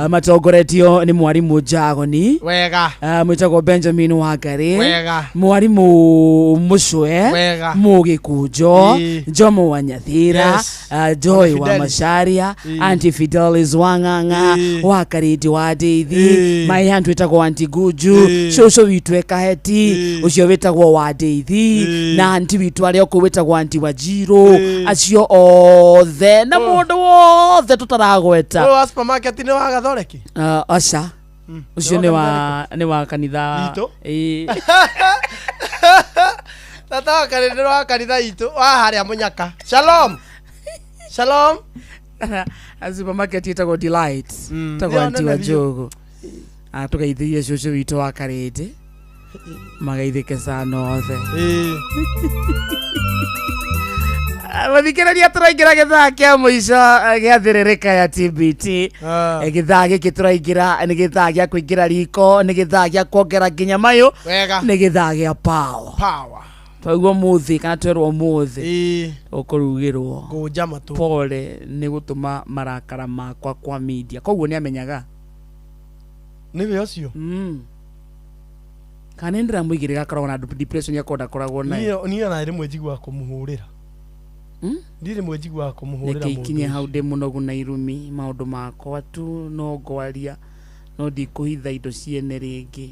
Matongoretio nĩ mwarimũ Jagoni. Wega. Mwĩtagwo Benjamin Wangari. Wega. Mwarimũ Mũcwe. Wega. Mũgĩkũnjo. Ĩĩ. Jomo wa Nyathira. Yes. Joy wa Fidelis. Macharia. Ĩĩ. Auntie Fidelis wa Ng'ang'a. Ĩĩ. Wa Karindi wa Ndeithi. Ĩĩ. My aunt wĩtagwo Auntie Guju. Ĩĩ. Cũcũ witũ e Kaheti. Ũcio wĩtagwo wa Ndeithi. Ĩĩ. Na auntie witũ arĩa okũu wĩtagwo Auntie Wanjirũ. Ĩĩ. Acio othe na mũndũ wothe tũtaragweta. Ũyũ wa supermarket nĩ wa Gathoreki? Aca, ũcio nĩ wa kanitha. Witũ? Ĩĩ. Tata wa kanitha wa kanitha itũ wa harĩa Mũnyaka. Shalom. Shalom. Supermarket ĩtagwo Delight. Ĩtagwo Nĩyo Auntie wa nene biũ. Njogu. Tũgeithĩrie cũcũ witũ wa Karĩndĩ, magaithĩke sana othe. Mathikĩrĩria, tũraingĩra gĩthaa kĩa mũico gĩa thĩrĩrĩka ya TBT. Gĩthaa gĩkĩ tũraingĩra nĩ gĩthaa gĩa kũingĩra riko, nĩ gĩthaa gĩa kuongera nginya mayũ. Wega. Nĩ gĩthaa gĩa power. Power. Twaigua mũthĩ kana twerwo mũthĩ Ĩĩ. ũkũrugĩrwo. Ngũnja matũ. Pole nĩ gũtũma marakara makwa kwa media, koguo nĩ amenyaga. Nĩwe ũcio. Kana nĩ ndĩramũigĩrĩra akoragwo na depression yakwa ndakoragwo nayo. Niĩ ona rĩmwe njiguaga kũmũhũrĩra. Niĩ rĩmwe njiguaga kũmũhũrĩra Reke mũndũ ikinye ũcio. Hau ndĩ mũnogu na irumi maũndũ makwa tu no ngwaria no ndikũhitha indo ciene rĩngĩ.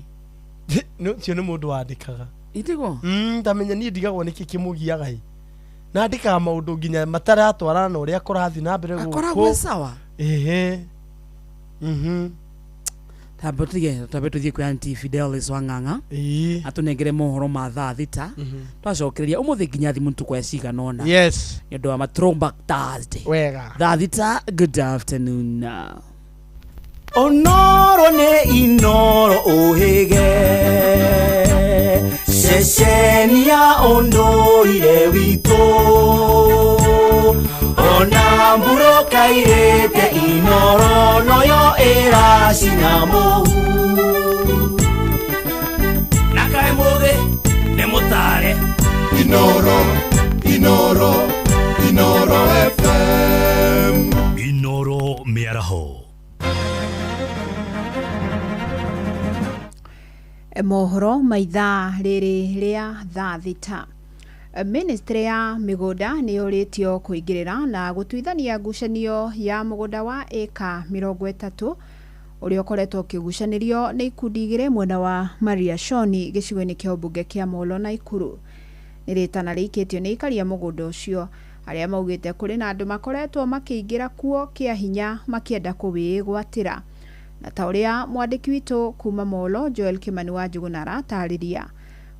Nĩ ũcio nĩ mũndũ wandĩkaga. Itiguo? Ndamenya niĩ ndigagwo nĩkĩ kĩmũgiaga ĩ. Na andĩkaga maũndũ nginya mataratwarana na ũrĩa kũrathiĩ na mbere gũkũ. Akoragwo e sawa. Ehe. Tambe tige tambe tuthiĩ kwĩ Auntie Fidelis wa Ng'ang'a atũnengere mohoro ma thaa 6. Twacokereria ũmũthĩ nginya thimũ nĩtũkoya cigana ũna. Yes. Nĩ ũndũ wa ma throwback Thursday. Wega. Thaa 6, good afternoon. Onoro nĩ Inoro ũhĩge ceceni ya ũndũire witũ, ona mburoka irĩte Inoro noyo ĩracina mũhu na kaĩ mũthĩ. Inoro, Inoro, Inoro FM. Inoro mĩaraho. Mohoro ma ithaa rĩrĩ rĩa thaa 6. Ministry ya mĩgũnda nĩ yũrĩtio kũingĩrĩra na gũtuithania ngucanio ya mũgũnda wa ĩka 30 ũrĩa ũkoretwo ũkĩgucanĩrio nĩ ikundi igĩrĩ mwena wa Maria Shoni gĩcigo-inĩ kĩa ũmbunge kĩa Molo Naikuru. Nĩ rĩtana rĩikĩtio nĩ aikari a mũgũnda ũcio arĩa maugĩte kũrĩ na andũ makoretwo makĩingĩra kuo kĩa hinya makĩenda kũwĩgwatĩra. Na ta ũrĩa mwandĩki witũ kuma Molo Joel Kimani wa Njuguna aratarĩria,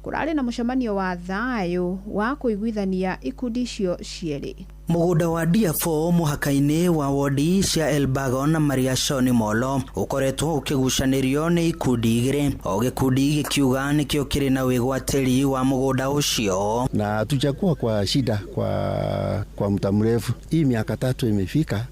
kũrarĩ na mũcemanio wa thayũ wa kũiguithania ikundi icio cierĩ. Mũgũnda wa DFO mũhaka-inĩ wa wodi cia Elbagon na Maria Shoni Molo ũkoretwo ũkĩgucanĩrio nĩ ikundi igĩrĩ, o gĩkundi gĩkiuga nĩkĩo kĩrĩ na wĩgwatĩri wa mũgũnda ũcio. Na hatujakuwa kwa shida kwa muda mrefu. Hii miaka 3 imefika,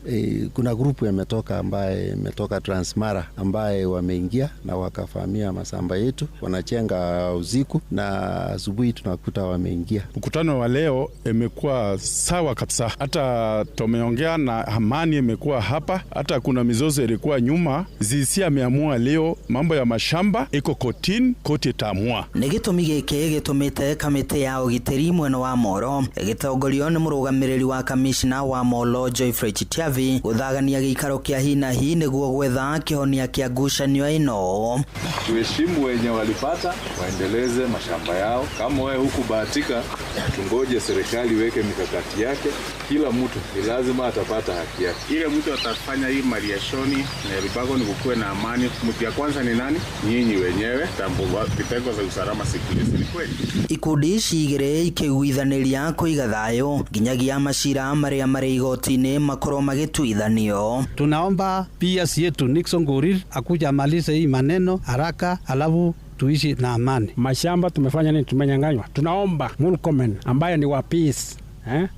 kuna grupu imetoka ambaye imetoka Transmara ambaye wameingia na wakafamia masamba yetu, wanachenga usiku na asubuhi tunakuta wameingia. Mkutano wa leo imekuwa sawa kabisa. Hata tumeongea na amani imekuwa hapa, hata kuna mizozo ilikuwa nyuma. Zisi ameamua leo mambo ya mashamba iko kotini, koti itaamua. Nĩ gĩtũmi gĩkĩ gĩtũmĩte kamĩtĩ ya ũgitĩri mwena wa Moro ĩgĩtongorio nĩ mũrũgamĩrĩri wa kamishna wa Molo Joyfrey Chitiavi gũthagania gĩikaro kĩa hi na hi nĩguo gwetha kĩhonia kĩa ngucanio ĩno. Tuheshimu wenye walipata, waendeleze mashamba yao. Kama wewe hukubahatika, tungoje serikali iweke mikakati yake. Kila mtu ni lazima atapata haki yake. Ile mtu atafanya hii Maria Shoni na Elbagon kukuwe na amani. Mtu ya kwanza ni nani? Nyinyi wenyewe, tambo vitengo za usalama siku hizi ni kweli. Ikundi ici igĩrĩ ikĩiguithanĩria kũiga thayũ nginyagia macira marĩa marĩ igoti-inĩ makorwo magĩtuithanio. Tunaomba PS yetu Nixon Korir akuja amalize hii maneno haraka, alafu tuishi na amani. Mashamba tumefanya nini? Tumenyang'anywa. Tunaomba Murkomen ambaye ni wa peace,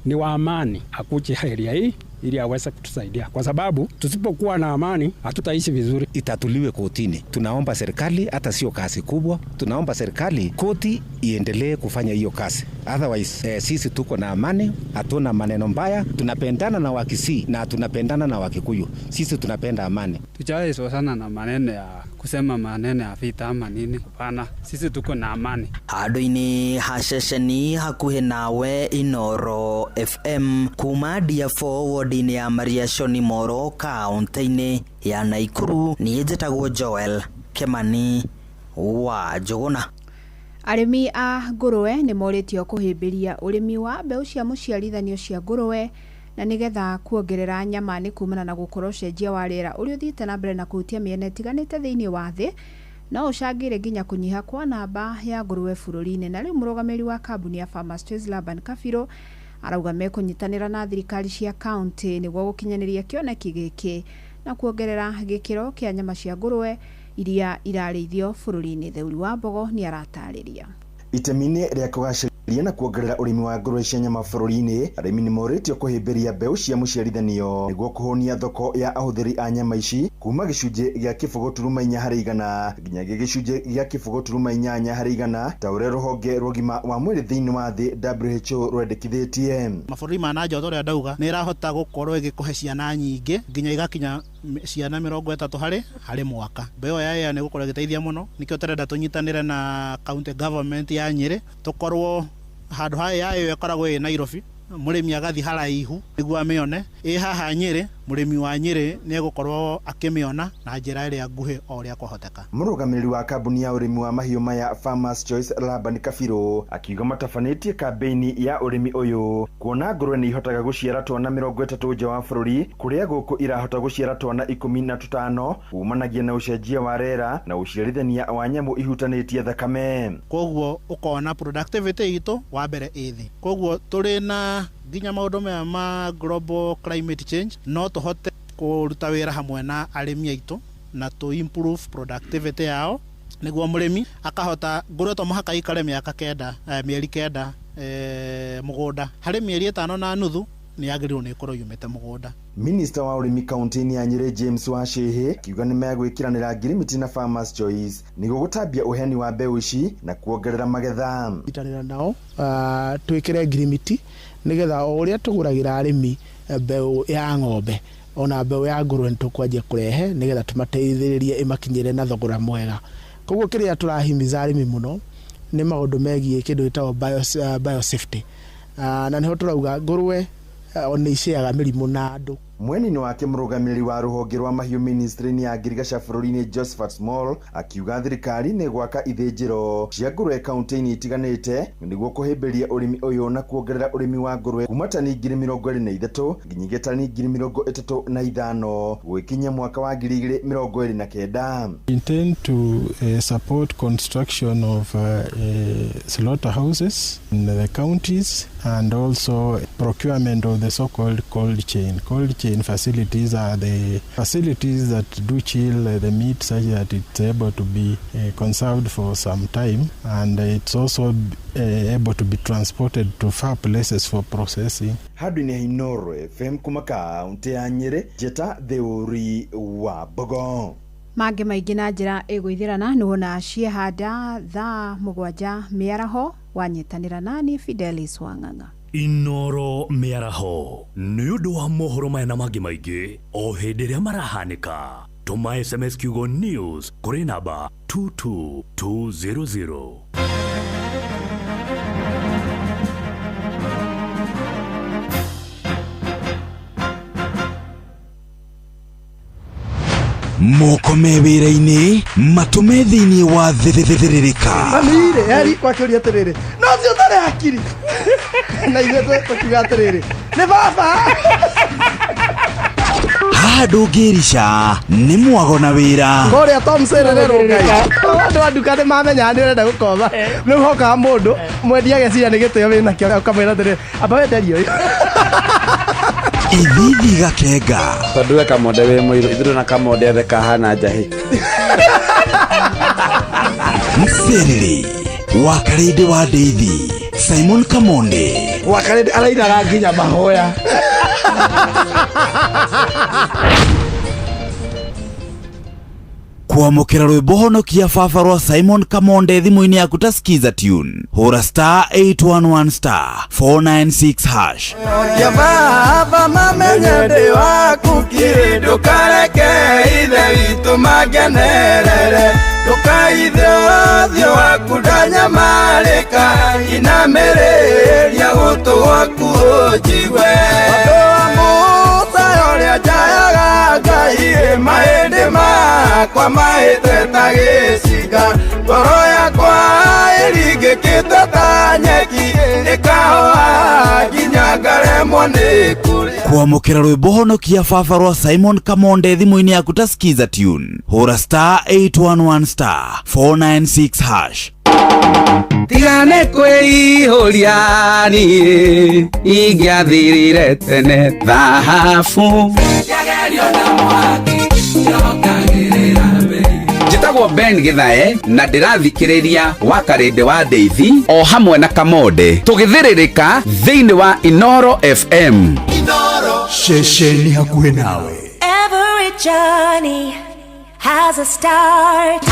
ni wa amani akuje area hii ili aweze kutusaidia, kwa sababu tusipokuwa na amani hatutaishi vizuri. Itatuliwe kotini. Tunaomba serikali, hata sio kazi kubwa, tunaomba serikali koti iendelee kufanya hiyo kazi. Otherwise sisi tuko na amani, hatuna maneno mbaya, tunapendana na Wakisii na tunapendana na Wakikuyu. Sisi tunapenda amani. Tuchae sana na maneno ya kusema maneno ya vita ama nini. Hapana, sisi tuko na amani. Handũ-inĩ ha ceceni hakuhĩ nawe Inoro FM kuma DFO wodi-inĩ ya Maria Shoni Moro kaunti-inĩ ya Naikuru, niĩ njĩtagwo Joel Kimani wa Njuguna. Arĩmi a ngũrũwe nĩ morĩtio kũhĩmbĩria ũrĩmi wa mbeũ cia mũciarithanio cia ngũrũwe na nĩgetha kuongerera nyama nĩ kumana na gũkorwo ũcenjia wa rĩera ũrĩa ũthiĩte na mbere na kũhutia mĩena ĩtiganĩte thĩinĩ wa thĩ no ũcangĩre nginya kũnyiha kwa namba ya ngũrũwe bũrũri-inĩ. Na rĩu mũrũgamĩrĩri wa kambuni ya Farmers Choice Laban Kabiro arauga mekũnyitanĩra na thirikari cia kaunti nĩguo gũkinyanĩria kĩoneki gĩkĩ na kuongerera gĩkĩro kĩa nyama cia ngũrũwe iria irarĩithio bũrũri-inĩ. Theuri wa Mbogo nĩ aratarĩria. Itemi-inĩ rĩa kũgacĩria na kuongerera ũrĩmi wa ngũrũwe cia nyama bũrũri-inĩ, arĩmi nĩ morĩtio kũhĩmbĩria mbeũ cia mũciarithanio nĩguo kũhũnia thoko ya ahũthĩri a nyama ici kuma gĩcunjĩ gĩa 0.4 harĩ igana nginyagia gĩcunjĩ gĩa 0.8 harĩ igana ta ũrĩa rũhonge rwa ũgima wa mwĩrĩ thĩinĩ wa thĩ WHO rwendekithĩtie. Mabũrũri ma na nja ũrĩa ndauga nĩ ĩrahota gũkorwo ĩgĩkũhe ciana nyingĩ nginya igakinya ciana 30 harĩ mwaka. Mbeũ ya ĩa nĩ gũkorwo ĩgĩteithia mũno, nĩkĩo tũrenda tũnyitanĩre na county government ya Nyĩrĩ, tũkorwo handũ ha ya ĩyo ĩkoragwo ĩ Nairobi, mũrĩmi agathiĩ haraihu nĩguo amĩone. Ĩ haha Nyĩrĩ, mũrĩmi wa Nyĩrĩ nĩ egũkorwo akĩmĩona na njĩra ĩrĩa nguhĩ o ũrĩa kwahoteka. Mũrũgamĩrĩri wa kambuni ya ũrĩmi wa mahiũ maya Farmers Choice Laban Kabiro akiuga matabanĩtie kambĩini ya ũrĩmi ũyũ kuona ngũrũwe nĩ ihotaga gũciara twana 30 nja wa bũrũri kũrĩa gũkũ irahota gũciara twana 15 kumanagia na ũcenjia wa rĩera na ũciarithania wa nyamũ ihutanĩtie thakame. Koguo ũkona productivity itũ wa mbere ĩ thĩ. Koguo tũrĩ na nginya maũndũ maya ma global climate change no tũhote kũruta wĩra hamwe na arĩmi aitũ na tũ improve productivity yao nĩguo mũrĩmi akahota ngũrũwe to mũhaka ikare mĩaka 9 mĩeri 9 mũgũnda harĩ mĩeri 5 na nuthu Nĩ yagĩrĩirwo nĩ ĩkorwo yumĩte mũgũnda. Minista wa ũrĩmi kaunti-inĩ ya Nyĩrĩ James Wachĩhĩ akiuga nĩ megwĩkĩranĩra ngirimiti na Farmers Choice nĩguo gũtambia ũheani wa mbeũ ici na kuongerera magetha. Nyitanĩra nao twĩkĩre ngirimiti nĩgetha o ũrĩa tũgũragĩra arĩmi mbeũ ya ng'ombe ona mbeũ ya ngũrũwe nĩ tũkwanjia kũrehe nĩgetha tũmateithĩrĩrie ĩmakinyĩre na thogora mwega. Koguo kĩrĩa tũrahimiza arĩmi mũno nĩ maũndũ megiĩ kĩndũ gĩtagwo biosafety, na nĩho tũrauga ngũrũwe nĩ iceaga mĩrimũ na andũ. Mwena-inĩ wake mũrũgamĩrĩri wa rũhonge rwa mahiũ ministry-inĩ ya ngirigaca bũrũri-inĩ Josephat Small akiuga thirikari nĩ gwaka ithĩnjĩro cia ngũrũwe kaunti-inĩ itiganĩte nĩguo kũhĩmbĩria ũrĩmi ũyũ na kuongerera ũrĩmi wa ngũrũwe kuma tani 23,000 nginyagia tani 35,000 gũgĩkinya mwaka wa 2029. We intend to support construction of slaughterhouses in the counties and also procurement of the so-called cold chain. Cold chain facilities are the facilities that do chill the meat such that it's able to be conserved for some time, and it's also able to be transported to far places for processing. Handũ-inĩ ha Inooro FM kuma kaunti ya Nyĩrĩ, Njeta Theuri wa Mbogo. Mangĩ maingĩ na njĩra ĩgũithĩrana nĩwona ciehanda thaa 7 mĩaraho wanyitanĩra nani Fidelis Wang'ang'a. Inoro mĩaraho nĩ ũndũ wa mohoro maya na mangĩ maingĩ o hĩndĩ ĩrĩa marahanĩka. Tũma SMS kiugo news kũrĩ namba 22200. Moko me wĩra-inĩ matũme thĩinĩ wa thĩthĩrĩrĩka. Mami-rĩ, eri kwakĩũria atĩrĩrĩ, no ũcio ũtarĩ hakiri na ithuĩ tũkiuga atĩrĩrĩ nĩ baba. Haha ndũngĩrica nĩ mwago na wĩra. Kũrĩa Tom Serere Ngai, andũ a nduka nĩ mamenyaga nĩ ũrenda gũkoma, rĩu hokaga mũndũ mwendia ageciria nĩ gĩtĩo wĩnakĩo, ũkamwĩra atĩrĩrĩ, amba wenderie ũyũ. Ithithi gakenga. Tondũ we Kamonde wĩ mũirũ, ithuĩ na Kamonde othe kahana njahĩ. Mserere wa Karĩndĩ wa Ndeithi Simon Kamonde. Wa Karĩndĩ arainaga nginya mahoya. Kwamũkĩra rwĩmbo honokia baba rwa Simon Kamonde thimũ-inĩ yaku ta Skiza tune, hũra star 811 star 496 hash. Ya baba mamenye ndĩ waku kiri, ndũkareke ithe witũ mangenerere, ndũkaithe ũthiũ waku ndanyamarĩka, inamĩrĩria gũtũ gwaku ũnjigue. Ũndũ wa Musa ũrĩa njayaga Ngai, mahĩndĩ makwa mahĩte ta gĩcinga, ngoro yakwa ĩringĩkĩte ta nyeki, ĩkahoha nginya ngaremwo nĩ kũrĩa. Kwamũkĩra rwĩmbo honokia baba rwa Simon Kamonde thimũ-inĩ yaku ta Skiza tune, hũra star 811 star 496 hash. Tigane kwĩihũria niĩ ingĩathirire tene thahabu. Njĩtagwo Ben Githae na ndĩrathikĩrĩria wa Karĩndĩ wa Ndeithi o hamwe na Kamonde tũgĩthĩrĩrĩka thĩinĩ wa Inoro FM. Ceceni hakuhĩ nawe. Every journey has a start.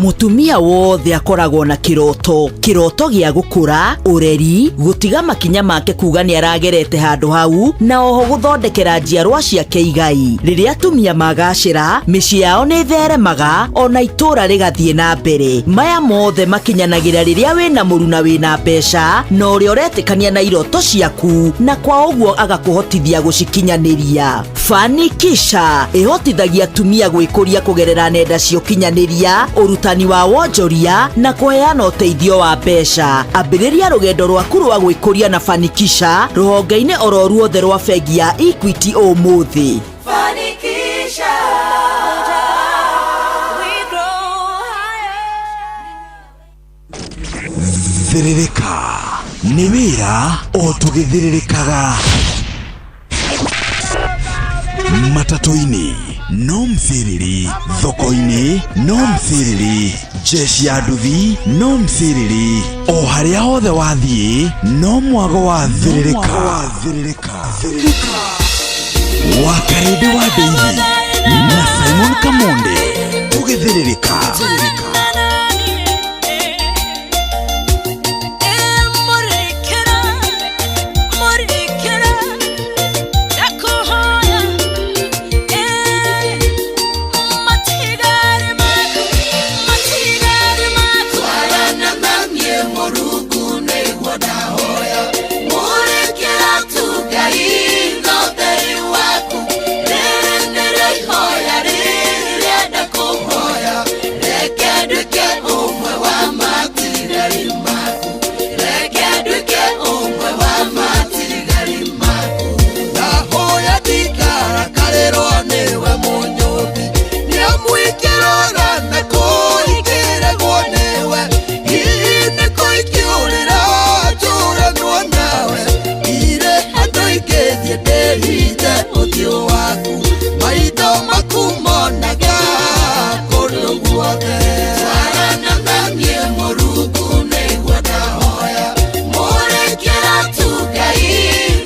Mutumia wothe akoragwo na kiroto, kiroto gĩa gũkũra, ũreri, gũtiga makinya make kuga nĩ aragerete handũ hau, na oho gũthondekera njiarwa ciake igai. Rĩrĩa atumia magacĩra, mĩciĩ yao nĩ ĩtheremaga, ona itũũra rĩgathiĩ na mbere. Maya mothe makinyanagĩra rĩrĩa wĩna mũruna wĩna mbeca, na ũrĩa ũretĩkania na iroto ciaku, na kwa ũguo agakũhotithia gũcikinyanĩria. Fanikisha ĩhotithagia atumia gwĩkũria kũgerera nenda cia ũkinyanĩria, ũrutani wa wonjoria na kũheana ũteithio wa mbeca. Ambĩrĩria rũgendo rwaku rwa gwĩkũria na Fanikisha rũhonge-inĩ oro ruothe rwa bengi ya Equity ũmũthĩ. Fanikisha. We grow higher. Thĩrĩrĩka nĩ wĩra o tũgĩthĩrĩrĩkaga matatũ-inĩ No mcĩrĩrĩ, thoko-inĩ no mcĩrĩrĩ, jeshi ya nduthi no mcĩrĩrĩ, o harĩa hothe wathiĩ no mwago wa thĩrĩrĩka. Wakarĩndĩ wa Ndeithi na Simon Kamonde tũgĩthĩrĩrĩka. Ndahoya ndikarakarĩrwo nĩwe mũnyũmbi, nĩamwĩkĩrora na kũingĩragwo nĩwe, hihi nĩ kũingĩũrĩra njũranwo nawe, irĩ handũ ingĩthiĩ ndĩhithe ũthiũ waku, maitho maku monaga kũndũ guothe. Twarana na niĩ Mũrungu nĩguo ndahoya, mũrĩkĩra tu Ngai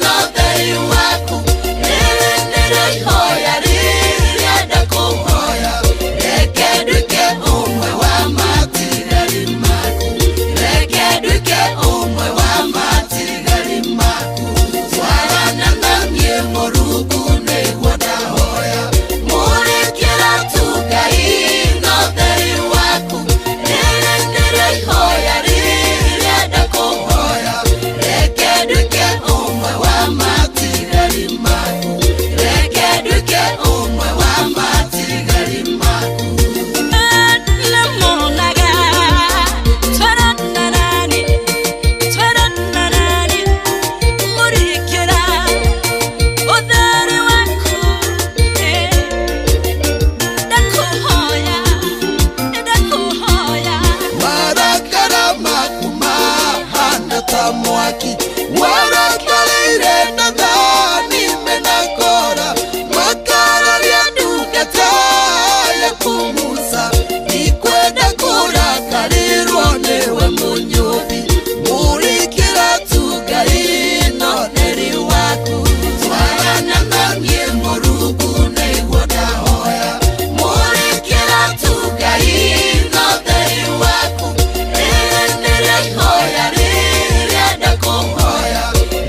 na ũtheri waku, rĩrĩ nĩrĩo ihoya rĩrĩa ndakũhoya, reke nduĩke ũmwe wa matigari maku, reke nduĩke ũmwe wa matigari maku. Twarana na niĩ Mũrungu nĩguo ndahoya, mũrĩkĩra tu Ngai na ũtheri waku, rĩrĩ nĩrĩo ihoya rĩrĩa ndakũhoya, reke nduĩke ũmwe wa matigari maku, reke nduĩke ũmwe wa matigari maku. Marakara maku mahana ta mwaki warakarĩire Nathani mena Kora, makararia ndungata yaku Musa, ndikwenda kũrakarĩrwo nĩwe mũnyũmbi, mũrĩkĩra tu Ngai na ũtheri waku. Twarana na niĩ Mũrungu nĩguo ndahoya, mũrĩkĩra tu Ngai na ũtheri waku, rĩrĩ nĩrĩo ihoya rĩrĩa ndakũhoya,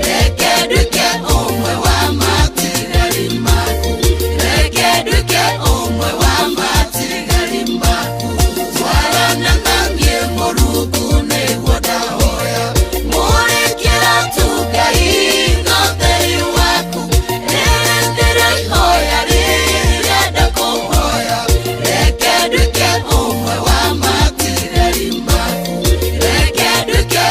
reke nduĩke ũmwe wa matigari maku, reke nduĩke ũmwe wa matigari maku. Twarana na niĩ Mũrungu nĩguo ndahoya, mũrĩkĩra tu Ngai na ũtheri waku, rĩrĩ nĩrĩo ihoya rĩrĩa ndakũhoya, reke nduĩke ũmwe wa matigari maku, reke nduĩke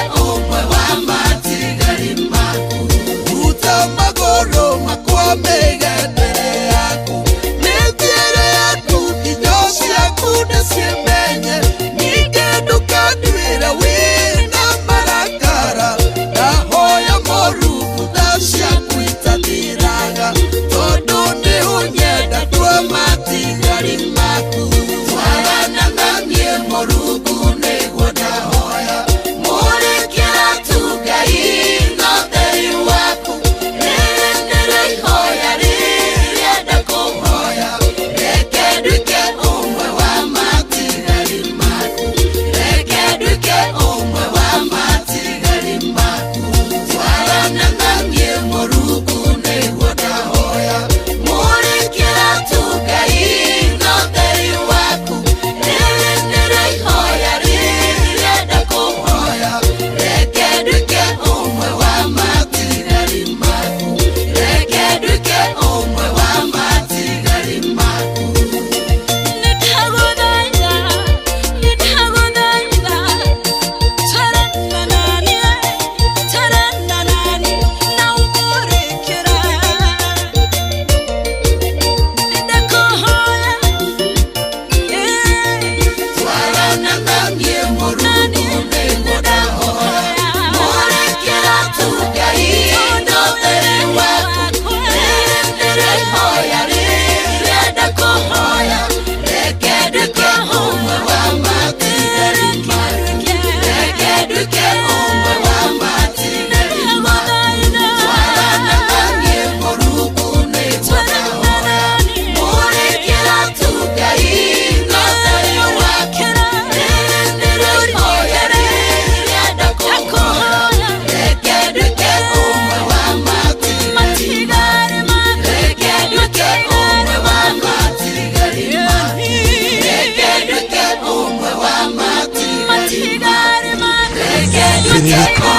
Tũgĩthĩrĩrĩka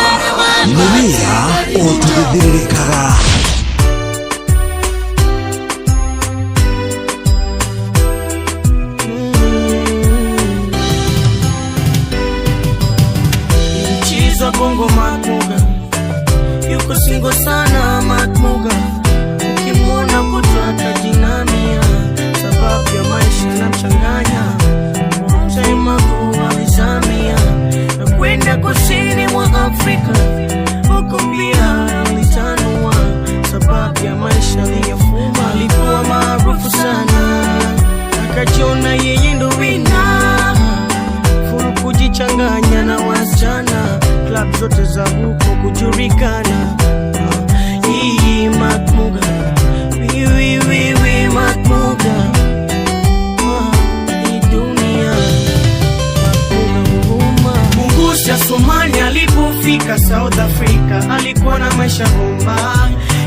nĩ wĩra o tũgĩthĩrĩrĩkaga. Mchizwa Bongo Makmuga yuko singo sana Makmuga, ukimwona kutwa atajinamia, sababu ya maisha namchanganya mtaimaku alizamia na kwenda kusini mwa Afrika, huko pia alitanua, sababu ya maisha aliyofuma. Alikuwa maarufu sana, akajiona yeye ndo wina furu kujichanganya na wasichana, club zote za huko kujulikana. Hii Makmuga, wi wi wi wi Makmuga, hii dunia Makmuga huruma. Mungusha Somali alipofika South Africa alikuwa na maisha bomba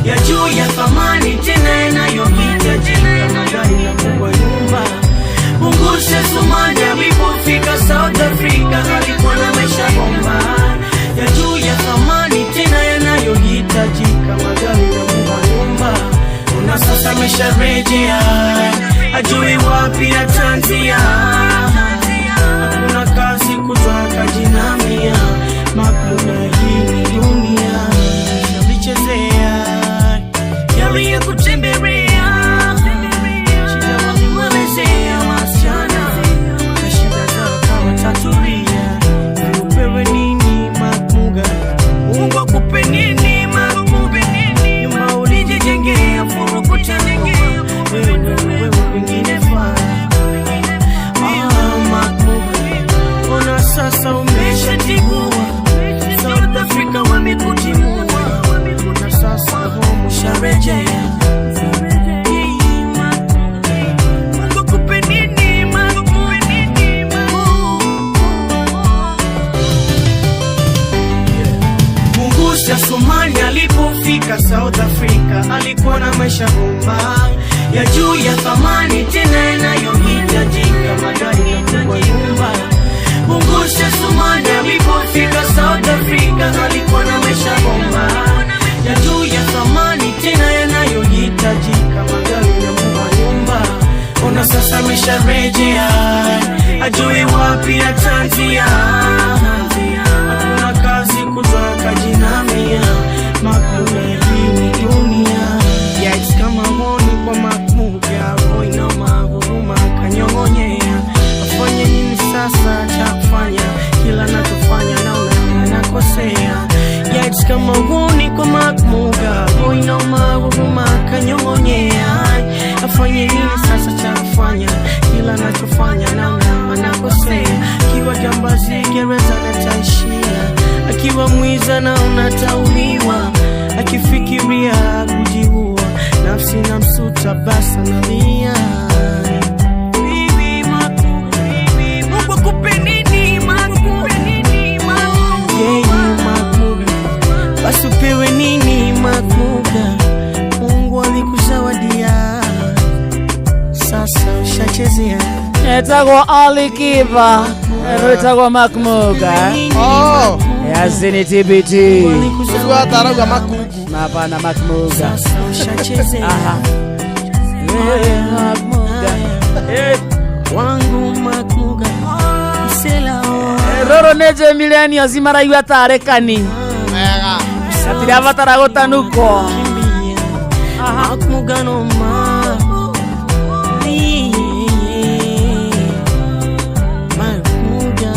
ya juu ya thamani tena yanayohitajika, magari na kubwa nyumba. Mungusha Somali alipofika South Africa alikuwa na maisha bomba ya juu ya thamani tena yanayohitajika, magari na kubwa nyumba. Una sasa amesharejea, ajui wapi ataanzia, hakuna kazi kutwaka jinamia. Makmuga hii ni dunia yalichezea yaliyokutembelea, shida walimwelezea wasichana na shida zao kawatatulia. Upewe nini Makmuga, Mungu akupe nini Makmuga, nyumba ulijijengea furukutanua, wewe ndo wewe wengine faa. Ah, Makmuga, ona sasa umeshatigua, South Africa wamekutimua, na sasa home usharejea. Mungu akupe nini Makmuga. Mungusha Somali alipofika South Africa alikuwa na maisha bomba ya juu ya thamani tena yanayohitajika, magari na kubwa nyumba. Mungusha Somali alipofika South Africa alikuwa na maisha bomba ya juu ya thamani tena yanayohitajika, magari na kubwa nyumba. Ona sasa amesharejea, ajui wapi ataanzia, hakuna kazi kutwaka jinamia. Makmuga hii ni dunia. Yikes, kama honi kwa Makmuga, roho inauma, huruma kanyong'onyea. Afanye nini sasa cha kufanya? Kila nachofanya naona nakosea. Yikes, kama honi kwa Makmuga, roho inauma, huruma kanyong'onyea. Afanye nini sasa cha kufanya? Kila nachofanya naona anakosea. Akiwa jambazi gereza nataishia, akiwa mwiza naona tauliwa, akifikiria kujiua, nafsi na msuta basa nalia. Bibi Makmuga, Mungu akupe nini Makmuga, yeah, Makmuga, basi upewe nini Makmuga, Mungu alikuzawadia, sasa ushachezea. Etagwo Ali Kiba, rwĩtagwo Makmuga. Oh. Yazini TBT. Ũcio atarauga makungu. Mapana Makmuga. Ushachezea. Aha. Makmuga. Wangu Makmuga, msela Roro nĩ millennials maraigua tarĩ kani. Wega. Matirabatara gũtanukwo. Makmuga no ma. Makmuga.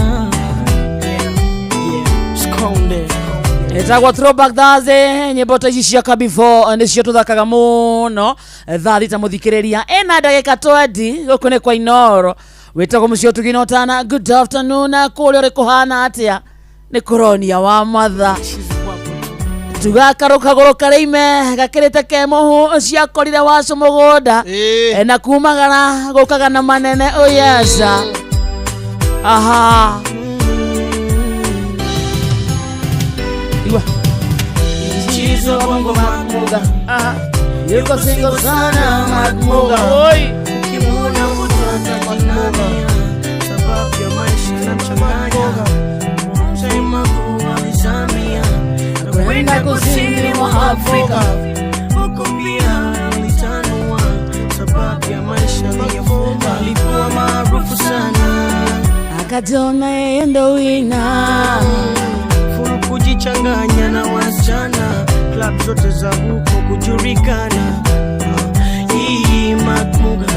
Yeah, Skonde. Ĩtagwo Throwback Thursday, nyĩmbo ta ici cia Kabifo nĩcio tũthakaga mũno thaa thita mũthikĩrĩria ĩna ndagĩka 20 gũkũ nĩ kwa Inoro. Wĩtagwo mũciĩ ũtugi ũtana. Good afternoon, na kũrĩa ũrĩ kũhana atĩa? Nĩ kũronia wa matha tugakarũ kagũrũ karĩime gakĩrĩte ke mũhu ciakorire wacu mũgũnda na kumagara gũkaga na manene ũyesa. Aha. Igua. Mchizo Bongo Makmuga. Aha. Yuko single sana Makmuga. Oi. Ukimwona kutwata jinamia, sababu ya maisha namchanganya. Mtaimaku alizamia. Kwenda kusini mwa Afrika, huko pia alitanua sababu ya maisha aliyofuma. Alikuwa maarufu sana, akajona yeye ndo wina, furu kujichanganya na wasichana, club zote za huko kujulikana. Hii Makmuga,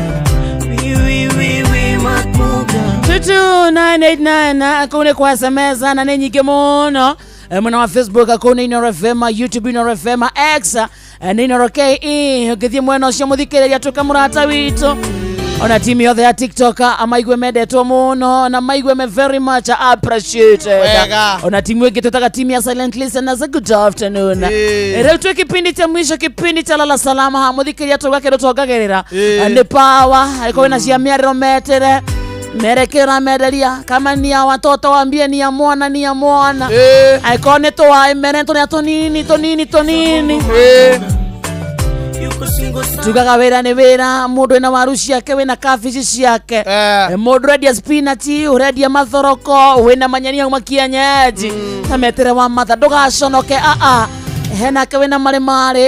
wi Makmuga 22989 kune kwa SMS na nĩ nyingĩ mũno. Mwena wa Facebook kũu nĩ Inooro FM, YouTube Inooro FM, X nĩ Inooro KE. Ũngĩthiĩ mwena ũcio mũthikĩrĩria tuĩka mũrata witũ. Ona timu yothe ya TikTok amaigue mendetwo mũno na maigue me very much appreciated. Wega. Ona timu ĩngĩ twĩtaga timu ya Silent Listeners, good afternoon. Rĩu twĩ kipindi cha mwisho, kipindi cha lala salama. Ha mũthikĩrĩria tũgakĩrwo tuongagĩrĩra nĩ power angĩkorwo wĩna cia mĩarĩro metere merekera menderia kama ni ya watoto waambie ni ya mwana, ni ya mwana. Angĩkorwo nĩ tũwaĩ mere tũrĩa tũnini tũnini tũnini. Tugaga wĩra nĩ wĩra, mũndũ wĩna waru ciake, wĩna kabici ciake, mũndũ ũrendia spinach, ũrendia mathoroko, wĩna manyeni au makienyeji, na metere wa matha ndũgaconoke. Aa henake wĩna marĩ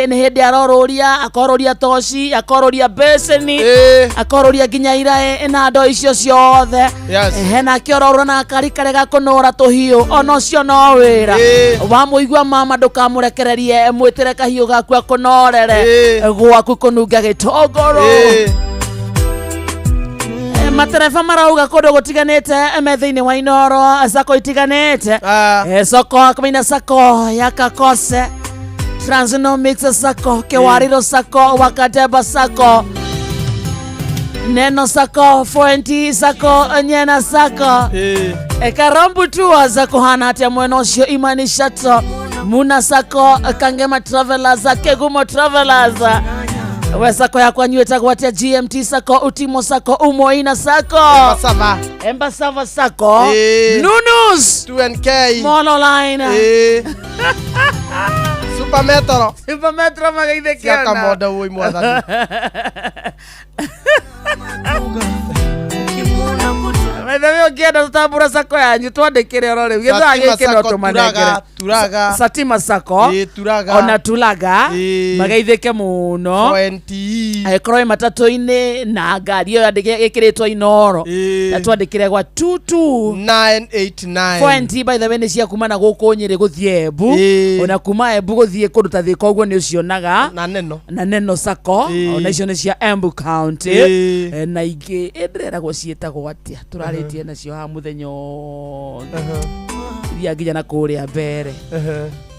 nĩ hĩndĩ arorũria, akorũria toci, akorũria beceni, akorũria nginya iraĩ na ndoo icio ciothe. Henake ũrorũra na gakari karĩa gakũnũra tũhiũ, ona ũcio no wĩra. Wamũigua mama ndũkamũrekererie, mwĩtĩre kahiũ gaku akũnorere gwaku kũnunga gĩtũngũrũ. Matereba marauga kũndũ gũtiganĩte me thĩinĩ wa Inooro, sako itiganĩte, soko kamina, sako ya Kakose, Transnomics sako, Kewariro sako, Wakateba sako, Neno sako, Fuenti sako, Nyena sako, Karambu Tours kuhana atia mwena ũcio, Imani Shato, Muna sako, Kangema Travelers, Kegumo Travelers. We sako yakwa nyue ĩtagwo atĩa? GMT sako, Utimo sako, Umoina sako, Embasava sako, Nunus 2NK, Monoline, Super Metro, Super Metro magaithe cia kĩona. Kamonda woi mwathani. Maithe ũngĩenda tũtambũra sako yanyu twandĩkĩre oro rĩu gĩthaa Satima gĩkĩ no Sacco, tũmanengere. Turaga. Satima sako, Turaga. Ona Tulaga magaithĩke mũno. Angĩkorwo wĩ matatũ-inĩ na ngari ĩyo ĩkĩrĩtwo Inooro, na twandĩkĩre gwa 22989. 4NT by the way nĩ cia kuma na gũkũ Nyĩrĩ gũthiĩ Embu, ona kuma Embu gũthiĩ kũndũ ta Thĩka ũguo nĩ ũcionaga. Na Neno, na Neno sako, ona icio nĩ cia Embu County. Na ingĩ ĩndĩreragwo ciĩtagwo atĩa tũrarĩtie nacio haha mũthenya ũothe, iria nginya na kũrĩa mbere.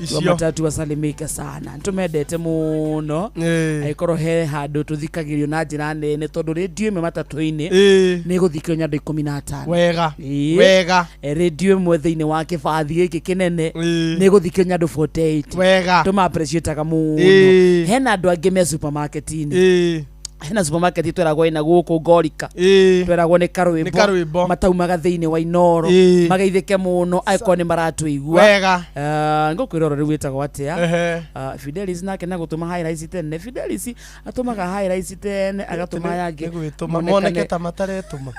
Icio. Matatu wasalimika sana, nĩtũmendete mũno. Angĩkorwo he handũ tũthikagĩrio na njĩra nene tondũ rĩndiũ ĩmwe matatũ-inĩ nĩ ĩgũthikĩrio nĩ andũ 15. Wega. Wega. Rĩndiũ ĩmwe thĩinĩ wa kĩbathi gĩkĩ kĩnene nĩ ĩgũthikĩrio nĩ andũ 48. Wega. Tũma-appreciate-aga mũno. Hena andũ angĩ me supermarket-inĩ, hena supermarket tweragwo ĩna gũkũ Ngorika, tweragwo nĩ Karwĩmbo, mataumaga thĩinĩ wa Inooro, magaithĩke mũno angĩkorwo nĩ maratũigua. Wega. Ngũkwĩra oro rĩu wĩtagwo atĩa. Fidelis nake na gũtũma highlights tene. Fidelis atũmaga highlights tene, agatũma yangĩ moneke ta mataretũma.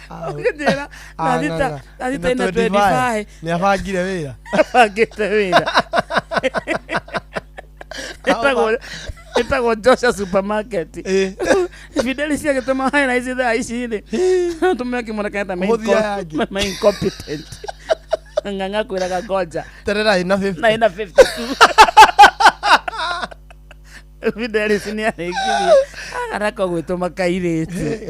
Ũkĩnjĩra, na thita ina 25. Nĩ abangire wĩra. Abangĩte wĩra. Ĩtagwo Joshua supermarket. Fidelis agĩtũma highlights thaa ici rĩ, atũme akĩmonekana ta ma incompetent. Ng'ang'a kwĩraga ngoja terera ina 50 na ina 52. Fidelis nĩ arĩkirie agaraka gwĩtũma kairĩtu.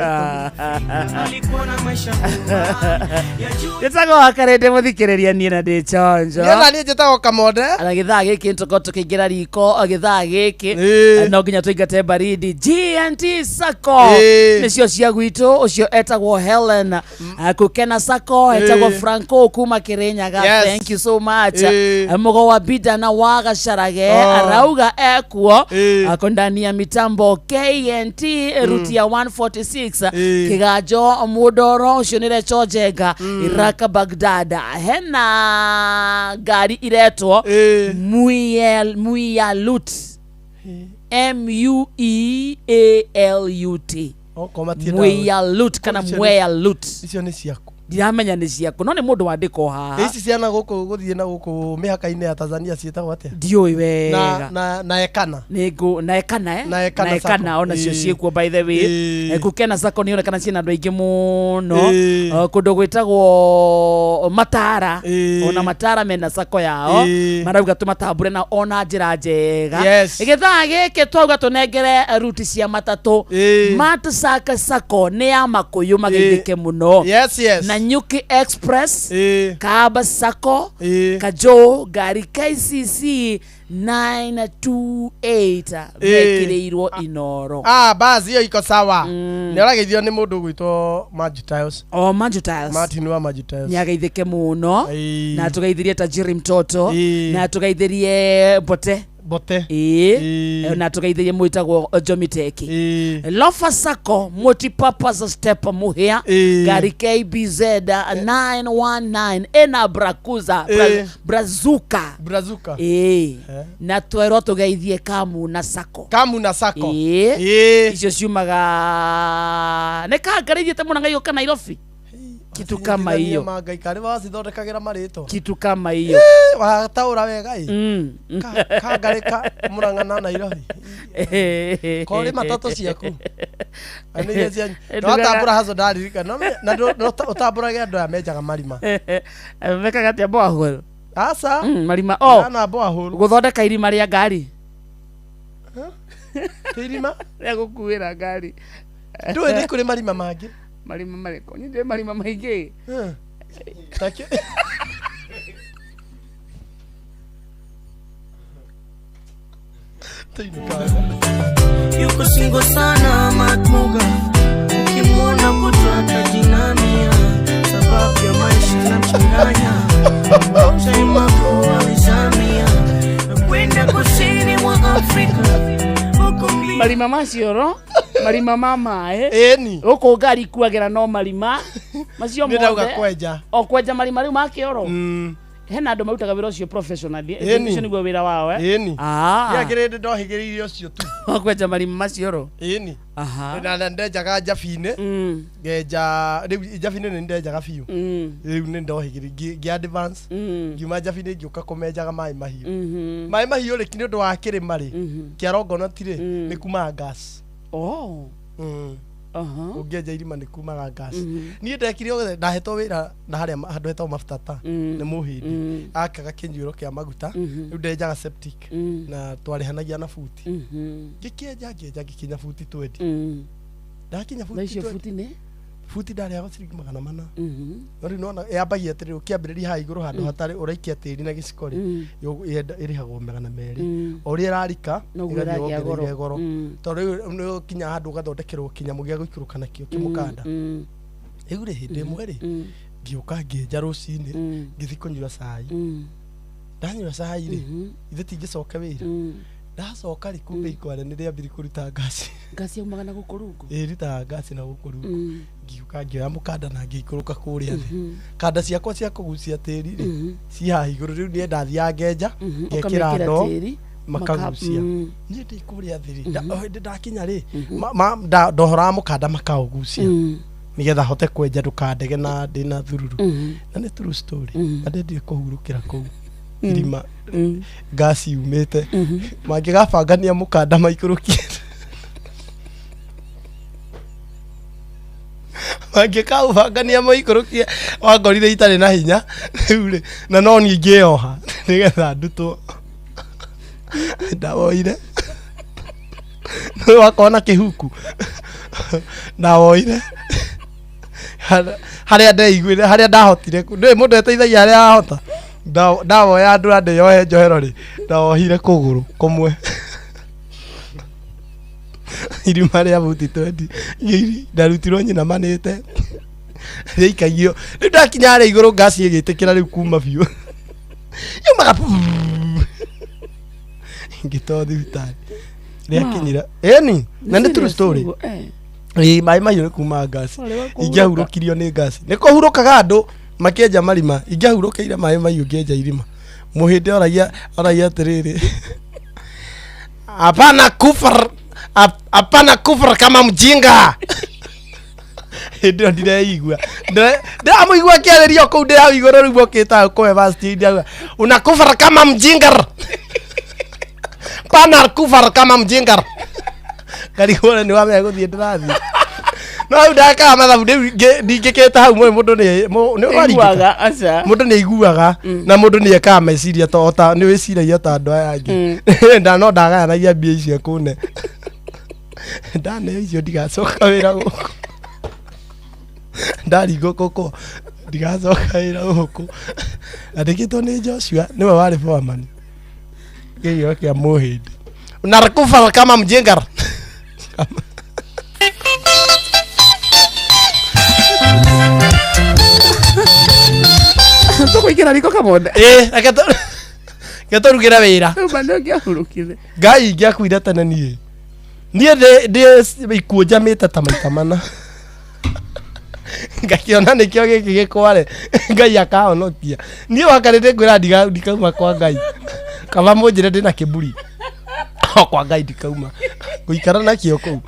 Njĩtagwo Wakarĩndĩ mũthikĩrĩria niĩ na ndĩ chonjo. Niĩ na niĩ njĩtagwo Kamonde. Na gĩthaa gĩkĩ nĩtũkorwo tũkĩingĩra riko gĩthaa gĩkĩ no nginya tũingate baridi. GNT Sacco nĩcio cia gwitũ, ũcio etagwo Helen Kũkena Sacco, etagwo Franco kuma Kĩrĩnyaga. Thank you so much. Mũgo wa Bida na wa Gacarage arauga ekuo ako ndani ya mitambo KNT ruti ya 146 Kĩganjo Mũndoro ũcio nĩ Recho Njenga Iraka Baghdad. Hena ngari iretwo Muialut, M-U-E-A-L-U-T, Muialut kana Muialut. Icio nĩ ciaku. Ndiramenya nĩ ciaku no nĩ mũndũ wandĩka o haha. Ici ciana gũkũ gũthiĩ na gũkũ mĩhaka-inĩ ya Tanzania ciĩtagwo atĩa? Ndiũĩ wega. Na Ekana. Nĩngũ na Ekana, eh? Na Ekana na Ekana Sacco. onacio Ĩĩ. ciĩkuo by the way. Ĩĩ. Kukena Sacco nĩ onekana ciĩna andũ aingĩ mũno. Ĩĩ. Kũndũ gwĩtagwo Matara. Ĩĩ. Ona Matara mena Sacco yao. Ĩĩ. Marauga tũmatambũre na ona njĩra njega. Yes. Gĩthaa gĩkĩ twauga tũnengere ruti cia matatũ. Ĩĩ. Matsaka Sacco nĩ ya makũyũ mageithĩke mũno. Yes, yes. Na Nyuki Express. Ĩĩ. Kaaba Sacco. Ĩĩ. Kajou ngari KCC 928 mekĩrĩirwo Inoro. Ah, basi hiyo iko sawa. Nĩ ũrageithio nĩ mũndũ ũgwĩtwo Manju Tiles. O Manju Tiles. Martin wa Manju Tiles. Nĩ ageithĩke mũno. Ĩĩ. Na tũgeithirie Tajiri mtoto. Ĩĩ. Na tũgeithirie Mbote. Mbote. Ĩĩ. Na tũgeithirie mwĩtagwo Jomiteki. Lofa Sacco multipurpose step Muhia. Ĩĩ. Ngari KBZ 919 ĩna Brakuza. Ĩĩ. Brazuka. Brazuka. Ĩĩ. Na twerwo tũgeithie Kamuna Sacco. Kamuna Sacco. Ĩĩ. Ĩĩ. Icio ciumaga nĩ kangari ithiĩte mũno ngaiũka Nairobi. Kitu kama hiyo. Ngai karĩ wacithondekagĩra marĩtwa. Kitu kama hiyo. Ĩĩ, wataũra wega ĩ. Kangarĩ ka Murang'a na Nairobi. Korĩ matatũ ciaku. Na nĩ iria cianyu. Na watambũra haco ndaririkana. Na ũtambũrage andũ aya menjaga marima. Mekaga atĩa borehole? Aca. Marima o. Ndana borehole. Gũthondeka irima rĩa ngari. Ti irima? Rĩa gũkuĩra ngari. Ndũĩ nĩ kũrĩ marima mangĩ. Marima marĩkũ? Niĩ ndĩũĩ marima maingĩ. Yuko single sana Matmuga, ukimwona kutwa atajinamia, sababu ya maisha namchanganya. Mtaimako alizamia na kwenda kusini mwa Afrika huko marima macio ro marima ma maĩ. Ĩni. Gũkũ ngari ikuagĩra no marima macio Nĩ ndauga mothe. kwenja. O kwenja marima rĩu ma kĩoro. Hena andũ marutaga wĩra ũcio professionally. Ĩni. Ũcio nĩguo wĩra wao, eh? Ĩni. Ah. Niĩ akĩrĩ ndohĩgĩrĩire ũcio tu. Wa kwenja marima macio ro. Ĩni. Aha. Na ndenjaga njabi-inĩ. Ngenja rĩu njabi-inĩ nĩ ndenjaga biũ. Rĩu nĩ ndohĩgĩrĩire ngĩ advance. Ngiuma njabi-inĩ ngĩũka kũmenjaga maĩ mahiũ. Maĩ mahiũ rĩ nĩ ũndũ wa kĩrĩma rĩ kĩa Longonot rĩ nĩ kumaga gas. Oh. Ũngĩenja irima nĩ kumaga gas. Niĩ ndekire ũguo, ndahetwo wĩra na harĩa handũ hetagwo Mafutata nĩ mũhĩndĩ akaga kĩnyuĩro kĩa maguta. Rĩu ndenjaga septic na twarĩhanagia na buti. Ngĩkĩenja ngĩenja ngĩkinya buti 20. Ndakinya Na icio buti 20. buti nĩ? Buti ndarĩhaga ciringi 400. No rĩu nona yambagia atĩrĩrĩ ũkĩambĩrĩria haha igũrũ handũ hatarĩ ũraikia tĩri na gĩciko rĩ ĩrĩhagwo 200. O ũrĩa ĩrarika Noguo ĩgathiĩ ĩragĩa goro. wongereire goro. Tondũ rĩu nĩ ũkinya handũ ũgathondekerwo kĩnyamũ gĩa gũikũrũka nakĩo kĩmũkanda. Rĩu rĩ hĩndĩ ĩmwe rĩ ngĩũka ngĩenja rũcinĩ ngĩthiĩ kũnyua cai. Ndanyua cai rĩ ithe tingĩcoke wĩra. Ndacoka rĩ kumbe ikware nĩ rĩambirie kũruta ngaci. Ngaci yaumaga na gũkũ rungu? Ĩrutaga ngaci na gũkũ rungu. Ngiũka ngĩoya mũkanda na ngĩikũrũka kũrĩa thĩ. Kanda ciakwa cia kũgucia tĩri rĩ ci haha igũrũ rĩu niĩ ndathiaga ngenja ngekĩra Ũkamĩkĩra ndoo tĩri, makagucia. Niĩ ndĩ kũrĩa thĩ rĩ o hĩndĩ ndakinya rĩ ndohoraga mũkanda makaũgucia nĩgetha hote kwenja ndũkandege na ndĩna thururu. Na nĩ true story. Na ndendire kũhurũkĩra kũu irima ngasi yumĩte mangĩgabangania mũkanda maikũrũkie mangĩkaũbangania maikũrũkie wangorire itarĩ na hinya rĩu rĩ na no niĩ ngĩyoha nĩgetha ndutwo. Ndawoire nĩ wakorwo na kĩhuku. Ndawoire harĩa ndeiguire harĩa ndahotire ndũĩ mũndũ eteithagia harĩa ahota. Ndawoya andũ a ndĩyohe njohero rĩ ndawohire kũgũrũ kũmwe irima rĩa buti 20 ndarutirwo nyina manĩte rĩaikagio rĩu ndakinya harĩa igũrũ ngaci ĩgĩtĩkĩra rĩu kuma biũ yumaga ngĩtoo thibitarĩ rĩakinyira. Ĩni na nĩ true story. Ĩĩ maĩ mahiũ nĩ kuma ngaci. Ingĩahurũkirio nĩ ngaci nĩ kũhurũkaga andũ makĩenja marima ingĩahurũkĩire maĩ mahiũ ngĩenja irima. Mũhĩndĩ oragia atĩrĩrĩ hapana kufar hapana kufar kama mjinga. Hĩndĩ ĩyo ndireigua. Ndĩramũigua akĩarĩria o kũu ndĩ hau igũrũ rĩu okĩte hau kũhe verse ndauga unakufara kama mjinga. Pana kufara kama mjinga. Ngarigwo nĩ wamenya gũthiĩ ndĩrathiĩ. No hau ndakaga mathabu rĩu ndingĩkĩte hau mũĩ mũndũ nĩ nĩ ũraringĩka. Aiguaga, aca. Mũndũ nĩ aiguaga na mũndũ nĩ ekaga meciria to ta nĩ wĩciragia ta andũ aya angĩ. Nda no ndagayanagia mbia icio kũne. Ndaneo icio ndigacoka wĩra gũkũ. Ndaringwo kũkũ ndigacoka wĩra gũkũ. Andĩkĩtwo nĩ Joshua nĩwe warĩ foreman. Kĩgĩo kĩa mũhĩndĩ. Unakufa kama mjinga. Tũkũingĩra riko kamonde. Ĩ, reke tũrugĩre wĩra. Rĩu nĩ ũngĩahurũkire. Ngai ingĩakuire tene niĩ. Niĩ ndĩ ikuũ njamĩte ta maita mana. Ngakĩona nĩkĩo gĩkĩ gĩkware Ngai akahonokia. Niĩ wakarĩ ndĩngwĩra ndikauma kwa Ngai. Kaba mũnjĩre ndĩna kĩburi. O kwa Ngai ndikauma. Ngũikara nakĩo kũu.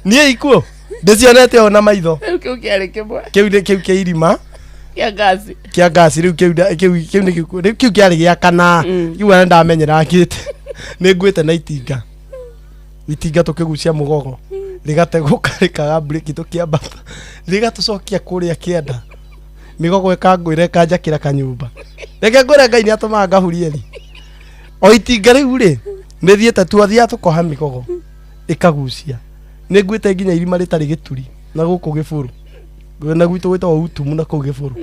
Niĩ ikuũ ndĩcionete o na maitho. Rĩu kĩu kĩarĩ kĩmwe. Kĩu nĩ kĩu kĩa irima Kĩa ngaci. kĩa ngasi rĩu kĩu kĩu kĩu nĩ kĩu rĩu kĩu kĩarĩ gĩa kana kĩu ona ndamenyerangĩte nĩ ngwĩte na itinga itinga tũkĩgucia mũgogo rĩgategũka rĩkaga breki tũkĩambata rĩgatũcokia kũrĩa kĩanda mĩgogo ĩkangwĩra ĩkanjakĩra kanyũmba reke ngwĩre Ngai nĩ atũmaga ngahurie ri o itinga rĩu rĩ nĩ thiĩte tuathiaga tũkoha mĩgogo ĩkagucia nĩ ngwĩte nginya irima rĩtarĩ gĩturi na gũkũ gĩbũrũ na gwitũ gwĩtagwo utumu na kũu gĩbũrũ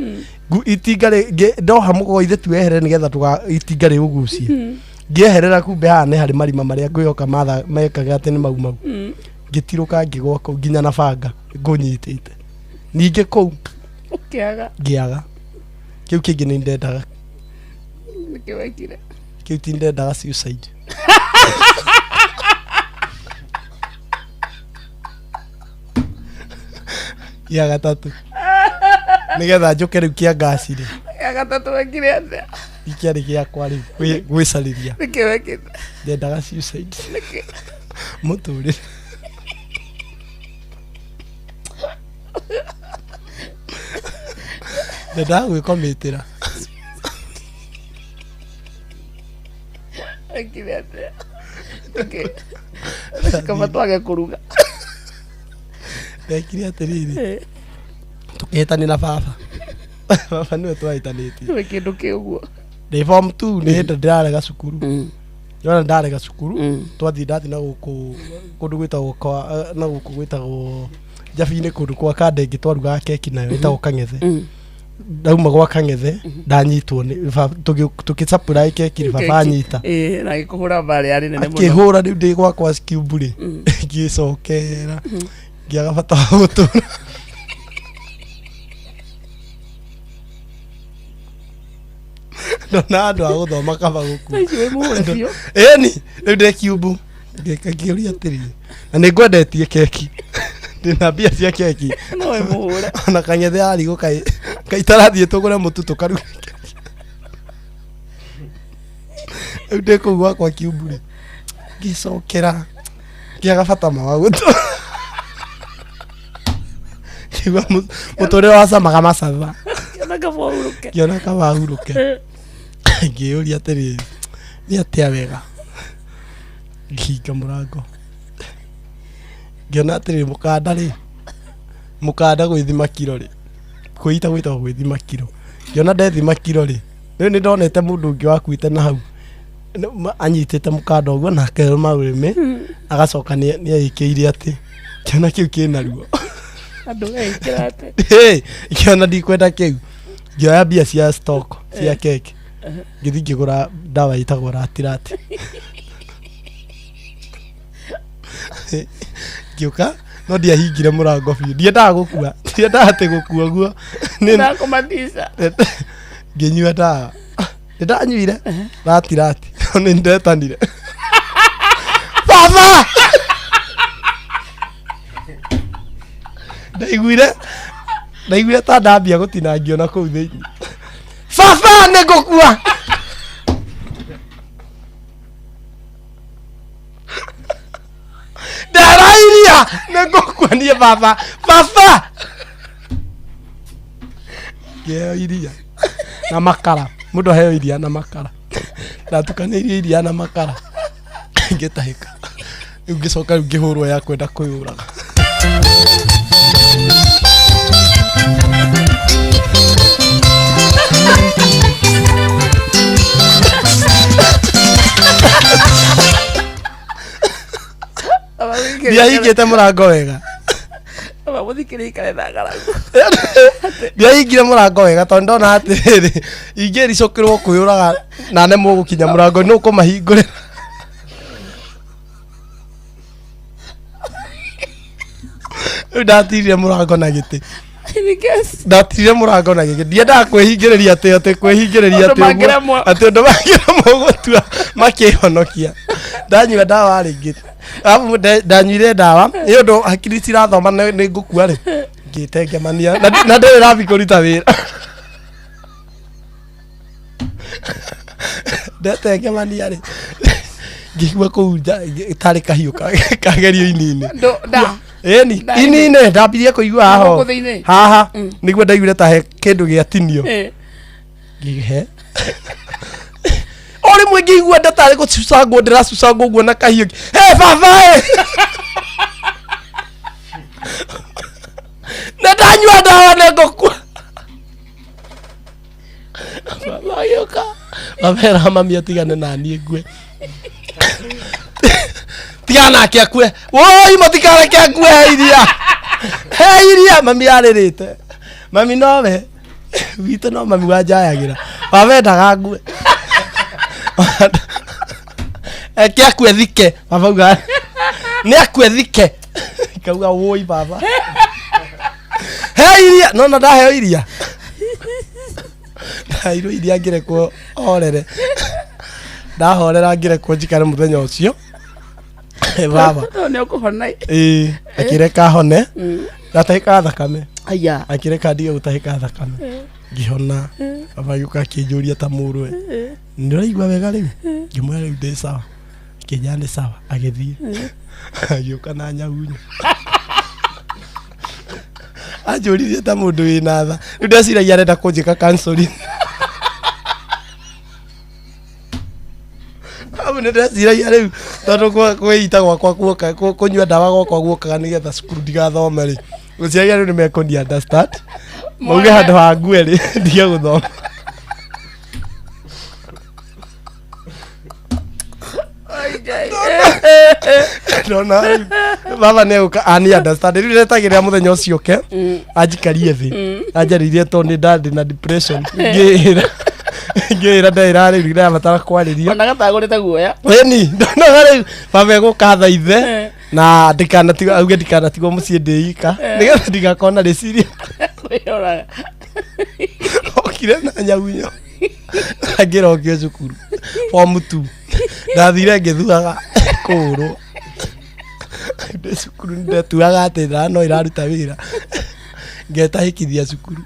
itinga ndoha mũgogo ithe tuehere nĩgetha tũga itinga rĩũgucie ngĩeherera kumbe haha nĩ harĩ marima marĩa ngwĩhoka matha mekaga atĩ nĩ mau mau ngĩtirũka ngĩgwa kũu nginya na banga ngũnyitĩte ningĩ kũu Ũkĩaga. ngĩaga kĩu kĩngĩ nĩ ndendaga Nĩkĩ wekire? kĩu ti ndendaga suicide gĩa gatatũ nĩgetha njũke rĩu kĩa ngaci rĩ Gĩa gatatũ wekire atĩa? ikĩarĩ gĩakwa rĩu gwĩcarĩria Nĩkĩ wekire? ndendaga suicide Nĩkĩ? mũtũrĩre ndendaga gwĩkomĩtĩra Wekire atĩa? Nĩkĩ? Kaba twage kũruga. Ndekire atĩrĩrĩ tũkĩhĩtania na baba baba nĩwe twahĩtanĩtie Nĩwe kĩndũ kĩ ũguo. Ndĩ form 2 nĩ hĩndĩ ndĩrarega cukuru yona ndarega cukuru twathiĩ ndathiĩ na gũkũ kũndũ gwĩtagwo kwa na gũkũ gwĩtagwo njabi-inĩ kũndũ kwa kandenge twarugaga keki nayo ĩtagwo kang'ethe ndauma gwa kang'ethe ndanyitwo nĩ tũgĩcapũra keki rĩ baba anyita Ĩĩ, na agĩkũhũra mbarĩ yarĩ nene mũno. akĩhũra rĩu ndĩ gwakwa kiumbu rĩ ngĩcokera ngĩaga bata wa gũtũra ndona andũ a gũthoma kaba gũkua Thaa ici wĩ mũhũre biũ. ĩni rĩu ndĩ kiumbu ngĩũria atĩrĩrĩ na nĩ ngwendetie keki ndĩna mbia cia keki No wĩ mũhũre. ona kang'ethe arigwo kaĩ kaĩ itarathiĩ tũgũre mũtu tũkaruge keki rĩu ndĩ kũu gwakwa kiumbu rĩ ngĩcokera ngĩaga bata ma wa gũtũra ngĩigua mũtũrĩre wacamaga macatha Kĩona kaba ũhurũke. ngĩona kaba hurũke ngĩyũria atĩrĩrĩ nĩ atĩa wega ngĩhinga mũrango ngĩona atĩrĩrĩ mũkanda rĩ mũkanda gwĩthima kiro rĩ kwĩita gwĩtagwo gwĩthima kiro ngĩona ndethima kiro rĩ rĩu nĩ ndonete mũndũ ũngĩ wakuĩte na hau anyitĩte mũkanda ũguo na akerũma rũrĩmĩ agacoka nĩ eĩkĩire atĩ kĩona kĩu kĩna ruo Andũ eĩkĩra atĩ. Hey, ngĩona ndikwenda kĩu ngĩoya mbia cia stock cia keki ngĩthiĩ ngĩgũra ndawa ĩtagwo ratirati ngĩũka no ndiahingire mũrango biũ ndiendaga gũkua ndiendaga atĩ gũkua guo Ndakũmatisa. Ngĩnyua ndawa nĩ ndanyuire ratirati no nĩ ndetanire baba ndaiguire ta ndambia gũtinangio na kũu thĩinĩ baba nĩ ngũkua nderairia nĩ ngũkua niĩ baba baba Ngĩheo iria na makara. Mũndũ aheo iria na makara. Ndatukanĩirie iria na makara. Ngĩtahĩka. Rĩu ngĩcoka rĩu ngĩhũrwo ya kwenda kwĩyũraga. Ndiahingĩte mũrango wega. Mũthikĩrĩria ikare na ng'aragu. Ndiahingire mũrango wega tondũ ndona atĩrĩrĩ ingĩricũkĩrwo kwĩyũraga na nemwo gũkinya mũrango nĩ ũkũmahingũrĩra. Rĩu ndatirire mũrango na gĩtĩ. Ndatirire mũrango na gĩtĩ. Ndiendaga kwĩhingĩrĩria atĩ atĩ kwĩhingĩrĩria Ũndũ atĩ ũguo mangĩremwo. atĩ ũndũ mangĩremwo gũtua makĩhonokia. Ndanyua ndawa rĩngĩ. Arabu ndanyuire ndawa nĩ ũndũ hakiri cirathoma nĩ ngũkua rĩ. Ngĩtengemania na ndĩrĩ rabi kũruta wĩra. Ndetengemania rĩ ngĩigua kũu nja tarĩ kahiũ kagerio ini-inĩ. Ĩni ini-inĩ ndambirie kũigua haha Gũkũ thĩinĩ? haha nĩguo ndaiguire ta he kĩndũ gĩatinio. Ngĩhe o rĩmwe ngĩigua nda tarĩ gũcucangwo ndĩracucangwo ũguo na kahiũ. He baba ĩ! Na ndanyua ndawa nĩ ngũkua. Baba agĩũka. Baba era mami atigane na niĩ ngue. Tigana nake akue. Woi mũtikareke akue he iria. He iria mami arĩrĩte. Mami nowe witũ no mami wanjayagĩra. Baba endaga ngue. Eke akue thike. Baba auga nĩ akue thike. Ngauga woi baba. He iria no na ndaheo iria. Ndaheirwo iria ngĩrekwo horere. Ndahorera ngĩrekwo njikare mũthenya ũcio. Baba. Nĩ ũkũhona. Ĩĩ akĩreka hone. Ndatahĩkaga thakame. Aya. Akĩreka ndige gũtahĩka thakame. Ngĩhona. Baba agĩũka akĩnjũria ta mũrũwe. Nĩ ũraigua wega rĩu? Ngĩmwĩra rĩu ndĩ sawa. Akĩnjĩra nĩ sawa. Agĩthiĩ. Agĩũka na nyagunyo. Anjũririe ta mũndũ wĩna tha. Rĩu ndeciragia arenda kũnjĩka counseling. Hau nĩ ndeciragia rĩu tondũ kwĩita gwakwa guoka kũnyua ndawa gwakwa guokaga nĩgetha cukuru ndigathome rĩ. Ngwĩciragia rĩu nĩ mekũni understand. Mauge handũ ha ngue rĩ ndige gũthoma. Ndona rĩu baba nĩ egũka ani understand. Rĩu ndetagĩrĩra mũthenya ũcio ũke anjikarie thĩ anjarĩrie tondũ nĩ ndarĩ na depression. Ngĩĩra ngĩĩra ndaĩra rĩu ndĩrabatara kwarĩria. Ona gatagũrĩte guoya. Ĩni ndonaga rĩu baba egũka thaithe na ndikanatigwo auge ndikanatigwo mũciĩ ndĩ ika nĩgetha ndigakorwo na rĩciria. Kwĩyoraga. Okire na nyagunyo ngĩrokio cukuru form 2 ndathire ngĩthuaga kũũrwo ndĩ cukuru ndetuaga atĩ ndawa no ĩraruta wĩra ngetahĩkithia cukuru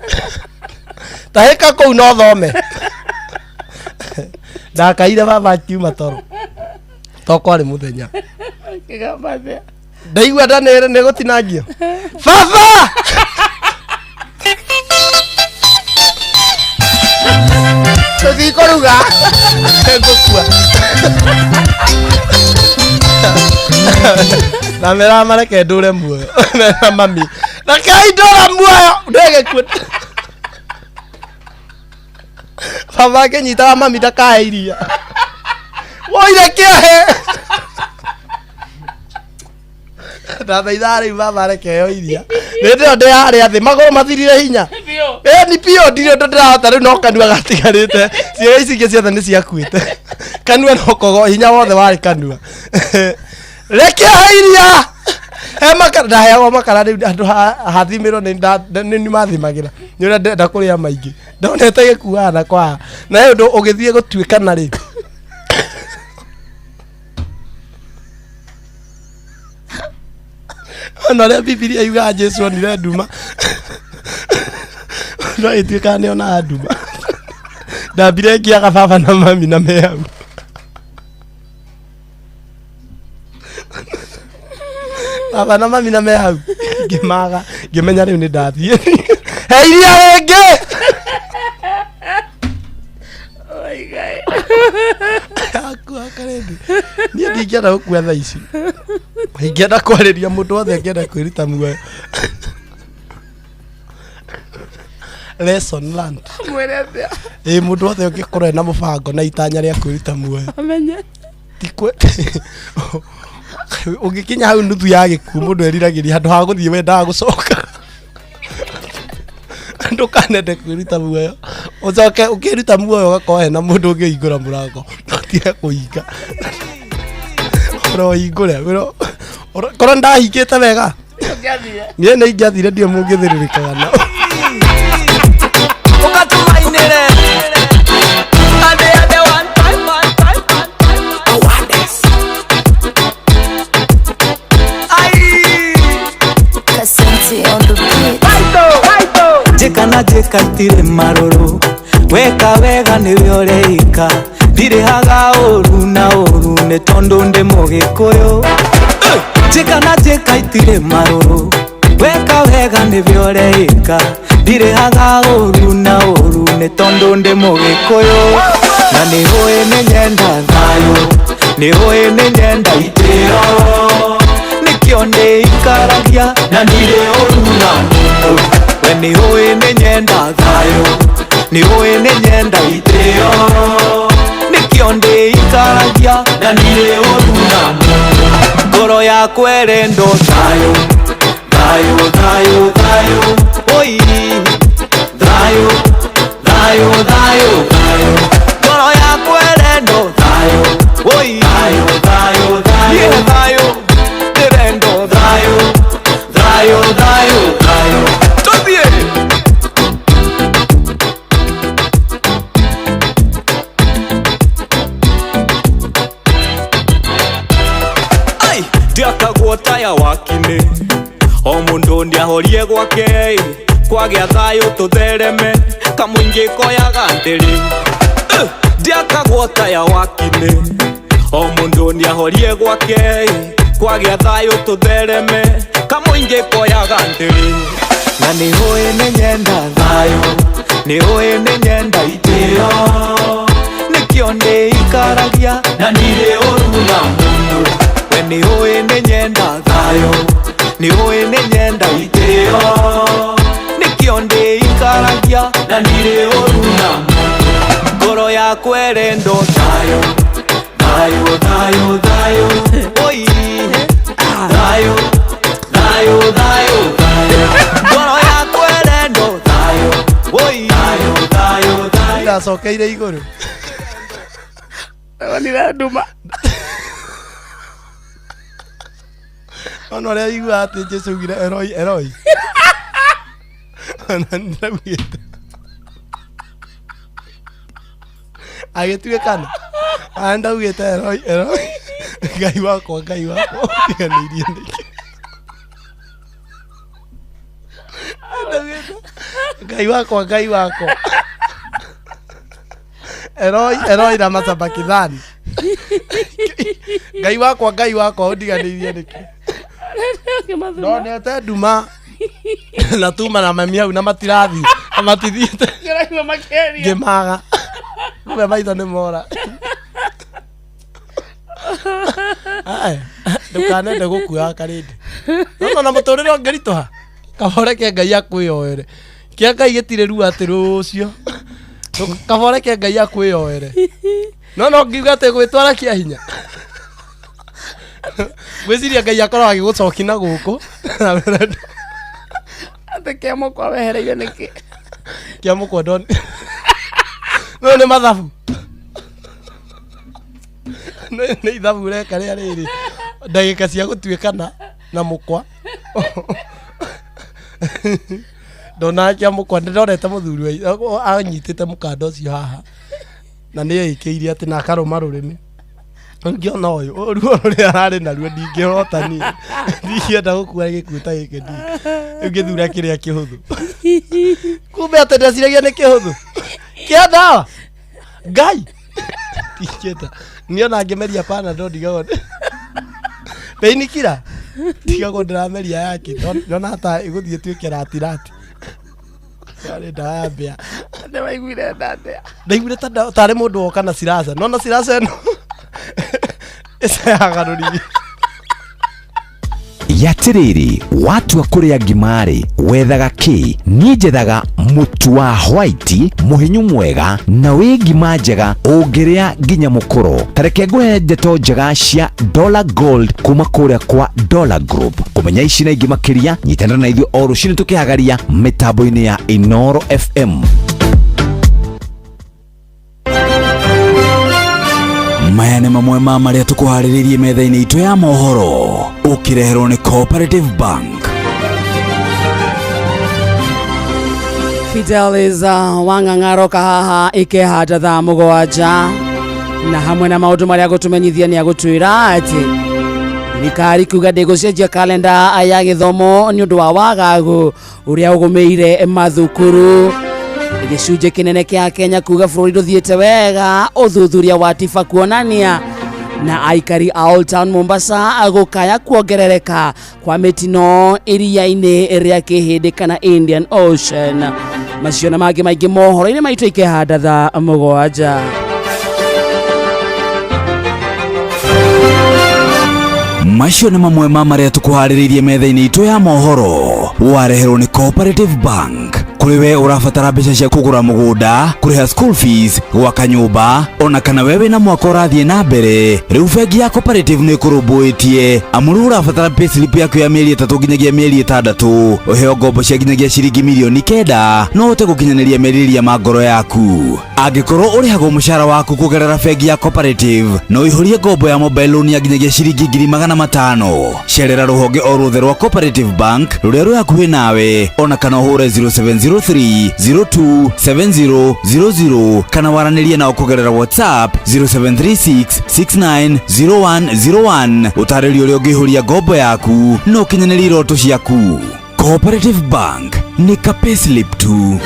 tahĩka kũu no thome. Ndakaire baba akiuma toro to kwarĩ mũthenya. Kĩgamba atĩa? Ndaigua nda nĩ gũtinangio. Baba! Tũtikũruga. Ngũkua. Na mera mareke ndũre muoyo. Mera mami. Rekei ndũra muoyo. Ndege kuo. Baba akĩnyitaga mami ndakahe iria. Woi reke ahe. Ndathaithaga rĩu baba areke heo iria. Hĩndĩ ĩyo ndĩrarĩa thĩ magũrũ mathirire hinya. Ĩni biũ ndirĩ ũndũ ndĩrahota rĩu no kanua gatigarĩte. Ciĩga ici ingĩ ciothe nĩ ciakuĩte. Kanua no kogo hinya wothe warĩ kanua. Reke ahe iria. He makara ndaheagwo makara rĩu andũ hathimĩrwo nĩ nĩ mathimagĩra. Nĩ ũrĩa ndĩrenda kũrĩa maingĩ. Ndonete gĩkuaga na kwa. Na he ũndũ ũgĩthiĩ gũtuĩkana rĩ. Ona ũrĩa Bibilia yugaga Jesu onire nduma. No ĩtuĩkaga nĩ onaga nduma. Ndambire ngĩaga baba na mami na me hau. Baba na mami na me hau. Ngĩmaga, ngĩmenya rĩu nĩ ndathiĩ. He iria rĩngĩ! Akua Karĩndĩ. Niĩ ndingĩenda gũkua thaa ici. Ingĩenda kwarĩria mũndũ wothe angĩenda kwĩruta muoyo. Lesson learned. Mwĩre atĩa? Ĩ mũndũ wothe ũngĩkorwo ena mũbango na itanya rĩa kwĩruta muoyo. Amenye. Ti kwe ũngĩkinya hau nuthu ya gĩkuũ mũndũ eriragĩria handũ ha gũthiĩ wendaga gũcoka. Ndũkanende kwĩruta muoyo. Ũcoke ũkĩruta muoyo ũgakorwo hena mũndũ ũngĩhingũra mũrango. Ũtige kũhinga. Ũrohingũre. Korwo ndahingĩte wega. Ũngĩathire. Niĩ nĩ ingĩathire ndiũ mũngĩthĩrĩrĩkaga nao. Ukatumainire. Ade ade one time, one time, one time. Awareness. Ai. Kasenti on the beat. Njĩka na njĩka itirĩ marũrũ weka wega nĩwe ũreika ndirĩhaga ũru na ũru nĩ tondũ ndĩ mũgĩkũyũ. Njĩka na njĩka itirĩ marũrũ weka wega nĩwe ũreika ndirĩhaga ũru na ũru nĩ tondũ ndĩ mũgĩkũyũ. Na nĩ ũĩ nĩ nyenda thayũ, nĩ ũĩ nĩ nyenda itĩo, nĩkĩo ndĩikaragia na ndirĩ ũru na mũndũ. We nĩ ũĩ nĩ nyenda thayũ, nĩ ũĩ nĩ nyenda itĩo, nĩkĩo ndĩikaragia na ndirĩ ũru na mũndũ. Ngoro yakwa ĩrendwo thayũ, thayũ, thayũ, thayũ, oi, thayũ, thayũ, thayũ, thayũ. Ngoro yakwa ĩrendwo thayũ, oi, thayũ, thayũ, thayũ, yeah, thayũ, ndĩrendwo thayũ, thayũ, thayũ, thayũ. Tũthiĩ. Ai, ndiakagwo taya wakinĩ o mũndũ nĩahorie gwake kwagĩa thayũ tũthereme kamũingĩ koyaga ndĩrĩ. Ndiakagwo taya wakinĩ o mũndũ nĩahorie gwake kwagĩa thayũ tũthereme kamũingĩ koyaga ndĩrĩ. Na nĩ ũĩ nĩ nyenda thayũ, nĩ ũĩ nĩ nyenda itĩo, nĩkĩo ndĩikaragia na ndirĩ ũru na mũndũ. We nĩ ũĩ nĩ nyenda thayũ, nĩ ũĩ nĩ nyenda itĩo, nĩkĩo ndĩikaragia na ndirĩ ũru na mũndũ. Ngoro yakwa ĩrendwo thayũ, thayũ, thayũ, thayũ, oi, thayũ, thayũ, thayũ, thayũ. Ngoro yakwa ĩrendwo thayũ, oi, thayũ, thayũ, thayũ. Ndacokeire igũrũ. Ndonire nduma. Ona ũrĩa iguaga atĩ Jesũ augire Eloi, Eloi. Ona nĩndaugĩte. Agĩtuĩkana. Ona nĩndaugĩte Eloi, Eloi. Ngai wakwa, Ngai wakwa, ũtiganĩirie nĩkĩ? Ndaugĩte, Ngai wakwa, Ngai wakwa. Eloi, Eloi lama sabakithani. Ngai wakwa, Ngai wakwa, ũndiganĩirie nĩkĩ? Ndonete nduma na tuma na mami hau na matirathi na matithiĩte Ngĩraigua makĩaria. ngĩmaga kumbe maitho nĩ mora. Aya, ndũkanende gũkua Karĩndĩ. No na mũtũrĩre ũngĩritũha kabore ke Ngai akwĩyoere. Kĩa Ngai gĩtirĩ ruo atĩ rũciũ. Kabore ke Ngai akwĩyoere. No no ngiuga atĩ gwĩtwara kĩa hinya. Ngwĩciria Ngai akorwo agĩgũcoki na gũkũ. Atĩ kĩa mũkwa wehereire nĩkĩ? Kĩa mũkwa ndoni. No nĩ mathabu. Nĩ ithabu ũreka rĩa rĩrĩ. Ndagĩka cia gũtuĩkana na mũkwa. Ndonaga kĩa mũkwa nĩndonete mũthuri wa anyitĩte mũkanda ũcio haha. Na nĩ eĩkĩire atĩ na akarũma rũrĩmĩ. Ngĩona ũyũ ruo rũrĩa ararĩ naruo ndingĩhota niĩ. Ndingĩenda gũkua gĩkuũ ta gĩkĩ niĩ. Rĩu ngĩthura kĩrĩa kĩhũthũ. Kumbe atĩ ndeciragia nĩ kĩhũthũ. Kĩa ndawa. Ngai. Ndingĩenda. Niĩ ona ngĩmeria Panadol ndigagwo. Painkiller. Ndigagwo ndĩrameria yake. Ndona ta ĩgũthiĩ ĩtuĩke rati rati. Yarĩ ndawa ya mbĩa. Nĩwaiguire nda atĩa? Ndaiguire ta tarĩ mũndũ woka na siraca. Nona siraca ĩno ĩcayagarũrithia. Yatiriri, watua kuria ngima-rĩ, wethaga kĩ? Niĩ njethaga mũtu wa white mũhinyu mwega na wĩ ngima njega ũngĩrĩa nginya mũkũro. Ta reke ngũhe ndeto njega cia Dollar Gold kuma kũrĩa kwa Dollar Group. Kũmenya ici na ingĩ makĩria, nyitanĩra na ithuĩ o rũcinĩ tũkĩhagaria mĩtambo-inĩ ya Inooro FM. Maya nĩ mamwe ma marĩa tũkũharĩrĩirie metha-inĩ itũ ya mohoro, ũkĩreherwo nĩ Cooperative Bank. Fidelis Wang'ang'aro kahaha ikehanda thaa 7 na hamwe na maũndũ marĩa gũtũmenyithia nĩ agũtwĩra atĩ thirikari kuga ndĩgũcenjia kalenda ya gĩthomo nĩ ũndũ wa wagagu ũrĩa ũgũmĩire mathukuru. Gĩcunjĩ kĩnene kĩa Kenya kuga bũrũri ndũthiĩte wega, ũthuthuria wa TIFA kuonania na aikari a Old Town Mombasa gũkaya kuongerereka kwa mĩtino iria-inĩ rĩa Kĩhĩndĩ kana Indian Ocean. Macio na mangĩ maingĩ mohoro-inĩ maitũ ikehanda thaa 7. Macio nĩ mamwe ma marĩa tũkũharĩrĩirie metha-inĩ itũ ya mohoro, wareherwo nĩ Cooperative Bank. Kũrĩ we ũrabatara mbeca cia kũgũra mũgũnda, kũrĩha school fees, gwaka nyũmba, ona kana we wĩna mwaka ũrathiĩ na mbere, rĩu bengi ya Cooperative nĩ ĩkũrũmbũĩtie. Amu rĩu ũrabatara payslip yaku ya mĩeri 3 nginyagia mĩeri 6, ũheo ngombo cia nginyagia ciringi mirioni 9, no ũhote gũkinyanĩria merirĩria ma ngoro yaku. Angĩkorwo ũrĩhagwo mũcara waku kũgerera bengi ya Cooperative, no ũihũrie ngombo ya mobile loan ya nginyagia ciringi 500,000. Cerera rũhonge o ruothe rwa Cooperative Bank rũrĩa rwĩ hakuhĩ nawe, ona kana ũhũre 0703 02 7000 kana waranĩrie nao kũgerera WhatsApp 0736 690101. Ũtarĩrio ũrĩa ũngĩihũria ngombo yaku na ũkinyanĩrie iroto ciaku. Cooperative Bank nĩ ka payslip tu.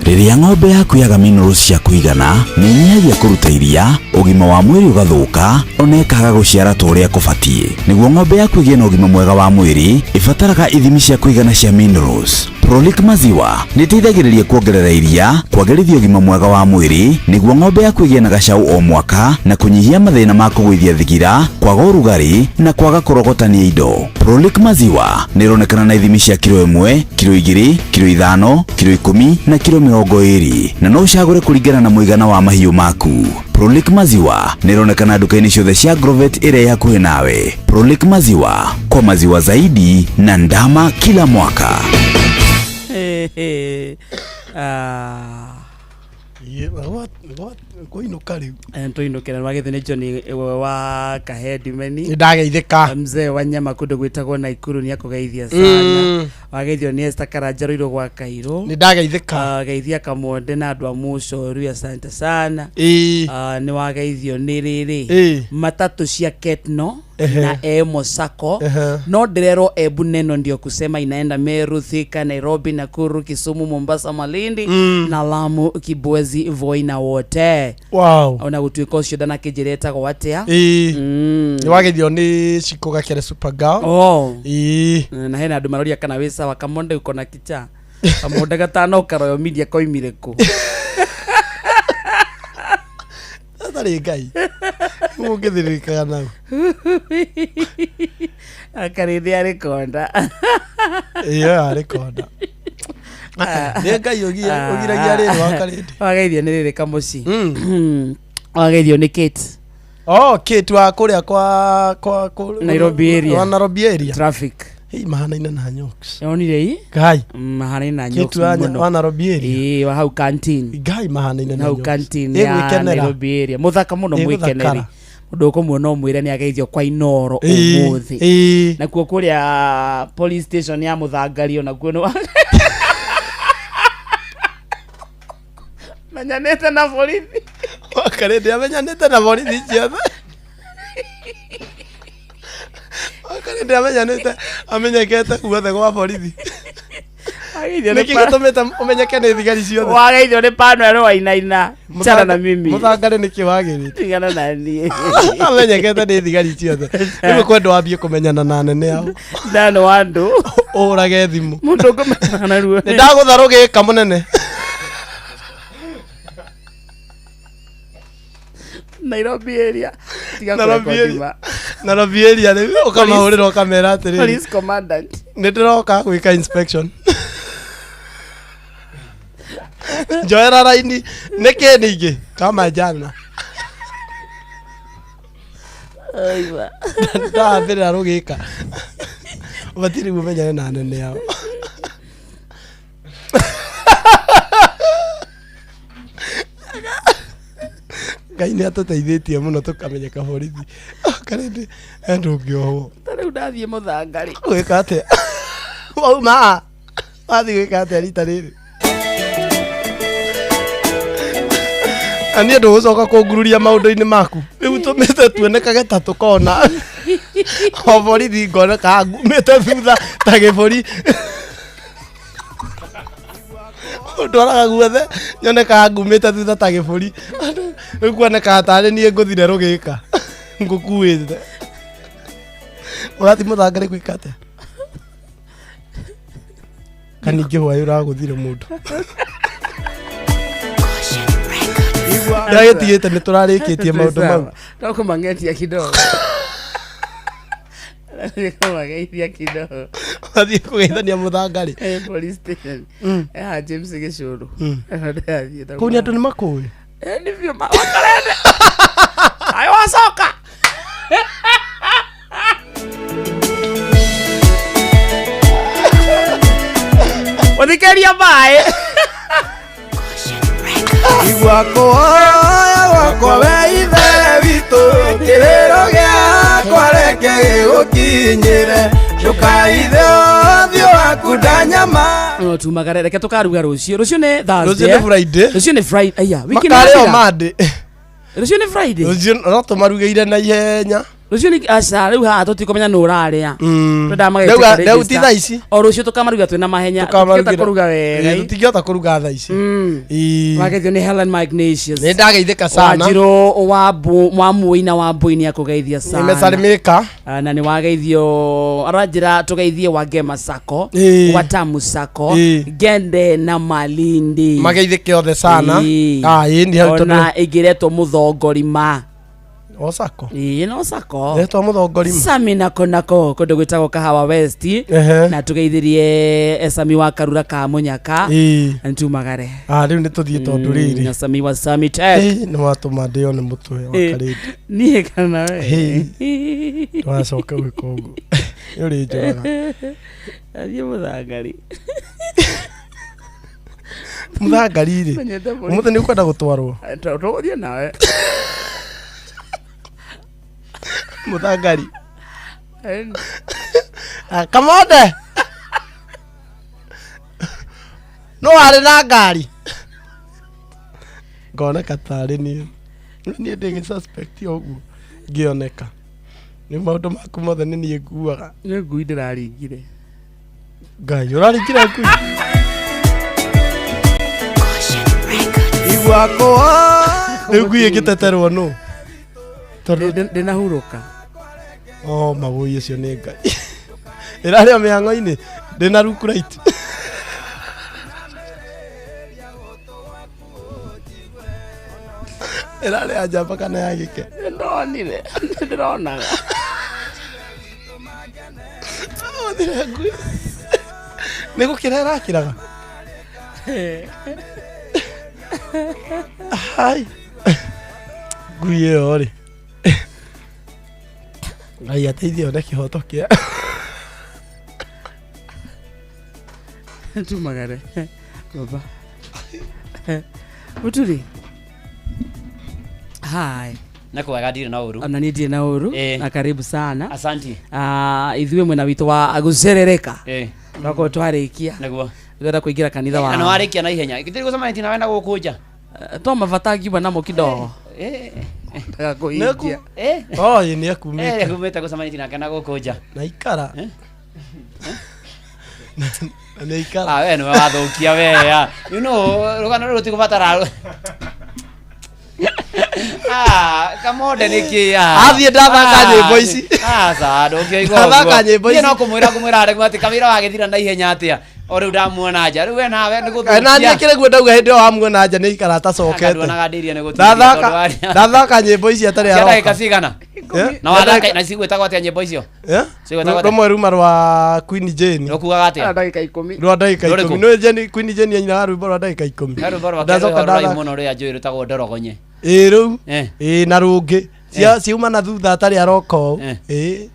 Rĩrĩa ng'ombe yaku yaga minerals cia kũigana, nĩ ĩnyihagia kũruta iria, ũgima wa mwĩrĩ ũgathũka, ona ĩkaga gũciara ta ũrĩa kũbatiĩ. Nĩguo ng'ombe yaku ĩgĩe na ũgima mwega wa mwĩrĩ, ĩbataraga ithimi cia kũigana cia minerals. Prolic Maziwa nĩ ĩteithagĩrĩria kuongerera iria, kwagĩrithia ũgima mwega wa mwĩrĩ, nĩguo ng'ombe yaku ĩgĩe na gacau o mwaka, na kũnyihia mathĩna ma kũgũithia thigira, kwaga ũrugarĩ, na kwaga kũrogotania indo. Prolic Maziwa nĩ ĩronekana na ithimi cia kiro 1, kiro 2, kiro 5, kiro 10 na kiro 20, na no ũcagũre kũringana na mũigana wa mahiũ maku. Prolic Maziwa nĩ ĩronekana nduka-inĩ ciothe cia Agrovet ĩrĩa ĩ hakuhĩ nawe. Prolic Maziwa, kwa maziwa zaidi na ndama kila mwaka. Kũinũka rĩu. Tũinũkĩra wagĩthĩ nĩ John wa Kahedimeni. Nĩ ndageithĩka. Mzee wa nyama kũndũ gwĩtagwo Naikuru nĩ akũgeithia sana. Wageithio nĩ Esther Karanja Rũirũ gwa Kairũ. Nĩ ndageithĩka. Geithia Kamonde na andũ a Mũcoru, asante sana. Nĩ wageithio nĩ rĩrĩ matatũ cia Ketno na Emo Sacco. No ndĩrerwo Embu neno ndio kusema inaenda Meru, Thika, Nairobi, Nakuru, Kisumu, Mombasa, Malindi na Lamu, Kibwezi, Voi na wote. Wow. Ona gũtuĩka ũcio ndanakĩnjĩra etagwo atĩa. Nĩ wageithio nĩ Shiko Gakere Supergirl. Oh. Na hena andũ maroria kana wĩ sawa. Kamonde uko na kicha. Kamonde gatano karoyo media koimire kũ. Atarĩ Ngai. Ũngĩthirĩrĩkaga nau. Akarĩthĩ arĩ konda. Ĩyo arĩ konda. Nĩ Ngai ũgiragia rĩrĩ wa Karĩndĩ. Wageithio nĩ rĩrĩ Kamũci. Wageithio nĩ Kate. Oh, Kate wa kũrĩa kwa Nairobi area. Wa Nairobi area. Traffic. Hei, mahanaine na Nyoks. Yonire i? Ngai. Mahanaine na Nyoks mũno. Wa Nairobi area. Ĩĩ, wa hau canteen. Ngai mahanaine na Hau Nyoks. canteen ya Nairobi area. Mũthaka mũno mwĩkeneri. Mũndũ ũkũmuona ũmwĩre nĩ ageithio kwa Inooro ũmũthĩ. Nakuo kũrĩa police station ya Mũthangario nakuo nĩ menyanĩte na borithi. Wakarĩndĩ amenyanĩte na borithi ciothe. Wakarĩndĩ amenyanĩte amenyekete guothe gwa borithi. Nĩkĩ gĩtũmĩte ũmenyeke nĩ thigari ciothe? Wageithio nĩ pano ero wainaina. Chana na mimi. Mũthangari nĩkĩ wagĩrĩte? Tigana na niĩ. Amenyekete nĩ thigari ciothe. Rĩu kwenda wambie kũmenyana na anene ao. Ndano wa andũ. Ũrage thimũ. Mũndũ ũngĩmenyana na ruo. Nĩ ndagũtha rũgĩka mũnene. Nairobi area. Tiga kũrekondi. Nairobi area rĩu ũkamahũrĩra ũkamera atĩrĩrĩ. Police commandant. Nĩ ndĩroka gwĩka inspection. Njoera raini nĩkĩ ningĩ kama jana. Ndambĩrĩra rũgĩka. Ũbatiĩ rĩu ũmenyane na anene ao. Ngai nĩ atũteithĩtie mũno tũkamenyeka borithi. Karĩndĩ ndũngĩohwo. Ta rĩu ndathiĩ mũthanga rĩ. Gwĩka atĩa? Wauma wathiĩ gwĩka atĩa rita rĩrĩ? Na niĩ ndũgũcoka kũngururia maũndũ-inĩ maku. Rĩu tũmĩte tuonekage ta tũkona. O borithi ngoneka ngumĩte thutha ta gĩbũri. Ndwaraga guothe nyonekaga ngumĩte thutha ta gĩbũri. Rĩu kuonekaga tarĩ niĩ ngũthire rũgĩka. Ngũkuĩte. Ũrathiĩ mũthanga rĩ gwĩka atĩa? Kaningĩ hwaĩ ũragũthire mũndũ. Ndagĩtigĩte nĩ tũrarĩkĩtie maũndũ mau. No kũmangetia kidogo. Kũmageithia kidogo. Wathiĩ kũgeithania mũthanga rĩ. Police station. James Gĩcũrũ. Kũu nĩ andũ nĩ makũĩ? Nĩ biũ wakarende. Ayo wacoka. Ũthikĩria maĩ. Igua kũhoya gwakwa we ithe witũ, kĩrĩro gĩakwa reke gĩgũkinyĩre, ndũkaithe ũthiũ waku ndanyama. No tumagare reke tũkaruga rũciũ. Rũciũ nĩ Thursday. Rũciũ nĩ Friday. Rũciũ nĩ Friday. Aya, wiki nĩ Makarĩo yathira. Monday. Rũciũ nĩ Friday. Rũciũ no tũmarugĩire na ihenya. Rũciũ nĩ aca rĩu haha tũtikũmenya nũ ũrarĩa. Twendaga Ndauga magagĩtĩka ndau ti register. thaa ici. O rũciũ tũkamaruga twĩna mahenya. Tũtingĩhota kũruga wega. Tũtingĩhota kũruga thaa ici. Wageithio nĩ Helen Magnesius. Nĩ ndageithĩka sana. Wanjirũ wa Moi na wa Mbui nĩ akũgeithia sana. Nimesalimika. Na nĩ wageithio aranjĩra tũgeithie wa Gema Sacco, wa Tamu Sacco, Gende na Malindi. Mageithĩke othe sana. Ĩĩ nĩ hau tondũ Ona ĩngĩretwo mũthongorima. O Sacco. Ĩĩ no Sacco. Retwo mũthongorima. Sami nako nako kũndũ gwĩtagwo Kahawa West. Na tũgeithirie Sami wa Karura ka Mũnyaka. Ntumagare. Rĩu nĩ tũthiĩ tondũ rĩrĩ. Na Sami wa Sami Tech. Nĩ watũma ndĩo nĩ mũtwe wa Karĩndĩ. Niĩ kana we. Ndũgacoke gwĩka ũguo. Nĩ ũrĩnjũraga. Athiĩ mũthangari. Mũthangari rĩ. Ũmũthĩ nĩ ũkwenda gũtwarwo? Tũgũthiĩ nawe. Mũthangari. Kamonde. No warĩ na ngari. Ngoneka tarĩ niĩ. Niĩ ndĩ gĩ suspect ũguo ngĩoneka. Nĩ maũndũ maku mothe nĩ niĩ nguaga. Nĩ ngui ndĩraringire. Ngai ũraringire ngui. Igua kũhoya. Rĩu ngui ĩngĩteterwo nũ? Tondũ ndĩnahurũka. Oh, mawũi ũcio nĩ Ngai. Ĩrarĩ o mĩhang'o-inĩ ndĩna rukurait. Ĩrarĩ ya njamba kana ya gĩke? Ndonire, ndĩronaga. Ũthire ngui. Nĩ gũkĩra ĩrakĩraga? Hai. Ngui ĩyo rĩ. Ngai ateithie one kĩhoto kĩa. Tumagare. Baba. Mũturi. Hi. Na kwega ndirĩ na ũru. Ona niĩ ndirĩ na ũru. Na karibu sana. Asanti. Ithuĩ mwena witũ wa gũcerereka. Twakorwo twarĩkia. Nĩguo. Ndĩrenda kũingĩra kanitha wa. Na nĩwarĩkia na ihenya. Gĩtirĩ gũcemanĩtie nawe na gũkũ nja. To mabata ngiuma namo kidogo. Ndagakũhingia. Oh, ĩ nĩ akumĩte. Akumĩte gũcemanĩtie nake na gũkũ nja. Na ikara. Nĩ ikara. Ah, we nĩwe wathũkia we ah. You know, rũgano rũrũ rũtigũbatara. Ah, kamonde nĩkĩ ah. Athiĩ ndathaka Ah, nyĩmbo ici. Aca, ndũngĩoiga Ndathaka ũguo. nyĩmbo Niĩ ici. no kũmwĩra ngũmwĩra aregu atĩ kawĩra wagĩthira na ihenya atĩa o rĩu ndamuona nja rĩu we nawe nĩ Eh, na niĩ gũthũkia kĩrĩguo ndauga hĩndĩ ĩyo wamuona nja nĩ ikara atacokete. Nduonaga ndĩria nĩ gũtithia Ndathaka tondũ warĩa- ndathaka nyĩmbo ici atarĩ Cia aroka. ndagĩka cigana? Eh? Na wathaka na cigwĩtagwo atĩa nyĩmbo icio? Eh? Cigwĩtagwo atĩa? Rũmwe ruma rwa Queen Jane. Rũkugaga atĩa? Ndagĩka ikũmi. Rwa ndagĩka Rũrĩkũ? ikũmi. Nĩ Jane Queen Jane yainaga rwĩmbo rwa ndagĩka ikũmi. He rwĩmbo rwake Ndacoka rwĩho rũraihu ndathaka. mũno rũrĩa njũĩ rwĩtagwo ndorogonye. Ĩ rũu. Eh. Ĩ na rũngĩ. Cia ciuma na thutha atarĩ aroka ũũ. Eh. Ĩ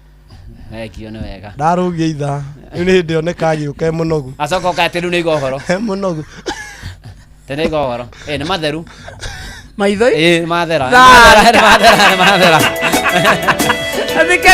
Thengio nĩ wega. ndarũgia ithaa. Rĩu nĩ hĩndĩ oneka agĩũka e mũnogu. Acoka oka atĩ rĩu nĩ igua ũhoro. E mũnogu. Tene igua ũhoro. Ĩ nĩ matheru. Maithoi? Ĩ nĩ mathera. Thaka. Nĩ mathera, nĩ mathera. Thikĩrĩria.